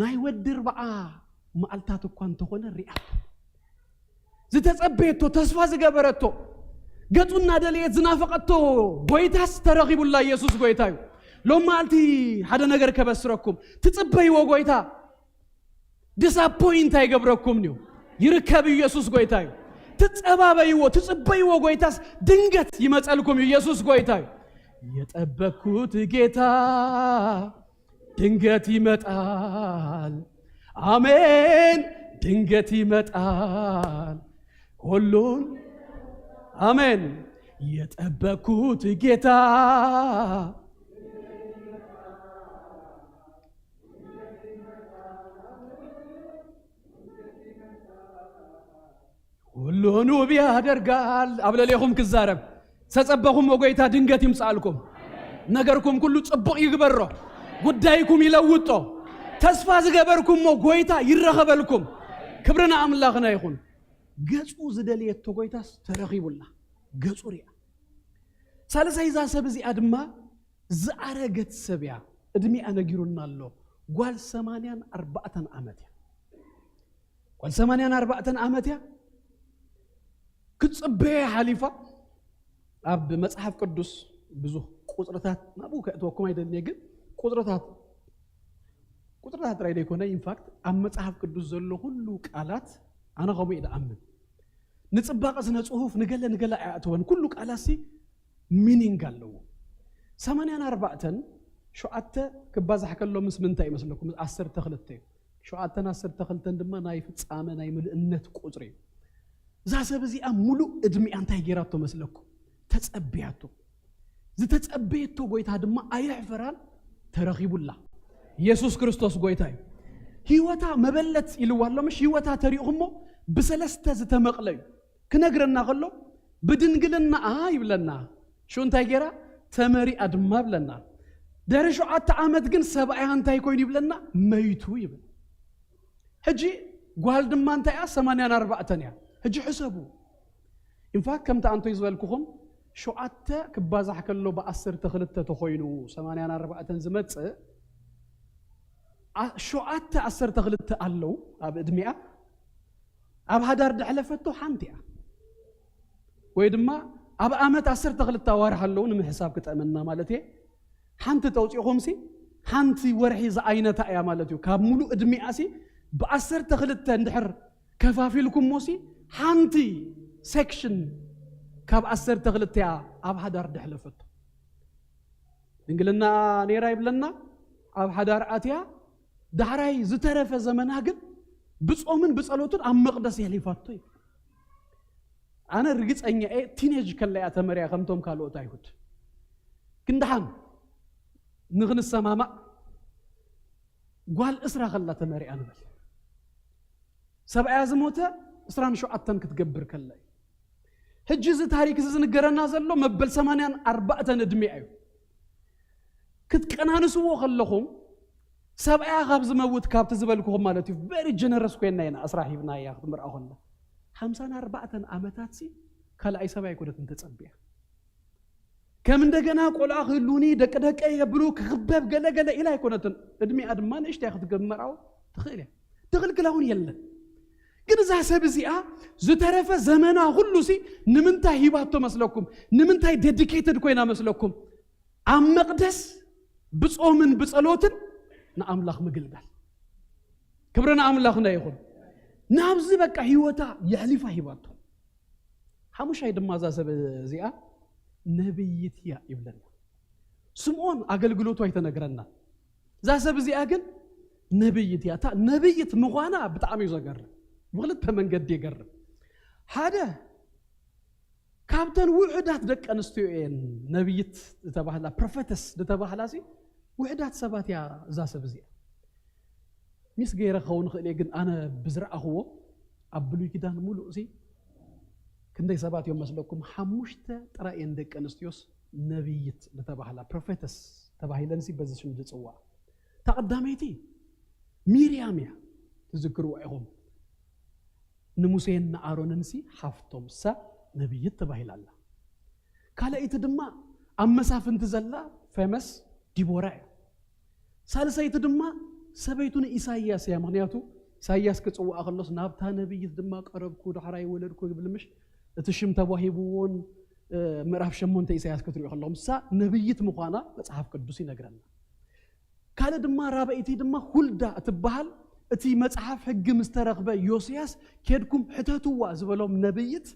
ናይ ወዲ ኣርብዓ መዓልታት እኳ እንተኾነ ሪኣቶ። ዝተጸበየቶ፣ ተስፋ ዝገበረቶ፣ ገጹ እናደለየት ዝናፈቐቶ ጎይታስ ተረኺቡላ። ኢየሱስ ጎይታ እዩ። ሎም መዓልቲ ሓደ ነገር ከበስረኩም። ትጽበይዎ ጎይታ ዲስኣፖይንት ኣይገብረኩምን እዩ። ይርከብ እዩ፣ ኢየሱስ ጎይታ እዩ። ትጸባበይዎ፣ ትጽበይዎ ጎይታስ ድንገት ይመጸልኩም እዩ። ኢየሱስ ጎይታ እዩ። የጠበቅኩት ጌታ ድንገት ይመጣል። አሜን፣ ድንገት ይመጣል። ሁሉን አሜን። የጠበቅኩት ጌታ ሁሉን ውብ ያደርጋል። ኣብ ለሌኹም ክዛረብ፣ ዝተጸበኹሞ ጎይታ ድንገት ይምጻልኩም። ነገርኩም ኩሉ ጽቡቕ ይግበሮ። ጉዳይኩም ይለውጦ። ተስፋ ዝገበርኩሞ ጎይታ ይረኸበልኩም። ክብሪ ንኣምላኽና ይኹን። ገጹ ዝደልየቶ ጎይታስ ተረኺቡላ። ገጹ ሪኣ። ሳልሳይ፣ እዛ ሰብ እዚኣ ድማ ዝኣረገት ሰብ እያ። እድሜኣ ነጊሩና ኣሎ። ጓል ሰማንያን ኣርባዕተን ዓመት እያ። ጓል ሰማንያን ኣርባዕተን ዓመት እያ። ክትጽበየ ሓሊፋ። ኣብ መጽሓፍ ቅዱስ ብዙሕ ቁጽርታት ናብኡ ከእትወኩም ኣይደልየ፣ ግን ቁጽርታት ቁጽርታት ጥራይ ዘይኮነ፣ ኢንፋክት ኣብ መጽሓፍ ቅዱስ ዘሎ ኩሉ ቃላት ኣነ ከምኡ እየ ዝኣምን። ንጽባቐ ስነ ጽሁፍ ንገለ ንገለ ኣይኣተወን። ኩሉ ቃላሲ ሚኒንግ ኣለዎ። ሰማንያን ኣርባዕተን ሸውዓተ ክባዛሕ ከሎ ምስ ምንታይ ይመስለኩም? ዓሰርተ ክልተ እዩ። ሸውዓተን ዓሰርተ ክልተን ድማ ናይ ፍጻመ ናይ ምልእነት ቁጽሪ እዩ። እዛ ሰብ እዚኣ ሙሉእ እድሜኣ እንታይ ገይራቶ መስለኩም? ተጸብያቶ። ዝተጸበየቶ ጎይታ ድማ ኣየሕፈራን፣ ተረኺቡላ። ኢየሱስ ክርስቶስ ጎይታ እዩ። ህይወታ መበለት ኢልዋ ኣሎ፣ ምሽ? ህይወታ ተሪእኹሞ ብሰለስተ ዝተመቕለ እዩ። ክነግረና ከሎ ብድንግልናኣ ይብለና። ሽኡ እንታይ ገይራ? ተመሪኣ ድማ ብለና። ድሕሪ ሸውዓተ ዓመት ግን ሰብኣያ እንታይ ኮይኑ ይብለና? መይቱ ይብል። ሕጂ ጓል ድማ እንታይ እያ? ሰማንያን ኣርባዕተን እያ። ሕጂ ሕሰቡ። ኢንፋክት ከምቲ ኣንቶይ ዝበልኩኹም ሸውዓተ ክባዛሕ ከሎ ብዓሰርተ ክልተ ተኾይኑ ሰማንያን ኣርባዕተን ዝመጽእ ዓ-፣ ሸውዓተ ዓሰርተ ክልተ ኣለዉ ኣብ እድሜኣ። ኣብ ሃዳር ድሕለፈቶ ሓንቲ እያ። ወይ ድማ ኣብ ኣመት ዓሰርተ ክልተ ኣዋርሕ ኣለዉ ንምሕሳብ ክጠመና ማለት እየ። ሓንቲ ተውፂኹምሲ ሓንቲ ወርሒ ዝኣይነታ እያ ማለት እዩ። ካብ ሙሉእ እድሜኣሲ ብዓሰርተ ክልተ እንድሕር ከፋፊልኩሞሲ ሓንቲ ሴክሽን ካብ ዓሰርተ ክልተ እያ ኣብ ሓዳር ድሕለፈቶ። ድንግልና ነይራ ይብለና፣ ኣብ ሓዳር ኣትያ፣ ዳሕራይ ዝተረፈ ዘመና ግን ብጾምን ብጸሎትን ኣብ መቕደስ የሕሊፋቶ እዩ። ኣነ ርግጸኛ እየ፣ ቲኔጅ ከላ እያ ተመርያ ከምቶም ካልኦት ኣይሁድ። ግን ደሓን ንኽንሰማማዕ ጓል ዕስራ ከላ ተመርያ ንበል። ሰብኣያ ዝሞተ ዕስራን ሸውዓተን ክትገብር ከላ እዩ። ሕጂ እዚ ታሪክ እዚ ዝንገረና ዘሎ መበል ሰማንያን ኣርባዕተን እድሜኣ እዩ። ክትቀናንስዎ ከለኹም ሰብኣያ ካብ ዝመውት ካብቲ ዝበልኩኹም ማለት እዩ። ቨሪ ጀነረስ ኮይና ኢና ዕስራ ሂብናያ ክትምርኣ ከላ። ሓምሳን ኣርባዕተን ዓመታት ሲ ካልኣይ ሰብኣይ ኣይኮነትን ተጸብያ። ከም እንደገና ቆልዓ ክህሉኒ ደቂ ደቀ የብሉ ክኽበብ ገለ ገለ ኢላ ኣይኮነትን። እድሜኣ ድማ ንእሽተያ ክትገመራው ትኽእል እያ። ትኽልክላ እውን የለን። ግን እዛ ሰብ እዚኣ ዝተረፈ ዘመና ሁሉ ሲ ንምንታይ ሂባቶ መስለኩም? ንምንታይ ዴዲኬትድ ኮይና መስለኩም? ኣብ መቕደስ ብጾምን ብጸሎትን ንኣምላኽ ምግልጋል። ክብሪ ንኣምላኽና ይኹን። ናብዚ በቃ ህይወታ የሕሊፋ ሂባቶ። ሓሙሻይ ድማ እዛ ሰብ እዚኣ ነብይት እያ ይብለና። ስምዖን ኣገልግሎቱ ኣይተነግረና። እዛ ሰብ እዚኣ ግን ነብይት እያ። እታ ነብይት ምዃና ብጣዕሚ እዩ ዘገርም። ብክልተ መንገዲ የገርም። ሓደ ካብተን ውሑዳት ደቂ ኣንስትዮ እየን ነብይት ዝተባህላ፣ ፕሮፌተስ ዝተባህላ ሲ ውሑዳት ሰባት እያ እዛ ሰብ እዚኣ። ሚስ ገይረ ክኸውን ይኽእል እየ፣ ግን ኣነ ብዝረኣኽዎ ኣብ ብሉይ ኪዳን ሙሉእ ሲ ክንደይ ሰባት እዮም መስለኩም? ሓሙሽተ ጥራይ እየን ደቂ ኣንስትዮስ ነብይት ዝተባህላ፣ ፕሮፌተስ ተባሂለን ሲ በዚ ሽም ዝጽዋዓ። እታ ቀዳመይቲ ሚርያም እያ፣ ትዝክርዋ ኢኹም። ንሙሴን ንኣሮንን ሲ ሓፍቶም፣ እሳ ነብይት ተባሂላ ኣላ። ካልኣይቲ ድማ ኣብ መሳፍንቲ ዘላ ፌመስ ዲቦራ እያ። ሳልሰይቲ ድማ ሰበይቱ ንኢሳይያስ እያ። ምኽንያቱ ኢሳይያስ ክጽውዓ ከሎስ ናብታ ነብይት ድማ ቀረብኩ፣ ዳሕራይ ወለድኩ ይብል ምሽ? እቲ ሽም ተዋሂብዎን ምዕራፍ ሸሞንተ ኢሳያስ ክትሪኦ ከለኹም እሳ ነብይት ምዃና መጽሓፍ ቅዱስ ይነግረና። ካልእ ድማ ራበይቲ ድማ ሁልዳ እትበሃል፣ እቲ መጽሓፍ ሕጊ ምስ ተረኽበ ዮስያስ ኬድኩም ሕተትዋ ዝበሎም ነብይት፣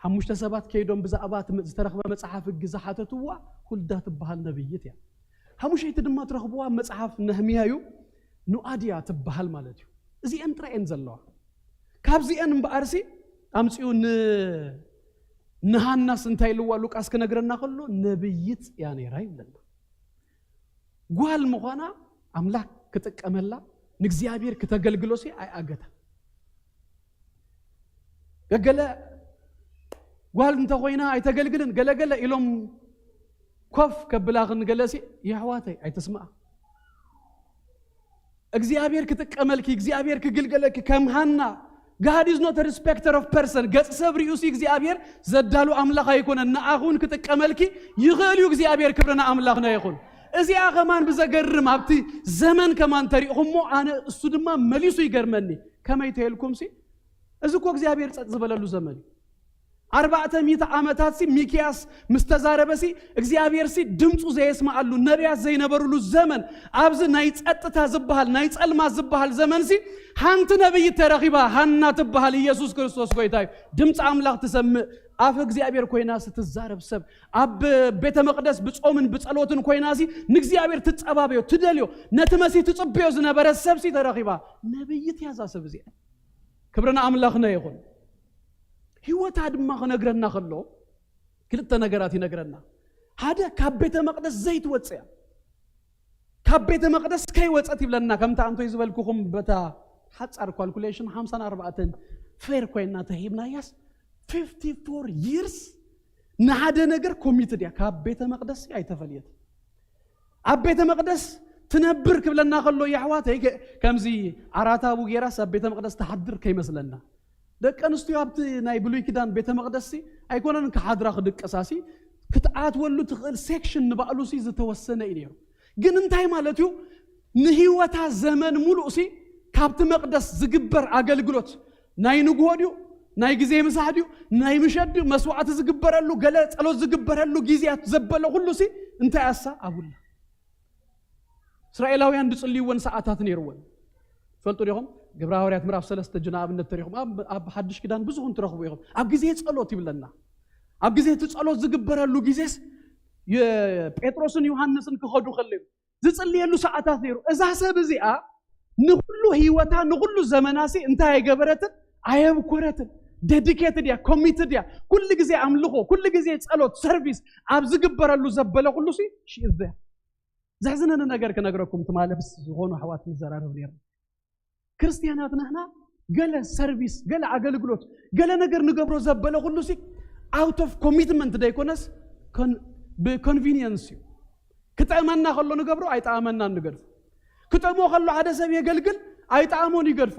ሓሙሽተ ሰባት ከይዶም ብዛዕባ እቲ ዝተረኽበ መጽሓፍ ሕጊ ዝሓተትዋ ሁልዳ ትበሃል ነብይት እያ። ሓሙሸይቲ ድማ ትረኽብዋ መጽሓፍ ነህምያ እዩ። ኑኣድያ ትበሃል ማለት እዩ። እዚአን ጥራይ እየን ዘለዋ። ካብዚአን እምበኣርሲ ኣምጺኡ ን ንሃናስ እንታይ ኢልዋ ሉቃስ ክነግረና ከሎ፣ ነብይት እያ ነይራ ይብለና። ጓል ምዃና ኣምላኽ ክጥቀመላ፣ ንእግዚኣብሔር ክተገልግሎ ሲ ኣይኣገታ። ገገለ ጓል እንተኾይና ኣይተገልግልን፣ ገለገለ ኢሎም ኮፍ ከብላኽን ገለሲ፣ የሕዋተይ ኣይትስማዓ። እግዚኣብሔር ክጥቀመልኪ፣ እግዚኣብሔር ክግልገለኪ ከም ሃና። God is not a respecter of person። ገጽ ሰብ ሪኡሲ እግዚኣብሔር ዘዳሉ ኣምላኽ ኣይኮነን። ንኣኹን ክጥቀመልኪ ይኽእል እዩ እግዚኣብሔር። ክብርና ኣምላኽና ይኹን። እዚኣ ከማን ብዘገርም ኣብቲ ዘመን ከማን ተሪእኹሞ፣ ኣነ እሱ ድማ መሊሱ ይገርመኒ። ከመይ ተየልኩምሲ፣ እዚ እኮ እግዚኣብሔር ጸጥ ዝበለሉ ዘመን እዩ። ኣርባዕተ ሚእቲ ዓመታት ሲ ሚክያስ ምስ ተዛረበ ሲ እግዚኣብሔር ሲ ድምፁ ዘየስማዓሉ፣ ነቢያት ዘይነበሩሉ ዘመን፣ ኣብዚ ናይ ጸጥታ ዝበሃል ናይ ጸልማት ዝበሃል ዘመን ሲ ሓንቲ ነብይት ተረኺባ፣ ሃና ትበሃል። ኢየሱስ ክርስቶስ ጎይታ እዩ። ድምፂ ኣምላኽ ትሰምዕ፣ ኣፍ እግዚኣብሔር ኮይና ሲ ትዛረብ ሰብ፣ ኣብ ቤተ መቅደስ ብጾምን ብጸሎትን ኮይና ሲ ንእግዚኣብሔር ትጸባበዮ ትደልዮ፣ ነቲ መሲህ ትጽበዮ ዝነበረ ሰብ ሲ ተረኺባ። ነብይት እያ እዛ ሰብ እዚኣ። ክብሪ ንኣምላኽና ይኹን። ህይወታ ድማ ክነግረና ከሎ ክልተ ነገራት ይነግረና። ሓደ፣ ካብ ቤተ መቅደስ ዘይትወፅእ እያ። ካብ ቤተ መቅደስ ከይወፀት ይብለና። ከምታ ኣንቶይ ዝበልኩኹም በታ ሓፃር ካልኩሌሽን ሓምሳን ኣርባዕተን ፌር ኮይና ተሂብናያስ፣ ፊፍቲ ፎር ይርስ ንሓደ ነገር ኮሚትድ እያ። ካብ ቤተ መቅደስ ኣይተፈልየት። ኣብ ቤተ መቅደስ ትነብር ክብለና ከሎ፣ የሕዋተይ፣ ከ-፣ ከምዚ ዓራት ኣብኡ ጌራስ ኣብ ቤተ መቅደስ ትሓድር ከይመስለና። ደቂ ኣንስትዮ ኣብቲ ናይ ብሉይ ኪዳን ቤተ መቅደስ ሲ ኣይኮነን ክሓድራ ክድቅሳ ሲ፣ ክትኣትወሉ ትኽእል ሴክሽን ንባዕሉ ሲ ዝተወሰነ እዩ ነይሩ። ግን እንታይ ማለት እዩ? ንህይወታ ዘመን ሙሉእ ሲ ካብቲ መቅደስ ዝግበር ኣገልግሎት፣ ናይ ንግሆ ድዩ፣ ናይ ግዜ ምሳሕ ድዩ፣ ናይ ምሸት ድዩ፣ መስዋዕቲ ዝግበረሉ፣ ገለ ጸሎት ዝግበረሉ ግዜያት ዘበለ ኩሉ ሲ እንታይ ኣሳ ኣብላ። እስራኤላውያን ዝጽልይወን ሰዓታት ነይርወን። ትፈልጡ ዲኹም? ግብረ ሃዋርያት ምዕራፍ ሰለስተ እጅ ንኣብነት ተሪኹም፣ ኣብ፣ ኣብ ሓድሽ ኪዳን ብዙኹም ትረኽቡ ኢኹም። ኣብ ግዜ ጸሎት ይብለና። ኣብ ግዜ እቲ ጸሎት ዝግበረሉ ግዜስ፣ የ-፣ ጴጥሮስን ዮሃንስን ክኸዱ ከለዩ ዝጽልየሉ ሰዓታት ነይሩ። እዛ ሰብ እዚኣ ንኹሉ ህይወታ፣ ንኹሉ ዘመናሲ እንታይ ኣይገበረትን? ኣየብኮረትን። ዴዲኬትድ እያ፣ ኮሚትድ እያ። ኩሉ ግዜ ኣምልኾ፣ ኩሉ ግዜ ጸሎት፣ ሰርቪስ ኣብ ዝግበረሉ ዘበለ ኩሉ ሲ፣ she is there። ዘሕዝነኒ ነገር ክነግረኩም፣ ትማሊ ምስ ዝኾኑ ኣሕዋት ንዘራረብ ነይርና። ክርስትያናት ንሕና ገለ ሰርቪስ፣ ገለ ኣገልግሎት፣ ገለ ነገር ንገብሮ ዘበለ ኩሉ ሲ፣ out of commitment ደይኮነስ፣ ኮን-፣ ብኮንቪኒየንስ እዩ። ክጠእመና ከሎ ንገብሮ፣ ኣይጠኣመናን ንገድፎ። ክጠሞ ከሎ ሓደ ሰብ የገልግል፣ ኣይጠኣሞን ይገድፎ።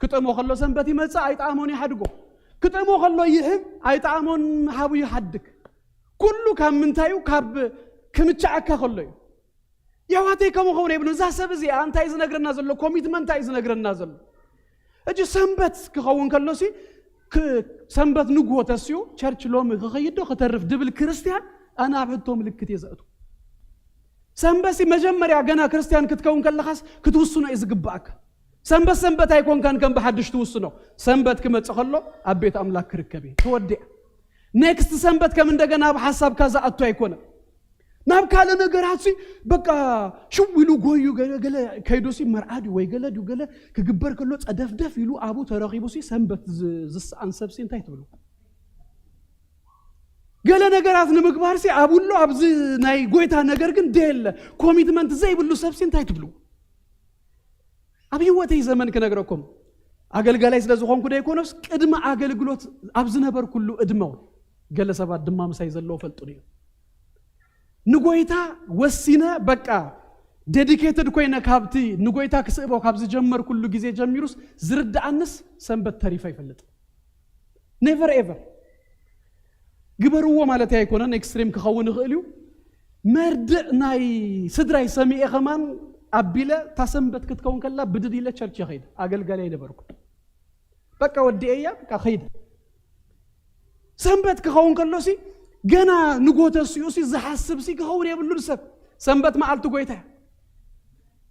ክጠሞ ከሎ ሰንበት ይመጽእ፣ ኣይጠኣሞን ይሓድጎ። ክጠሞ ከሎ ይህብ፣ ኣይጠኣሞን ሃቡ ይሓድግ። ኩሉ ካብ ምንታይ እዩ? ካብ ክምችዓካ ከሎ እዩ። የሕዋተይ፣ ከምኡ ኸውን የብሉን። እዛ ሰብ እዚኣ እንታይ እዩ ዝነግረና ዘሎ? ኮሚትመንት እንታይ እዩ ዝነግረና ዘሎ? እጂ ሰንበት ክኸውን ከሎሲ፣ ክ-፣ ሰንበት ንግሆ ተስኡ፣ ቸርች ሎሚ ክኸይድ ዶ ክተርፍ ድብል ክርስትያን፣ ኣነ ኣብ ሕቶ ምልክት እየ ዘእቱ። ሰንበትሲ መጀመርያ ገና ክርስትያን ክትከውን ከለኻስ ክትውስኖ እዩ ዝግባኣካ። ሰንበት ሰንበት ኣይኮንካን ከም ብሓድሽ ትውስኖ። ሰንበት ክመጽእ ከሎ ኣብ ቤት ኣምላኽ ክርከብ እዩ። ተወዲኣ። ኔክስት ሰንበት ከም እንደገና ኣብ ሓሳብካ ዝኣቱ ኣይኮነን። ናብ ካልእ ነገራት ሲ በቃ ሽው ኢሉ ጎዩ ገለ፣ ገለ ከይዱ ሲ መርዓ ድዩ ወይ ገለ ድዩ ገለ ክግበር ከሎ ጸደፍደፍ ኢሉ ኣብኡ ተረኺቡ ሲ ሰንበት ዝ-፣ ዝሰኣን ሰብ ሲ እንታይ ትብሉ? ገለ ነገራት ንምግባር ሲ ኣብኡ ኣሎ፣ ኣብዚ ናይ ጎይታ ነገር ግን ደየለ። ኮሚትመንት ዘይብሉ ሰብ ሲ እንታይ ትብሉ? ኣብ ህይወተይ ዘመን ክነግረኩም፣ ኣገልጋላይ ስለ ዝኾንኩ ደይኮነስ፣ ቅድሚ ኣገልግሎት ኣብ ዝነበርኩሉ እድመ እውን፣ ገለ ሰባት ድማ ምሳይ ዘለዎ ፈልጡ ድዩ? ንጎይታ ወሲነ፣ በቃ ዴዲኬትድ ኮይነ፣ ካብቲ ንጎይታ ክስእቦ ካብ ዝጀመርኩሉ ግዜ ጀሚሩስ ዝርድኣንስ ሰንበት ተሪፈ ይፈልጥ። ኔቨር ኤቨር። ግበርዎ ማለት ኣይኮነን፣ ኤክስትሪም ክኸውን ይኽእል እዩ። መርድእ ናይ ስድራይ ሰሚኤ ከማን ኣቢለ፣ እታ ሰንበት ክትከውን ከላ ብድድ ኢለ ቸርች ይኸይድ፣ ኣገልጋሊ ኣይነበርኩ። በቃ ወዲኤያ፣ በቃ ኸይደ። ሰንበት ክኸውን ከሎሲ ገና ንጎ ተሲኡ ሲ ዝሓስብ ሲ ክኸውን የብሉን። ሰብ ሰንበት መዓልቲ ጎይታ እያ።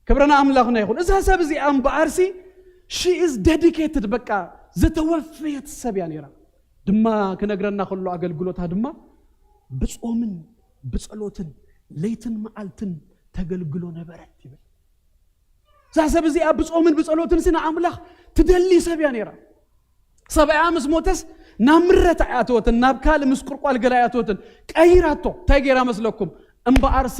ክብርና ኣምላኽና ይኹን። እዛ ሰብ እዚኣ እምበኣር ሲ she is dedicated፣ በቃ ዝተወፈየት ሰብ እያ ነይራ። ድማ ክነግረና ከሎ ኣገልግሎታ ድማ ብጾምን ብጸሎትን ለይትን መዓልትን ተገልግሎ ነበረት ይብል። እዛ ሰብ እዚኣ ብጾምን ብጸሎትን ሲ ንኣምላኽ ትደሊ ሰብ እያ ነይራ። ሰብኣያ ምስ ሞተስ ናብ ምረት ኣይኣተወትን፣ ናብ ካልእ ምስ ቁርቋል ገለ ኣይኣተወትን። ቀይራቶ። እንታይ ገይራ መስለኩም? እምበኣርሲ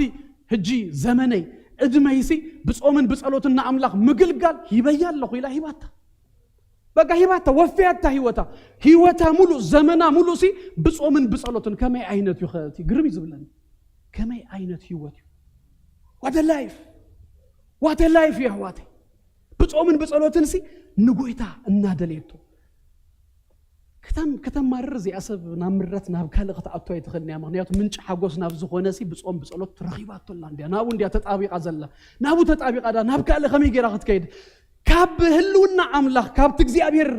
ሕጂ ዘመነይ ዕድመይሲ ብጾምን ብጸሎትን ንኣምላኽ ምግልጋል ሂበያ ኣለኹ ኢላ ሂባታ። በቃ ሂባታ፣ ወፍያታ ህይወታ። ህይወታ ሙሉእ፣ ዘመና ሙሉእ ሲ ብጾምን ብጸሎትን። ከመይ ዓይነት እዩ ኸ እቲ? ግርም እዩ ዝብለኒ። ከመይ ዓይነት ህይወት እዩ? What a life! What a life እዩ ኣሕዋተይ። ብጾምን ብጸሎትን ሲ ንጎይታ እናደለየቶ። ክተም-፣ ክተማርር እዚኣ ሰብ ናብ ምረት ናብ ካልእ ክትኣቱ ኣይትኽእልን እያ። ምኽንያቱ ምንጪ ሓጎስ ናብ ዝኾነ ሲ ብጾም ብጸሎት ረኺባቶ ኣላ እንድያ። ናብኡ እንድያ ተጣቢቓ ዘላ። ናብኡ ተጣቢቓ ዳ ናብ ካልእ ከመይ ገይራ ክትከይድ? ካብ ህልውና ኣምላኽ፣ ካብቲ እግዚኣብሔር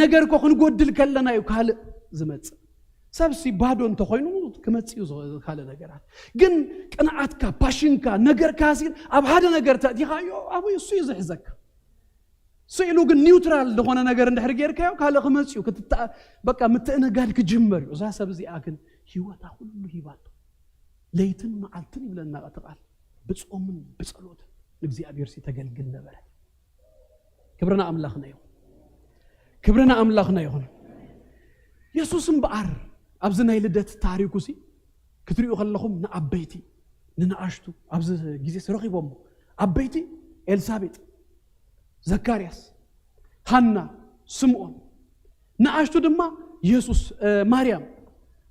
ነገር እኮ ክንጎድል ከለና እዩ ካልእ ዝመጽእ። ሰብ ሲ ባዶ እንተኾይኑ ክመጽእ እዩ ዝ-፣ ካልእ ነገራት። ግን ቅንዓትካ፣ ፓሽንካ፣ ነገርካ ሲ ኣብ ሓደ ነገር ተእቲኻዮ፣ ኣብኡ እሱ እዩ ዝሕዘካ። ስኢሉ ግን ኒውትራል ዝኾነ ነገር እንድሕር ጌርካዮ፣ ካልእ ክመጽእ እዩ። ክትታ-፣ በቃ ምትእንጋድ ክጅመር እዩ። እዛ ሰብ እዚኣ ግን ህይወታ ኩሉ ሂባቶ። ለይትን መዓልትን ይብለና እቲ ቃል። ብጾምን ብጸሎትን ንእግዚኣብሔር ሲ ተገልግል ነበረት። ክብርና ኣምላኽና ይኹን። ክብርና ኣምላኽና ይኹን። የሱስ እምበኣር ኣብዚ ናይ ልደት ታሪኩ ሲ ክትሪኡ ከለኹም ንዓበይቲ ንንኣሽቱ ኣብዚ ግዜ ሲ ረኺቦሞ። ዓበይቲ ኤልሳቤጥ፣ ዘካርያስ፣ ሃና፣ ስምዖን፣ ንኣሽቱ ድማ የሱስ፣ እ፣ ማርያም።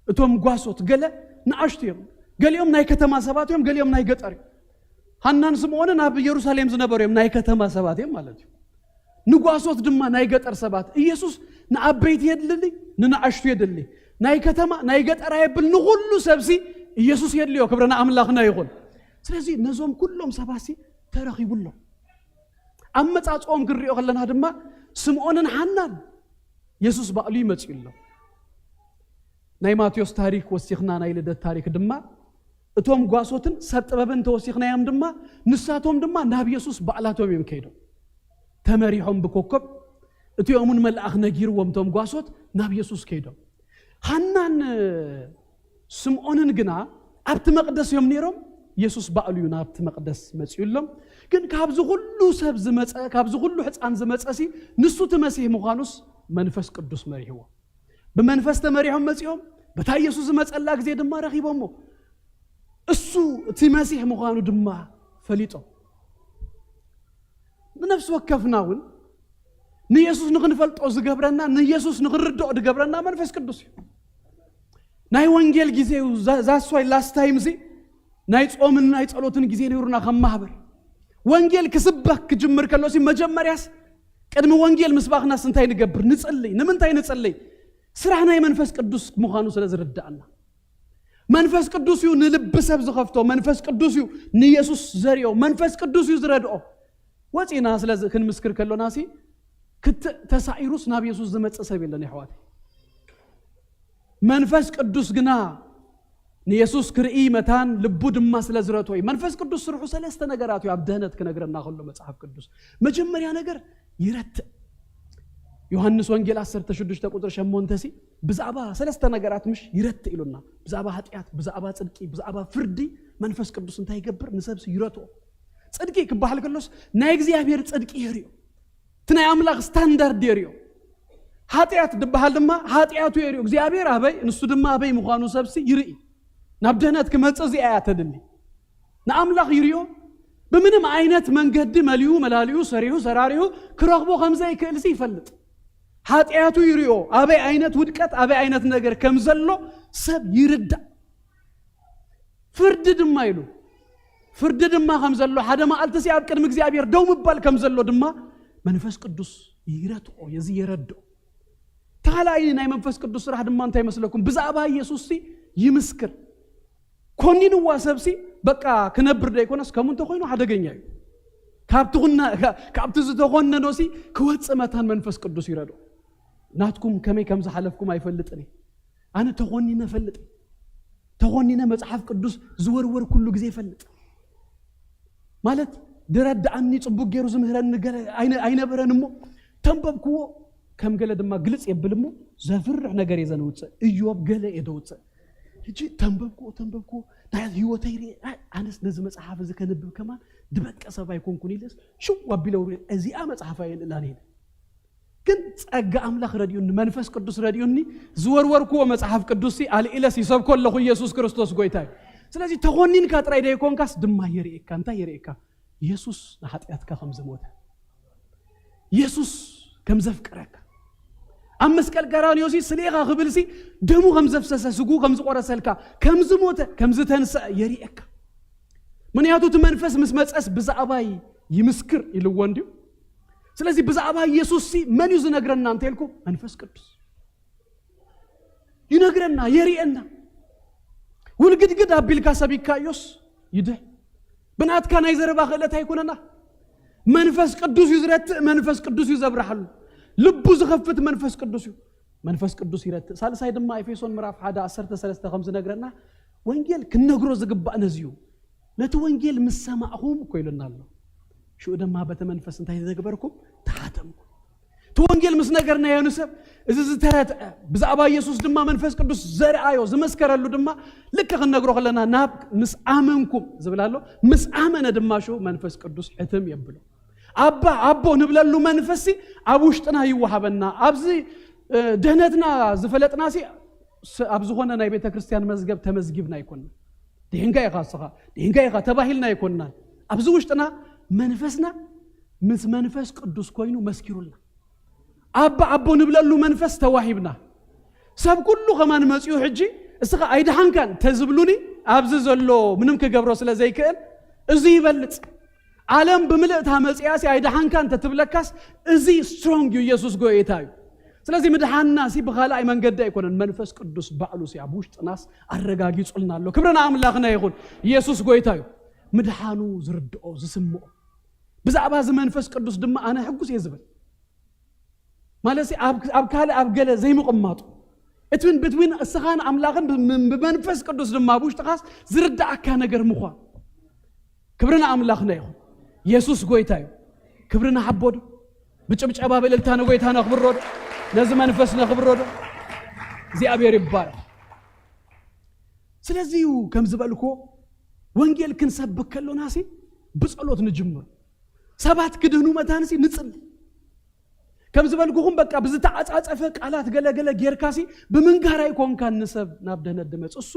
እቶም ጓሶት ገለ ንኣሽቱ እዮም። ገሊኦም ናይ ከተማ ሰባት እዮም፣ ገሊኦም ናይ ገጠር እዮም። ሃናን ስምዖንን ኣብ ኢየሩሳሌም ዝነበሩ እዮም፣ ናይ ከተማ ሰባት እዮም ማለት እዩ። ንጓሶት ድማ ናይ ገጠር ሰባት። ኢየሱስ ንዓበይቲ የድሊ፣ ንንኣሽቱ የድሊ። ናይ ከተማ፣ ናይ ገጠር ኣየብል፣ ንኹሉ ሰብሲ ኢየሱስ የድልዮ። ክብሪ ንኣምላኽና ይኹን። ስለዚ ነዞም ኩሎም ሰባሲ ተረኺቡሎም። ኣመጻጽኦም ክንሪኦ ከለና ድማ ስምዖንን ሓናን የሱስ ባዕሉ ይመጽኡ ኣሎ። ናይ ማቴዎስ ታሪክ ወሲኽና፣ ናይ ልደት ታሪክ ድማ እቶም ጓሶትን ሰብ ጥበብን ተወሲኽናዮም ድማ፣ ንሳቶም ድማ ናብ የሱስ ባዕላቶም እዮም ከይዶም። ተመሪሖም ብኮከብ፣ እቲኦምን መልኣኽ ነጊርዎም እቶም ጓሶት ናብ የሱስ ከይዶም። ሃናን ስምዖንን ግና ኣብቲ መቕደስ እዮም ነይሮም። የሱስ ባዕሉ እዩ ናብቲ መቕደስ መጺኡሎም። ግን ካብዚ ኩሉ ሰብ ዝመጸ፣ ካብዚ ኩሉ ሕፃን ዝመጸ ሲ ንሱ እቲ መሲህ ምዃኑስ መንፈስ ቅዱስ መሪሕዎ። ብመንፈስ ተመሪሖም መጺኦም፣ በታ ኢየሱስ ዝመጸላ ግዜ ድማ ረኺቦሞ። እሱ እቲ መሲሕ ምዃኑ ድማ ፈሊጦም። ንነፍሲ ወከፍና እውን ንየሱስ ንኽንፈልጦ ዝገብረና፣ ንየሱስ ንኽንርድኦ ዝገብረና መንፈስ ቅዱስ እዩ። ናይ ወንጌል ግዜ እዩ። ዛ-፣ that's why last time እዚ ናይ ጾምን ናይ ጸሎትን ግዜ ነይሩና ከም ማህበር። ወንጌል ክስበክ ክጅምር ከሎ ሲ መጀመርያስ ቅድሚ ወንጌል ምስባኽናስ እንታይ ንገብር? ንጽልይ። ንምንታይ ንጽልይ? ስራሕ ናይ መንፈስ ቅዱስ ምዃኑ ስለ ዝርዳእና። መንፈስ ቅዱስ እዩ ንልቢ ሰብ ዝኸፍቶ። መንፈስ ቅዱስ እዩ ንየሱስ ዘርኦ። መንፈስ ቅዱስ እዩ ዝረድኦ። ወጺና ስለዚ ክንምስክር ከሎና ሲ ክትእ ተሳኢሩስ ናብ የሱስ ዝመጽእ ሰብ የለን፣ የሕዋተይ። መንፈስ ቅዱስ ግና ንየሱስ ክርኢ መታን ልቡ ድማ ስለ ዝረትዎ እዩ። መንፈስ ቅዱስ ስርሑ ሰለስተ ነገራት እዩ ኣብ ድህነት ክነግረና ከሎ መጽሓፍ ቅዱስ። መጀመርያ ነገር ይረትእ። ዮሃንስ ወንጌል ዓሰርተ ሽዱሽተ ቁጽሪ ሸሞንተ ሲ ብዛዕባ ሰለስተ ነገራት ምሽ ይረትእ ኢሉና። ብዛዕባ ኃጢኣት፣ ብዛዕባ ጽድቂ፣ ብዛዕባ ፍርዲ መንፈስ ቅዱስ እንታይ ይገብር? ንሰብሲ ይረትኦ። ጽድቂ ክበሃል ከሎስ ናይ እግዚኣብሔር ጽድቂ የርእዮ። እቲ ናይ ኣምላኽ ስታንዳርድ የርእዮ። ኃጢኣት ዝበሃል ድማ ኃጢኣቱ የርእዮ። እግዚኣብሔር ኣበይ፣ ንሱ ድማ ኣበይ ምዃኑ ሰብሲ ይርኢ። ናብ ድህነት ክመጽእ እዚኣ እያ ተድሊ። ንኣምላኽ ይርእዮ። ብምንም ዓይነት መንገዲ መሊኡ፣ መላሊኡ፣ ሰሪሑ፣ ሰራሪሑ ክረኽቦ ከም ዘይክእልሲ ይፈልጥ። ኃጢኣቱ ይርእዮ። ኣበይ ዓይነት ውድቀት፣ ኣበይ ዓይነት ነገር ከም ዘሎ ሰብ ይርዳእ። ፍርዲ ድማ ኢሉ፣ ፍርዲ ድማ ከም ዘሎ፣ ሓደ መዓልቲ ሲ ኣብ ቅድሚ እግዚኣብሔር ደው ምባል ከም ዘሎ ድማ መንፈስ ቅዱስ ይረትኦ፣ የዚ የረድኦ። ካልኣይ ናይ መንፈስ ቅዱስ ስራሕ ድማ እንታይ መስለኩም? ብዛዕባ ኢየሱስ ሲ ይምስክር። ኮኒንዋ ሰብ ሲ በቃ ክነብር ደይኮነስ ከምኡ እንተኾይኑ ሓደገኛ እዩ። ካብቲ ኩና-፣ ካብቲ ዝተኾነኖ ሲ ክወጽእ መታን መንፈስ ቅዱስ ይረድኦ። ናትኩም ከመይ ከም ዝሓለፍኩም ኣይፈልጥን እየ። ኣነ ተኾኒነ እፈልጥ እየ። ተኾኒነ መጽሓፍ ቅዱስ ዝወርወር ኩሉ ግዜ ይፈልጥ። ማለት ድረዳኣኒ፣ ጽቡቅ ገይሩ ዝምህረኒ ገለ ኣይነ-፣ ኣይነበረን እሞ ተንበብክዎ፣ ከም ገለ ድማ ግልጽ የብል እሞ ዘፍርሕ ነገር እየ ዘንውጽእ። እዮብ ገለ እየ ደውጽእ። ሕጂ ተንበብክዎ፣ ተንበብክዎ፣ ናይ ህይወተይ ርኤ፣ ኣይ፣ ኣነስ ነዚ መጽሓፍ እዚ ከንብብ ከማን ድበቀ ሰብ ኣይኮንኩን ኢለስ ሽው ኣቢለ ውሪ-፣ እዚኣ መጽሓፍ ኣየልእላን ኢለ። ግን ጸጋ ኣምላኽ ረድኡኒ፣ መንፈስ ቅዱስ ረድኡኒ፣ ዝወርወርክዎ መጽሓፍ ቅዱስ ኣልኢለስ ይሰብኮ ኣለኹ። ኢየሱስ ክርስቶስ ጎይታ እዩ። ስለዚ ተኾኒንካ ጥራይ ደይኮንካስ ድማ የርእየካ። እንታይ የርእየካ? ኢየሱስ ንሓጢኣትካ ከም ዝሞተ፣ ኢየሱስ ከም ዘፍቅረካ፣ ኣብ መስቀል ቀራንዮሲ ስሌኻ ክብልሲ ደሙ ከም ዘፍሰሰ፣ ስጉ ከም ዝቆረሰልካ፣ ከም ዝሞተ፣ ከም ዝተንስአ የርእየካ። ምክንያቱ እቲ መንፈስ ምስ መጸስ ብዛዕባይ ይምስክር ኢልዎ እንድዩ። ስለዚ ብዛዕባ ኢየሱስ ሲ መን እዩ ዝነግረና እንተልኩ፣ መንፈስ ቅዱስ ይነግረና፣ የርእየና። ውልግድግድ ኣቢልካ ሰቢካዮስ ይድህ። ብናትካ ናይ ዘረባ ክእለት ኣይኮነና። መንፈስ ቅዱስ እዩ ዝረትእ፣ መንፈስ ቅዱስ እዩ ዘብርሃሉ። ልቡ ዝኸፍት መንፈስ ቅዱስ እዩ። መንፈስ ቅዱስ ይረትእ። ሳልሳይ ድማ ኤፌሶን ምዕራፍ ሓደ ዓሰርተ ሰለስተ ከም ዝነግረና፣ ወንጌል ክንነግሮ ዝግባእ ነዚ እዩ። ነቲ ወንጌል ምስ ሰማዕኹም እኮ ኢሉና ኣሎ። ሽኡ ድማ በቲ መንፈስ እንታይ ተግበርኩም? ተሓተምኩም። እቲ ወንጌል ምስ ነገርናዮ ንሰብ፣ እዚ ዝተረትዐ፣ ብዛዕባ ኢየሱስ ድማ መንፈስ ቅዱስ ዘርኣዮ፣ ዝመስከረሉ ድማ ልክ ክንነግሮ ከለና፣ ናብ ምስ ኣመንኩም ዝብል ኣሎ። ምስ ኣመነ ድማ ሽኡ መንፈስ ቅዱስ ሕትም የብሎ። ኣባ፣ ኣቦ ንብለሉ መንፈስሲ ኣብ ውሽጥና ይወሃበና። ኣብዚ፣ እ፣ ድህነትና ዝፈለጥናሲ ስ-፣ ኣብ ዝኾነ ናይ ቤተ ክርስቲያን መዝገብ ተመዝጊብና ኣይኮንና። ድሂንካ ኢኻ እስኻ፣ ድሂንካ ኢኻ ተባሂልና ኣይኮንናን። ኣብዚ ውሽጥና መንፈስና ምስ መንፈስ ቅዱስ ኮይኑ መስኪሩልና። ኣባ፣ ኣቦ ንብለሉ መንፈስ ተዋሂብና። ሰብ ኩሉ ከማን መጺኡ ሕጂ፣ እስኻ ኣይደሓንካን ተዝብሉኒ፣ ኣብዚ ዘሎ ምንም ክገብሮ ስለ ዘይክእል፣ እዚ ይበልጽ። ዓለም ብምልእታ መጺኣሲ ኣይደሓንካን ተትብለካስ፣ እዚ ስትሮንግ እዩ፣ ኢየሱስ ጎይታ እዩ። ስለዚ ምድሓንናሲ ብኻልኣይ መንገዲ ኣይኮነን፣ መንፈስ ቅዱስ ባዕሉሲ ኣብ ውሽጥናስ ኣረጋጊጹልና ኣሎ። ክብሪ ንኣምላኽና ይኹን። ኢየሱስ ጎይታ እዩ። ምድሓኑ ዝርድኦ፣ ዝስምዖ። ብዛዕባ እዚ መንፈስ ቅዱስ ድማ ኣነ ሕጉስ እየ ዝብል። ማለትሲ ኣብ፣ ኣብ ካልእ ኣብ ገለ ዘይምቕማጡ። እቲ ውን ብትዊን እስኻን ኣምላኽን ብ-፣ ብ-፣ ብመንፈስ ቅዱስ ድማ ኣብ ውሽጥኻስ ዝርድኣካ ነገር ምዃን። ክብሪ ንኣምላኽና ይኹን። ኢየሱስ ጎይታ እዩ። ክብሪ ንሓቦ ዶ? ብጭብጨባ ብእልልታ ንጎይታ ነኽብሮ ዶ? ነዚ መንፈስ ነኽብሮ ዶ? እግዚኣብሔር ይባረኽ። ስለዚ እዩ ከም ዝበልክዎ ወንጌል ክንሰብክ ከሎናሲ ብጸሎት ንጅምር። ሰባት ክድህኑ መታንሲ ንጽሊ። ከም ዝበልኩኹም በቃ ብዝተዓጻጸፈ ቃላት ገለገለ ጌርካሲ ብምንጋር ኣይኮንካን ንሰብ ናብ ድህነት ድመጽእ። እሱ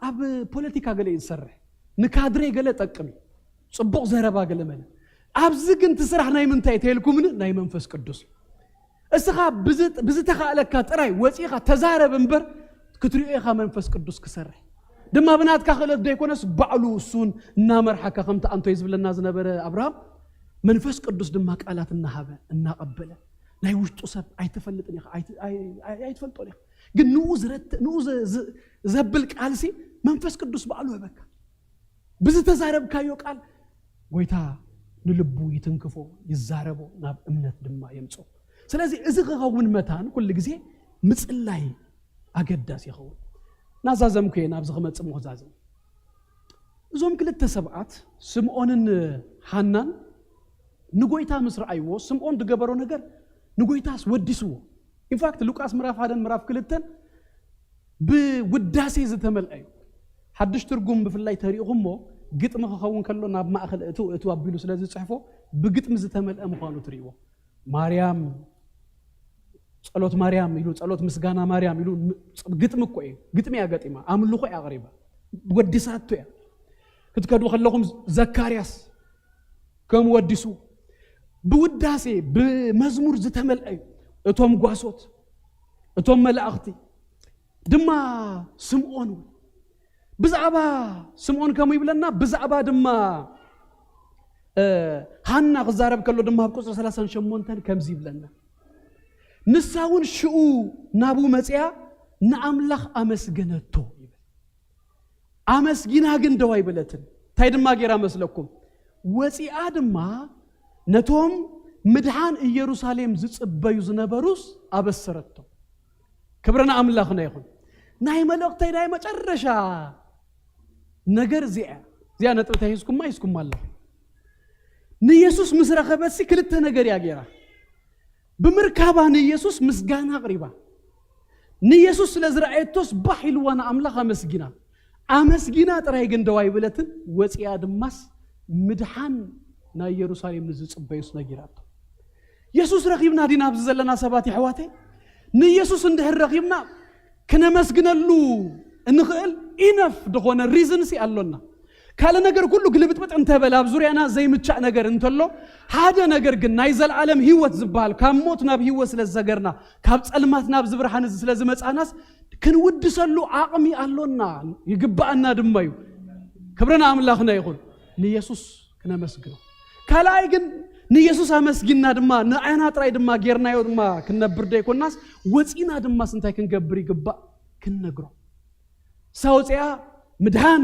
ኣብ ፖለቲካ ገለ እዩ ዝሰርሕ፣ ንካድሬ ገለ ጠቅም እዩ፣ ጽቡቕ ዘረባ ገለ መለ። ኣብዚ ግን እቲ ስራሕ ናይ ምንታይ ተልኩምኒ? ናይ መንፈስ ቅዱስ እዩ። እስኻ ብዝ-፣ ብዝተኻእለካ ጥራይ ወጺኻ ተዛረብ እምበር ክትሪኦ ኢኻ መንፈስ ቅዱስ ክሰርሕ። ድማ ብናትካ ክእለት ዘይኮነስ ባዕሉ እሱን እናመርሓካ ከምቲ ኣንቶይ ዝብለና ዝነበረ ኣብርሃም መንፈስ ቅዱስ ድማ ቃላት እናሃበ እናቐበለ ናይ ውሽጡ ሰብ ኣይትፈልጥን ኢኻ፣ ኣይት-፣ ኣይ-፣ ኣይ-፣ ኣይትፈልጦን ኢኻ። ግን ንኡ ዝረትእ፣ ንኡ ዘ-፣ ዘ-፣ ዘብል ቃልሲ መንፈስ ቅዱስ ባዕሉ ህበካ። ብዝተዛረብካዮ ቃል ጎይታ ንልቡ ይትንክፎ፣ ይዛረቦ፣ ናብ እምነት ድማ የምጽኦ። ስለዚ እዚ ክኸውን መታን ኩሉ ግዜ ምጽላይ ኣገዳሲ ይኸውን። ናዛዘምኩ እየ፣ ናብዚ ክመጽእ እሞ ክዛዘም። እዞም ክልተ ሰብኣት ስምዖንን ሃናን ንጎይታ ምስ ረኣይዎ፣ ስምዖን ዝገበሮ ነገር ንጎይታስ ወዲስዎ። ኢንፋክት ሉቃስ ምዕራፍ ሓደን ምዕራፍ ክልተን ብውዳሴ ዝተመልአ እዩ። ሓድሽ ትርጉም ብፍላይ ተሪእኹሞ፣ ግጥሚ ክኸውን ከሎ ናብ ማእከል እትው እትው ኣቢሉ ስለ ዝጽሕፎ ብግጥሚ ዝተመልአ ምዃኑ ትርእይዎ። ማርያም፣ ጸሎት ማርያም ኢሉ፣ ጸሎት ምስጋና ማርያም ኢሉ፣ ም-፣ ግጥሚ እኮ እዩ። ግጥሚ እያ ገጢማ፣ ኣምልኾ እያ ኣቕሪባ፣ ወዲሳቶ እያ። ክትከዱ ከለኹም ዘካርያስ ከም ወዲሱ ብውዳሴ ብመዝሙር ዝተመልአ እዩ። እቶም ጓሶት፣ እቶም መላእኽቲ ድማ ስምዖን እውን ብዛዕባ ስምዖን ከምኡ ይብለና፣ ብዛዕባ ድማ፣ እ፣ ሃና ክዛረብ ከሎ ድማ ኣብ ቁጽሪ ሰላሳን ሸሞንተን ከምዚ ይብለና፣ ንሳ እውን ሽኡ ናቡ መጺኣ ንኣምላኽ ኣመስገነቶ ይብል። ኣመስጊና ግን ደው ኣይበለትን። እንታይ ድማ ገይራ መስለኩም? ወጺኣ ድማ ነቶም ምድሓን ኢየሩሳሌም ዝጽበዩ ዝነበሩስ ኣበሰረቶም። ክብሪ ንኣምላኽና ይኹን። ናይ መልእኽተይ ናይ መጨረሻ ነገር እዚኣ እያ። እዚኣ ነጥቢ እንታይ ሒዝኩማ? ሒዝኩማ ኣለኹ። ንኢየሱስ ምስ ረኸበትሲ ክልተ ነገር እያ ገይራ። ብምርካባ ንኢየሱስ ምስጋና ኣቕሪባ። ንኢየሱስ ስለ ዝረኣየቶስ ባሕ ኢልዋ ንኣምላኽ ኣመስጊና። ኣመስጊና ጥራይ ግን ደው ኣይበለትን፣ ወፂኣ ድማስ ምድሓን ናይ ኢየሩሳሌም ንዝፅበዩስ ነጊራቶ። ኢየሱስ ረኺብና ዲና ኣብዚ ዘለና ሰባት የሕዋተይ? ንኢየሱስ እንድሕር ረኺብና ክነመስግነሉ እንኽእል ኢነፍ ዝኾነ ሪዝንሲ ኣሎና። ካልእ ነገር ኩሉ ግልብጥብጥ እንተበለ፣ ኣብ ዙርያና ዘይምቻእ ነገር እንተሎ፣ ሓደ ነገር ግን ናይ ዘለዓለም ህይወት ዝበሃል ካብ ሞት ናብ ህይወት ስለ ዝሰገርና፣ ካብ ጸልማት ናብዚ ብርሃን እዚ ስለ ዝመጻናስ ክንውድሰሉ ዓቕሚ ኣሎና፣ ይግባኣና ድማ እዩ። ክብሪ ንኣምላኽና ይኹን። ንየሱስ ክነመስግኖ። ካልኣይ ግን ንየሱስ ኣመስጊንና ድማ ንዓና ጥራይ ድማ ጌርናዮ ድማ ክንነብር ደይኮናስ ወጺና ድማስ እንታይ ክንገብር ይግባእ? ክንነግሮ። ሳውፅያ ምድሃን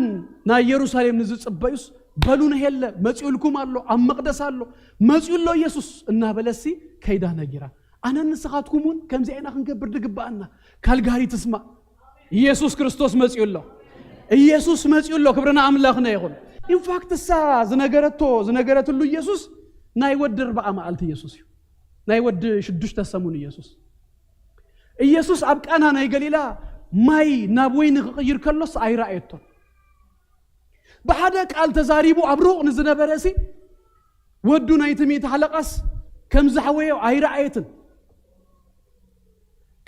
ናይ ኢየሩሳሌም ንዝፅበዩስ በሉ ንሄለ መፂኡልኩም ኣሎ፣ ኣብ መቕደስ ኣሎ፣ መፂኡ ኣሎ ኢየሱስ እናበለሲ ከይዳ ነጊራ። ኣነን ንስኻትኩም እውን ከምዚኣ ኢና ክንገብር ድግባኣና። ካልጋሪ ትስማዕ። ኢየሱስ ክርስቶስ መፂኡ ኣሎ። ኢየሱስ መፂኡ ኣሎ። ክብርና ኣምላኽና ይኹን። ኢንፋክት እሳ ዝነገረቶ ዝነገረትሉ ኢየሱስ ናይ ወዲ ኣርባዓ መዓልቲ ኢየሱስ እዩ። ናይ ወዲ ሽዱሽተ ሰሙን ኢየሱስ። ኢየሱስ ኣብ ቃና ናይ ገሊላ ማይ ናብ ወይኒ ክቕይር ከሎስ ኣይረኣየቶን። ብሓደ ቃል ተዛሪቡ ኣብ ሩቕ ንዝነበረ ሲ ወዱ ናይቲ ሚእቲ ሓለቃስ ከም ዝሓወዮ ኣይረኣየትን።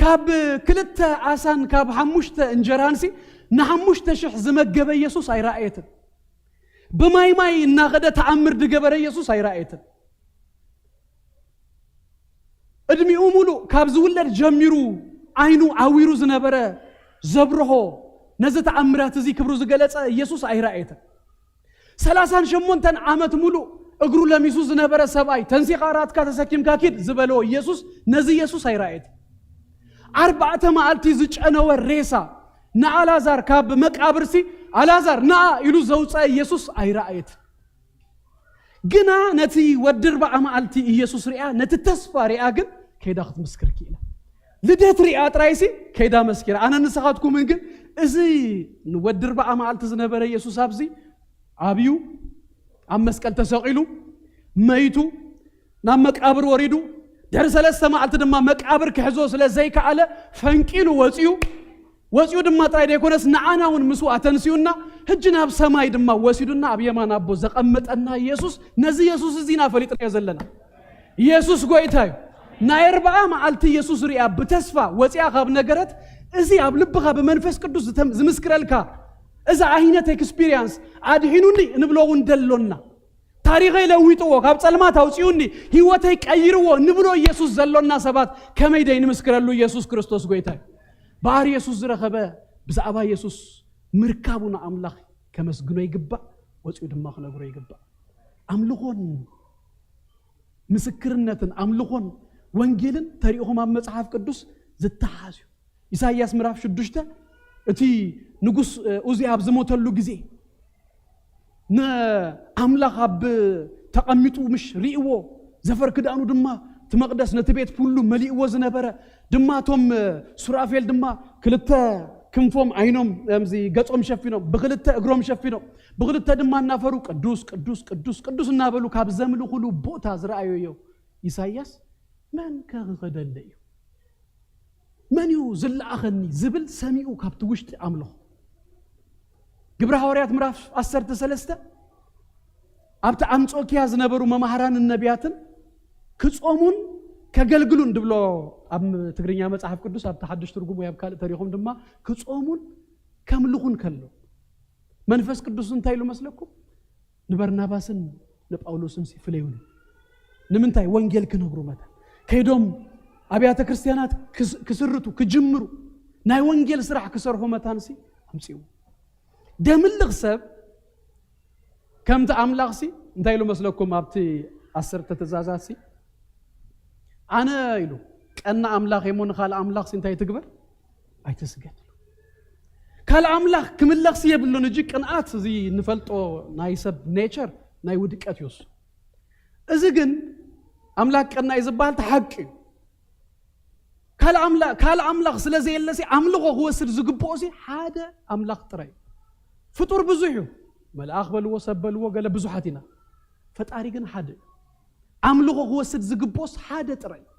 ካብ ክልተ ኣሳን ካብ ሓሙሽተ እንጀራን ሲ ንሓሙሽተ ሽሕ ዝመገበ ኢየሱስ ኣይረኣየትን። ብማይ ማይ እናኸደ ተኣምር ዝገበረ ኢየሱስ ኣይረኣየትን። እድሚኡ ሙሉእ ካብ ዝውለድ ጀሚሩ ዓይኑ ዓዊሩ ዝነበረ ዘብርሆ ነዚ ተኣምራት እዚ ክብሩ ዝገለጸ ኢየሱስ ኣይረኣየትን። ሰላሳን ሸሞንተን ዓመት ሙሉእ እግሩ ለሚሱ ዝነበረ ሰብኣይ ተንሲኻ ራትካ ተሰኪምካ ኪድ ዝበሎ ኢየሱስ ነዚ ኢየሱስ ኣይረኣየትን። ኣርባዕተ መዓልቲ ዝጨነወ ሬሳ ንኣላዛር ካብ መቃብርሲ ኣላዛር ንኣ ኢሉ ዘውፀአ ኢየሱስ ኣይረኣየትን። ግና ነቲ ወዲ ኣርባዓ መዓልቲ ኢየሱስ ሪኣ፣ ነቲ ተስፋ ሪኣ ግን ከይዳ ክትምስክር ክኢላ። ልደት ሪኣ ጥራይሲ ከይዳ መስኪራ። ኣነ ንስኻትኩምን ግን እዚ ንወዲ ኣርባዓ መዓልቲ ዝነበረ ኢየሱስ ኣብዚ ኣብዩ ኣብ መስቀል ተሰቒሉ መይቱ ናብ መቃብር ወሪዱ ድሕሪ ሰለስተ መዓልቲ ድማ መቃብር ክሕዞ ስለ ዘይከኣለ ፈንቂሉ ወፂኡ። ወፂኡ ድማ ጥራይ ዘይኮነስ ንዓና እውን ምስኡ ኣተንሲኡና ሕጂ ናብ ሰማይ ድማ ወሲዱና ኣብ የማን ኣቦ ዘቐመጠና ኢየሱስ፣ ነዚ ኢየሱስ እዚ ኢና ፈሊጥናዮ ዘለና። ኢየሱስ ጎይታ እዩ። ናይ ኣርባዓ መዓልቲ ኢየሱስ ሪኣ ብተስፋ ወፂኣ ካብ ነገረት፣ እዚ ኣብ ልብኻ ብመንፈስ ቅዱስ ዝተም- ዝምስክረልካ እዚ ዓይነት ኤክስፒሪየንስ ኣድሒኑኒ እንብሎ እውን ደሎና። ታሪኸይ ለዊጥዎ፣ ካብ ጸልማት ኣውጺኡኒ፣ ህይወተይ ቀይርዎ ንብሎ ኢየሱስ ዘሎና ሰባት ከመይ ደይ ንምስክረሉ? ኢየሱስ ክርስቶስ ጎይታ እዩ። ባር ኢየሱስ ዝረኸበ ብዛዕባ ኢየሱስ ምርካቡ ንኣምላኽ ከመስግኖ ይግባእ፣ ወጺኡ ድማ ክነግሮ ይግባእ። ኣምልኾን ምስክርነትን ኣምልኾን ወንጌልን ተሪእኹም ኣብ መጽሓፍ ቅዱስ ዝተሓዝ እዩ። ኢሳይያስ ምዕራፍ ሽዱሽተ እቲ ንጉስ ኡዝያ ኣብ ዝሞተሉ ግዜ ንኣምላኽ ኣብ ተቐሚጡ ምሽ ርእዎ፣ ዘፈር ክዳኑ ድማ እቲ መቕደስ ነቲ ቤት ኩሉ መሊእዎ ዝነበረ ድማ እቶም ሱራፌል ድማ ክልተ ክንፎም ዓይኖም እምዚ ገጾም ሸፊኖም ብክልተ እግሮም ሸፊኖም ብክልተ ድማ እናፈሩ ቅዱስ ቅዱስ ቅዱስ ቅዱስ እናበሉ ካብ ዘምልኹሉ ቦታ ዝረኣዮ ኢሳይያስ መን ከ ክኸደለ እዩ? መን እዩ ዝለኣኸኒ ዝብል ሰሚኡ ካብቲ ውሽጢ ኣምልኾ። ግብረ ሃዋርያት ምዕራፍ ዓሰርተ ሰለስተ ኣብቲ ኣንጾኪያ ዝነበሩ መማህራንን ነቢያትን ክጾሙን ከገልግሉን ድብሎ ኣብ ትግርኛ መጽሓፍ ቅዱስ ኣብቲ ሓድሽ ትርጉም ወይ ኣብ ካልእ ተሪኹም ድማ ክጾሙን ከምልኹን ከሎ መንፈስ ቅዱስ እንታይ ኢሉ መስለኩም? ንበርናባስን ንጳውሎስን ሲ ፍለዩሉ። ንምንታይ? ወንጌል ክነግሩ መታን ከይዶም ኣብያተ ክርስቲያናት ክስ- ክስርቱ ክጅምሩ ናይ ወንጌል ስራሕ ክሰርሑ መታን ሲ ኣምፅኡ። ደምልኽ ሰብ ከምቲ ኣምላኽ ሲ እንታይ ኢሉ መስለኩም? ኣብቲ ዓሰርተ ትእዛዛት ሲ ኣነ ኢሉ ቀና ኣምላኽ እሞ ንኻልእ ኣምላኽ ሲ እንታይ ትግበር? ኣይትስገድ። ካልእ ኣምላኽ ክምለኽሲ የብሉን። እጂ ቅንኣት እዚ ንፈልጦ ናይ ሰብ ኔቸር ናይ ውድቀት እዩ። እሱ እዚ ግን ኣምላኽ ቀናኢ ዝበሃል ተሓቂ እዩ። ካልእ ኣምላ- ካልእ ኣምላኽ ስለ ዘየለሲ ኣምልኾ ክወስድ ዝግብኦ ሲ ሓደ ኣምላኽ ጥራይ እዩ። ፍጡር ብዙሕ እዩ። መልኣኽ በልዎ፣ ሰብ በልዎ፣ ገለ ብዙሓት ኢና። ፈጣሪ ግን ሓደ እዩ። ኣምልኾ ክወስድ ዝግብኦስ ሓደ ጥራይ እዩ።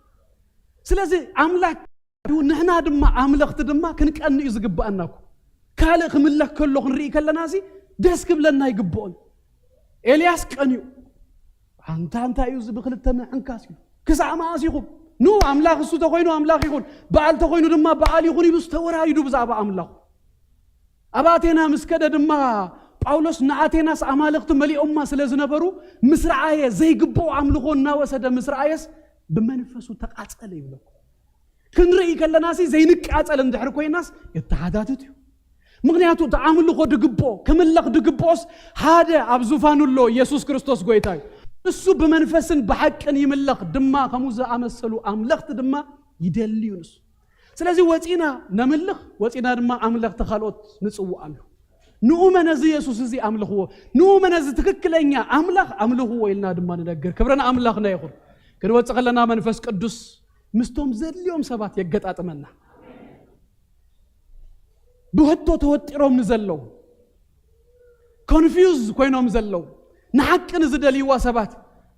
ስለዚ ኣምላኽ እዩ፣ ንሕና ድማ ኣምለኽቲ ድማ ክንቀንእ እዩ ዝግብኣና እኮ። ካልእ ክምለኽ ከሎ ክንርኢ ከለና እዚ ደስ ክብለና ይግብኦን። ኤልያስ ቀንዩ፣ ኣንታ እንታይ እዩ እዚ ብክልተ ምዕንካስ ኢሉ። ክሳዕ መኣስ ኢኹም? ኑ ኣምላኽ እሱ ተኾይኑ ኣምላኽ ይኹን፣ በዓል ተኾይኑ ድማ በዓል ይኹን ኢሉ ዝተወራሪዱ ብዛዕባ ኣምላኹ። ኣብ ኣቴና ምስ ከደ ድማ ጳውሎስ ንኣቴናስ ኣማልኽቲ መሊኦማ ስለ ዝነበሩ ምስ ረኣየ፣ ዘይግብኦ ኣምልኾ እናወሰደ ምስ ረኣየስ ብመንፈሱ ተቓጸለ ይብለኩም። ክንርኢ ከለናሲ ዘይንቃጸል እንድሕር ኮይናስ የተሓታትት እዩ። ምኽንያቱ እቲ ኣምልኾ ድግብኦ፣ ክምለኽ ድግብኦስ ሓደ ኣብ ዙፋኑ ኣሎ፣ ኢየሱስ ክርስቶስ ጎይታ እዩ። እሱ ብመንፈስን ብሓቅን ይምለኽ ድማ ከምኡ ዝኣመሰሉ ኣምለኽቲ ድማ ይደልዩ ንሱ። ስለዚ ወፂና ነምልኽ፣ ወፂና ድማ ኣምለኽቲ ካልኦት ንጽውዓሉ። ንኡመ ነዚ የሱስ እዚ ኣምልኽዎ፣ ንኡመ ነዚ ትክክለኛ ኣምላኽ ኣምልኽዎ ኢልና ድማ ንነግር። ክብሪ ንኣምላኽና ይኹን። ክንወፅእ ከለና መንፈስ ቅዱስ ምስቶም ዘድልዮም ሰባት የገጣጥመና። ብህቶ ተወጢሮም ንዘለዉ፣ ኮንፊውዝ ኮይኖም ዘለዉ፣ ንሓቂ ንዝደልይዋ ሰባት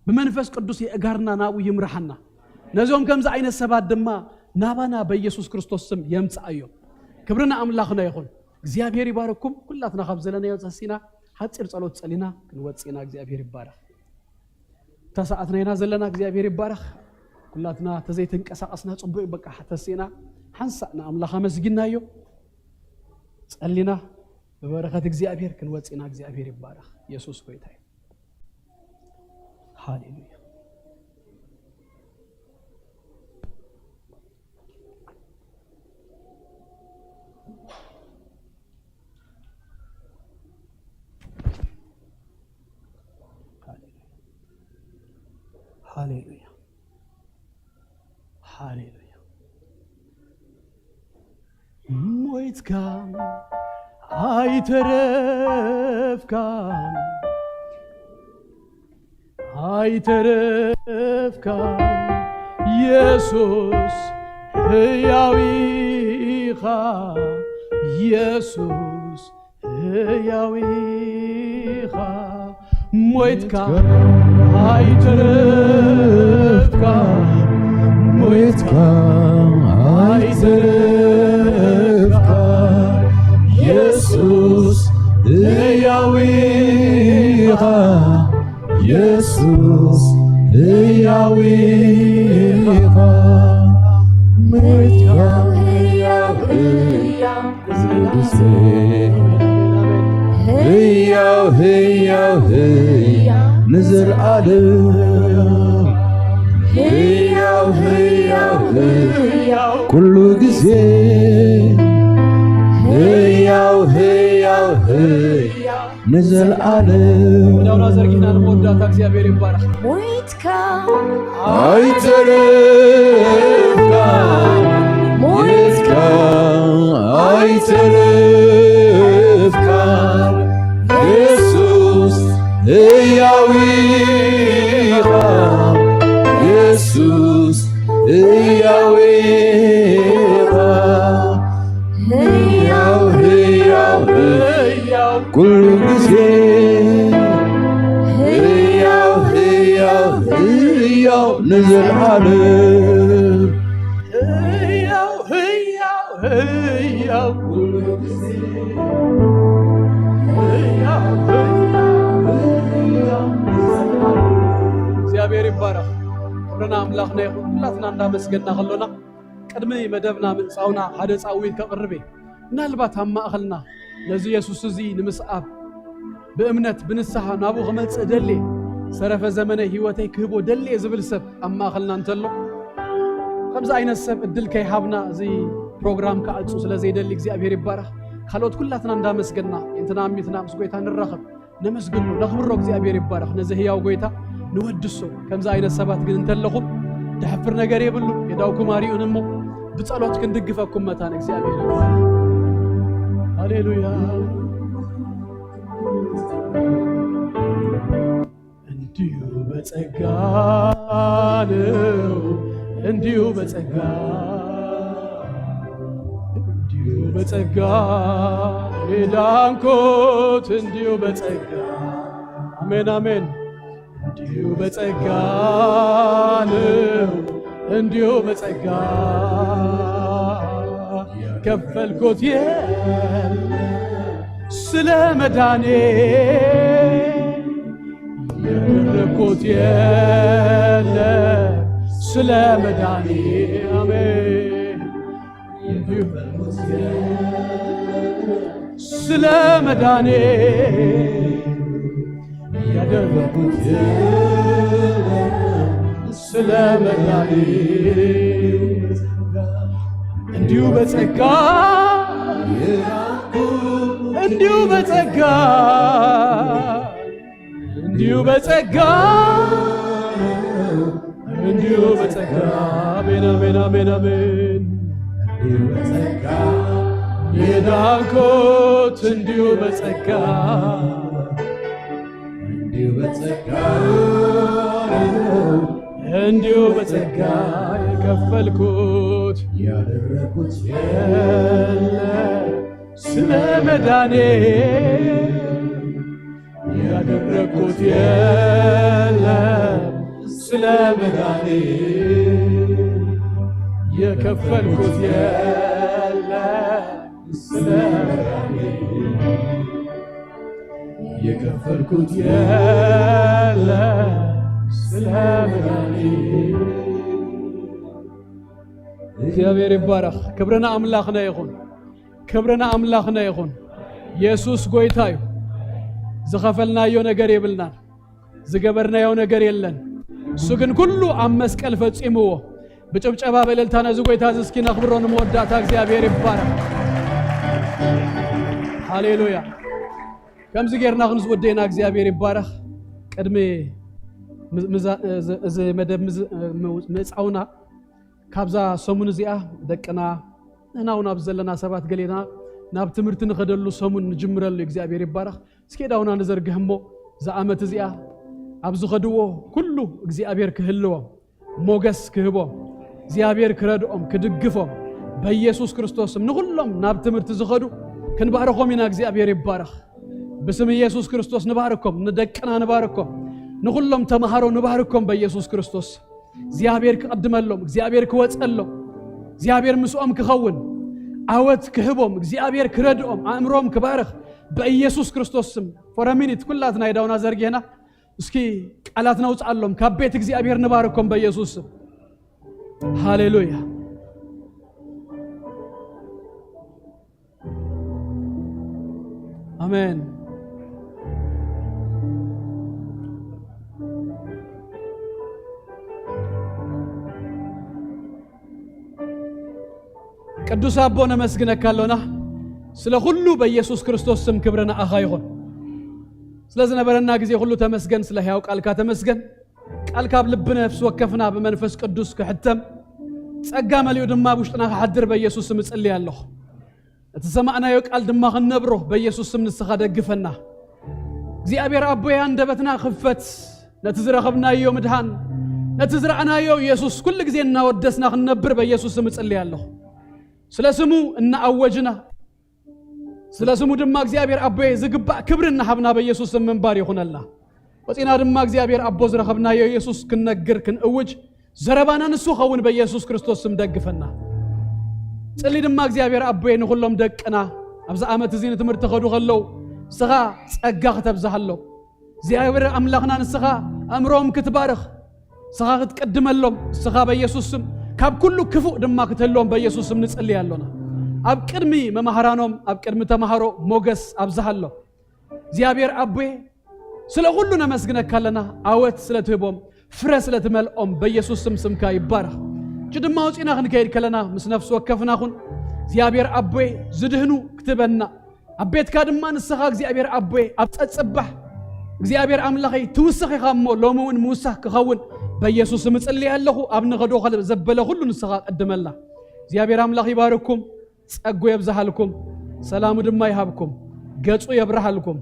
ብመንፈስ ቅዱስ የእጋርና ናብኡ ይምርሓና። ነዚኦም ከምዚ ዓይነት ሰባት ድማ ናባና በኢየሱስ ክርስቶስ ስም የምጽኣዮም። ክብሪ ንኣምላኽና ይኹን። እግዚኣብሔር ይባርኩም። ኩላትና ካብ ዘለናዮ ተሲና ሓጺር ጸሎት ጸሊና ክንወጽእ ኢና። እግዚኣብሔር ይባረኽ። እታ ሰዓትና ኢና ዘለና። እግዚኣብሔር ይባረኽ። ኩላትና ተዘይተንቀሳቐስና ጽቡቕ እዩ። በቃ ተሲና ሓንሳእ ንኣምላኽ ኣመስጊናዮ ጸሊና ብበረኸት እግዚኣብሔር ክንወጽእ ኢና። እግዚኣብሔር ይባረኽ። ኢየሱስ ጎይታ እዩ። ሃሌሉያ። ሃሌሉያ። ሃሌሉያ። ሞይትካ ኣይተረፍካን፣ ኣይተረፍካን። ኢየሱስ ሕያው ኢኻ፣ ኢየሱስ ሕያው ኢኻ። ሞይትካ ኣይተረፍካን፣ ሞይትካ ኣይተረፍካን። ኢየሱስ ሕያው ኢኻ፣ ኢየሱስ ሕያው ኢኻ። ሞይትካ ሕያው፣ ሕያው፣ ሕያው፣ ሕያው፣ ሕያው፣ ሕያው፣ ንዘለዓለም። ሕያው፣ ሕያው፣ ሕያው፣ ኩሉ ግዜ። ሕያው፣ ሕያው፣ ሕያው፣ ንዘለዓለም። ዳውና ዘርጊና ንመወዳእታ እግዚኣብሔር ይባረኽ። ሞይትካ ኣይተረፍካን፣ ሞይትካ ኣይተረፍካን። ኢየሱስ ሕያው ኢኻ፣ ኢየሱስ ሕያው ኢኻ። ሕያው፣ ሕያው፣ ሕያው፣ ኩሉ ግዜ። ሕያው፣ ሕያው፣ ሕያው፣ ንዘለዓለም። ሕያው፣ ሕያው፣ ሕያው፣ ኩሉ ግዜ። ሕያው፣ ሕያው፣ ሕያው፣ ንዘለዓለም። እግዚኣብሔር ይባረኽ። ክብርና ኣምላኽና ይኹን። ኩላትና እንዳመስገና ከሎና ቅድሚ መደብና ምእጻውና ሓደ ጻዊት ከቕርብ እየ። ምናልባት ኣብ ማእኸልና ነዚ የሱስ እዚ ንምስኣብ ብእምነት ብንስሓ ናብኡ ክመጽእ ደልየ፣ ሰረፈ ዘመነ ህይወተይ ክህቦ ደልየ ዝብል ሰብ ኣብ ማእኸልና እንተሎ፣ ከምዚ ዓይነት ሰብ እድል ከይሃብና እዚ ፕሮግራም ክዓጹ ስለ ዘይደሊ እግዚኣብሔር ይባረኽ። ካልኦት ኩላትና እንዳመስገና እንትና ኣሚትና ምስ ጎይታ ንራኸብ። ነመስግኖ፣ ነኽብሮ። እግዚኣብሔር ይባረኽ። ነዚ ህያው ጎይታ ንወድሶ። ከምዚ ዓይነት ሰባት ግን እንተለኹም ድሕፍር ነገር የብሉ። የዳውኩም ኣሪኡን እሞ ብጸሎት ክንድግፈኩም መታን። እግዚኣብሔር ይባረኽ። ሃሌሉያ። እንዲሁ በጸጋ ነው፣ እንዲሁ በጸጋ፣ እንዲሁ በጸጋ የዳንኩት እንዲሁ በጸጋ። አሜን፣ አሜን። እንዲሁ በጸጋ ነው፣ እንዲሁ በጸጋ። የከፈልኩት የለ ስለ መዳኔ፣ ያደረኩት የለ ስለ መዳኔ። አሜን። ስለ መዳኔ ያደረኩት የለ ስለ መዳኔ። እንዲሁ በጸጋ፣ እንዲሁ በጸጋ፣ እንዲሁ በጸጋ፣ እንዲሁ በጸጋ። አሜን፣ አሜን፣ አሜን፣ አሜን። እንዲሁ በጸጋ የዳንኩት፣ እንዲሁ በጸጋ፣ እንዲሁ በጸጋ፣ እንዲሁ በጸጋ። የከፈልኩት ያደረኩት የለ ስለ መዳኔ፣ ያደረኩት የለ ስለ መዳኔ፣ የከፈልኩት የለ ስለ መዳኔ፣ የከፈልኩት የለ ስለ መዳኔ። እግዚኣብሔር ይባረኽ። ክብርና ኣምላኽና ይኹን። ክብርና ኣምላኽና ይኹን። የሱስ ጎይታ እዩ። ዝኸፈልናዮ ነገር የብልናን። ዝገበርናዮ ነገር የለን። እሱ ግን ኩሉ ኣብ መስቀል ፈጺምዎ። ብጭብጨባ በእልልታ ነዚ ጎይታ እዚ እስኪ ነኽብሮ። ንመወዳእታ እግዚኣብሔር ይባረኽ። ሃሌሉያ። ከምዚ ጌርና ክንዝወደና እግዚኣብሔር ይባረኽ። ቅድሚ ምዛ-፣ እዚ፣ እዚ መደብ ምዝ-፣ ምውፅ-፣ ምእፃውና ካብዛ ሰሙን እዚኣ ደቅና ንሕና እውን ኣብዚ ዘለና ሰባት ገሌና ናብ ትምህርቲ ንኸደሉ ሰሙን ንጅምረሉ። እግዚኣብሔር ይባረኽ። እስኪ ዳውና ንዘርግህ እሞ እዛ ዓመት እዚኣ ኣብ ዝኸድዎ ኩሉ እግዚኣብሔር ክህልዎም፣ ሞገስ ክህቦም፣ እግዚኣብሔር ክረድኦም፣ ክድግፎም በኢየሱስ ክርስቶስም ንኹሎም ናብ ትምህርቲ ዝኸዱ ክንባርኾም ኢና። እግዚኣብሔር ይባረኽ። ብስም ኢየሱስ ክርስቶስ ንባርኮም፣ ንደቅና ንባርኮም፣ ንኹሎም ተምሃሮ ንባርኮም በኢየሱስ ክርስቶስ። እግዚኣብሔር ክቐድመሎም፣ እግዚኣብሔር ክወጸሎም፣ እግዚኣብሔር ምስኦም ክኸውን፣ ዓወት ክህቦም፣ እግዚኣብሔር ክረድኦም፣ ኣእምሮም ክባርኽ በኢየሱስ ክርስቶስ ስም። For a minute ኩላትና የዳውና ዘርጊሕና እስኪ ቃላት ነውጽኣሎም። ካብ ቤት እግዚኣብሔር ንባርኮም በኢየሱስ ስም። ሃሌሉያ። ኣሜን። ቅዱስ ኣቦ ነመስግነካ ኣሎና። ስለ ኩሉ በኢየሱስ ክርስቶስ ስም ክብሪ ንኣኻ ይኹን። ስለ ዝነበረና ግዜ ኩሉ ተመስገን፣ ስለ ሕያው ቃልካ ተመስገን። ቃልካ ኣብ ልቢ ነፍሲ ወከፍና ብመንፈስ ቅዱስ ክሕተም፣ ጸጋ መሊኡ ድማ ኣብ ውሽጥና ክሓድር በኢየሱስ ስም እጽሊ ኣለኹ። እቲ ሰማዕናዮ ቃል ድማ ክንነብሮ በኢየሱስ ስም ንስኻ ደግፈና። እግዚኣብሔር ኣቦይ፣ ኣንደበትና ክፈት፣ ነቲ ዝረኸብናዮ ምድሃን፣ ነቲ ዝረኣናዮ ኢየሱስ ኩሉ ግዜ እናወደስና ክንነብር በኢየሱስ ስም እጽሊ ኣለኹ። ስለ ስሙ እናኣወጅና፣ ስለ ስሙ ድማ እግዚኣብሔር ኣቦይ ዝግባእ ክብሪ እናሃብና በኢየሱስ ስም ምንባር ይኹነልና። ወፂና ድማ እግዚኣብሔር ኣቦ ዝረኸብናዮ ኢየሱስ ክንነግር ክንእውጅ ዘረባና ንሱ ኸውን በኢየሱስ ክርስቶስ ስም ደግፈና። ጽሊ ድማ እግዚኣብሔር ኣቦይ ንኹሎም ደቅና ኣብዚ ዓመት እዚ ንትምህርቲ ከዱ ከለዉ ንስኻ ጸጋ ክተብዝሃሎም እግዚኣብሔር ኣምላኽና ንስኻ ኣእምሮም ክትባርኽ ንስኻ ክትቅድመሎም ንስኻ በኢየሱስ ስም ካብ ኩሉ ክፉእ ድማ ክትህልዎም በኢየሱስ ስም ንጽሊ ኣሎና። ኣብ ቅድሚ መማህራኖም ኣብ ቅድሚ ተማሃሮ ሞገስ ኣብዝሃሎም እግዚኣብሔር ኣቦይ ስለ ኩሉ ነመስግነካ ኣለና። ዓወት ስለ ትህቦም ፍረ ስለ ትመልኦም በኢየሱስ ስም ስምካ ይባረኽ። እጂ ድማ ወፂና ክንከይድ ከለና ምስ ነፍሲ ወከፍና ኩን እግዚኣብሔር ኣቦይ ዝድህኑ ክትበና ኣብ ቤትካ ድማ ንስኻ እግዚኣብሔር ኣቦይ ኣብ ፀፅባሕ እግዚኣብሔር ኣምላኸይ ትውስኽ ኢኻ እሞ ሎሚ እውን ምውሳኽ ክኸውን በኢየሱስ ስም እጽልይ ኣለኹ። ኣብ ንኸዶ ዘበለ ኩሉ ንስኻ ቀድመልና። እግዚኣብሔር ኣምላኽ ይባርኩም፣ ጸጉ የብዝሃልኩም፣ ሰላሙ ድማ ይሃብኩም፣ ገጹ የብርሃልኩም።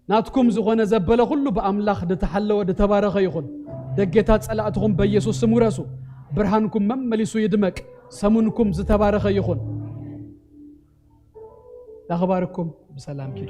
ናትኩም ዝኾነ ዘበለ ኩሉ ብኣምላኽ ድተሓለወ ድተባረኸ ይኹን። ደጌታት ጸላእትኹም በኢየሱስ ስም ውረሱ። ብርሃንኩም መመሊሱ ይድመቅ። ሰሙንኩም ዝተባረኸ ይኹን። ዳኽባርኩም ብሰላም ኪዱ።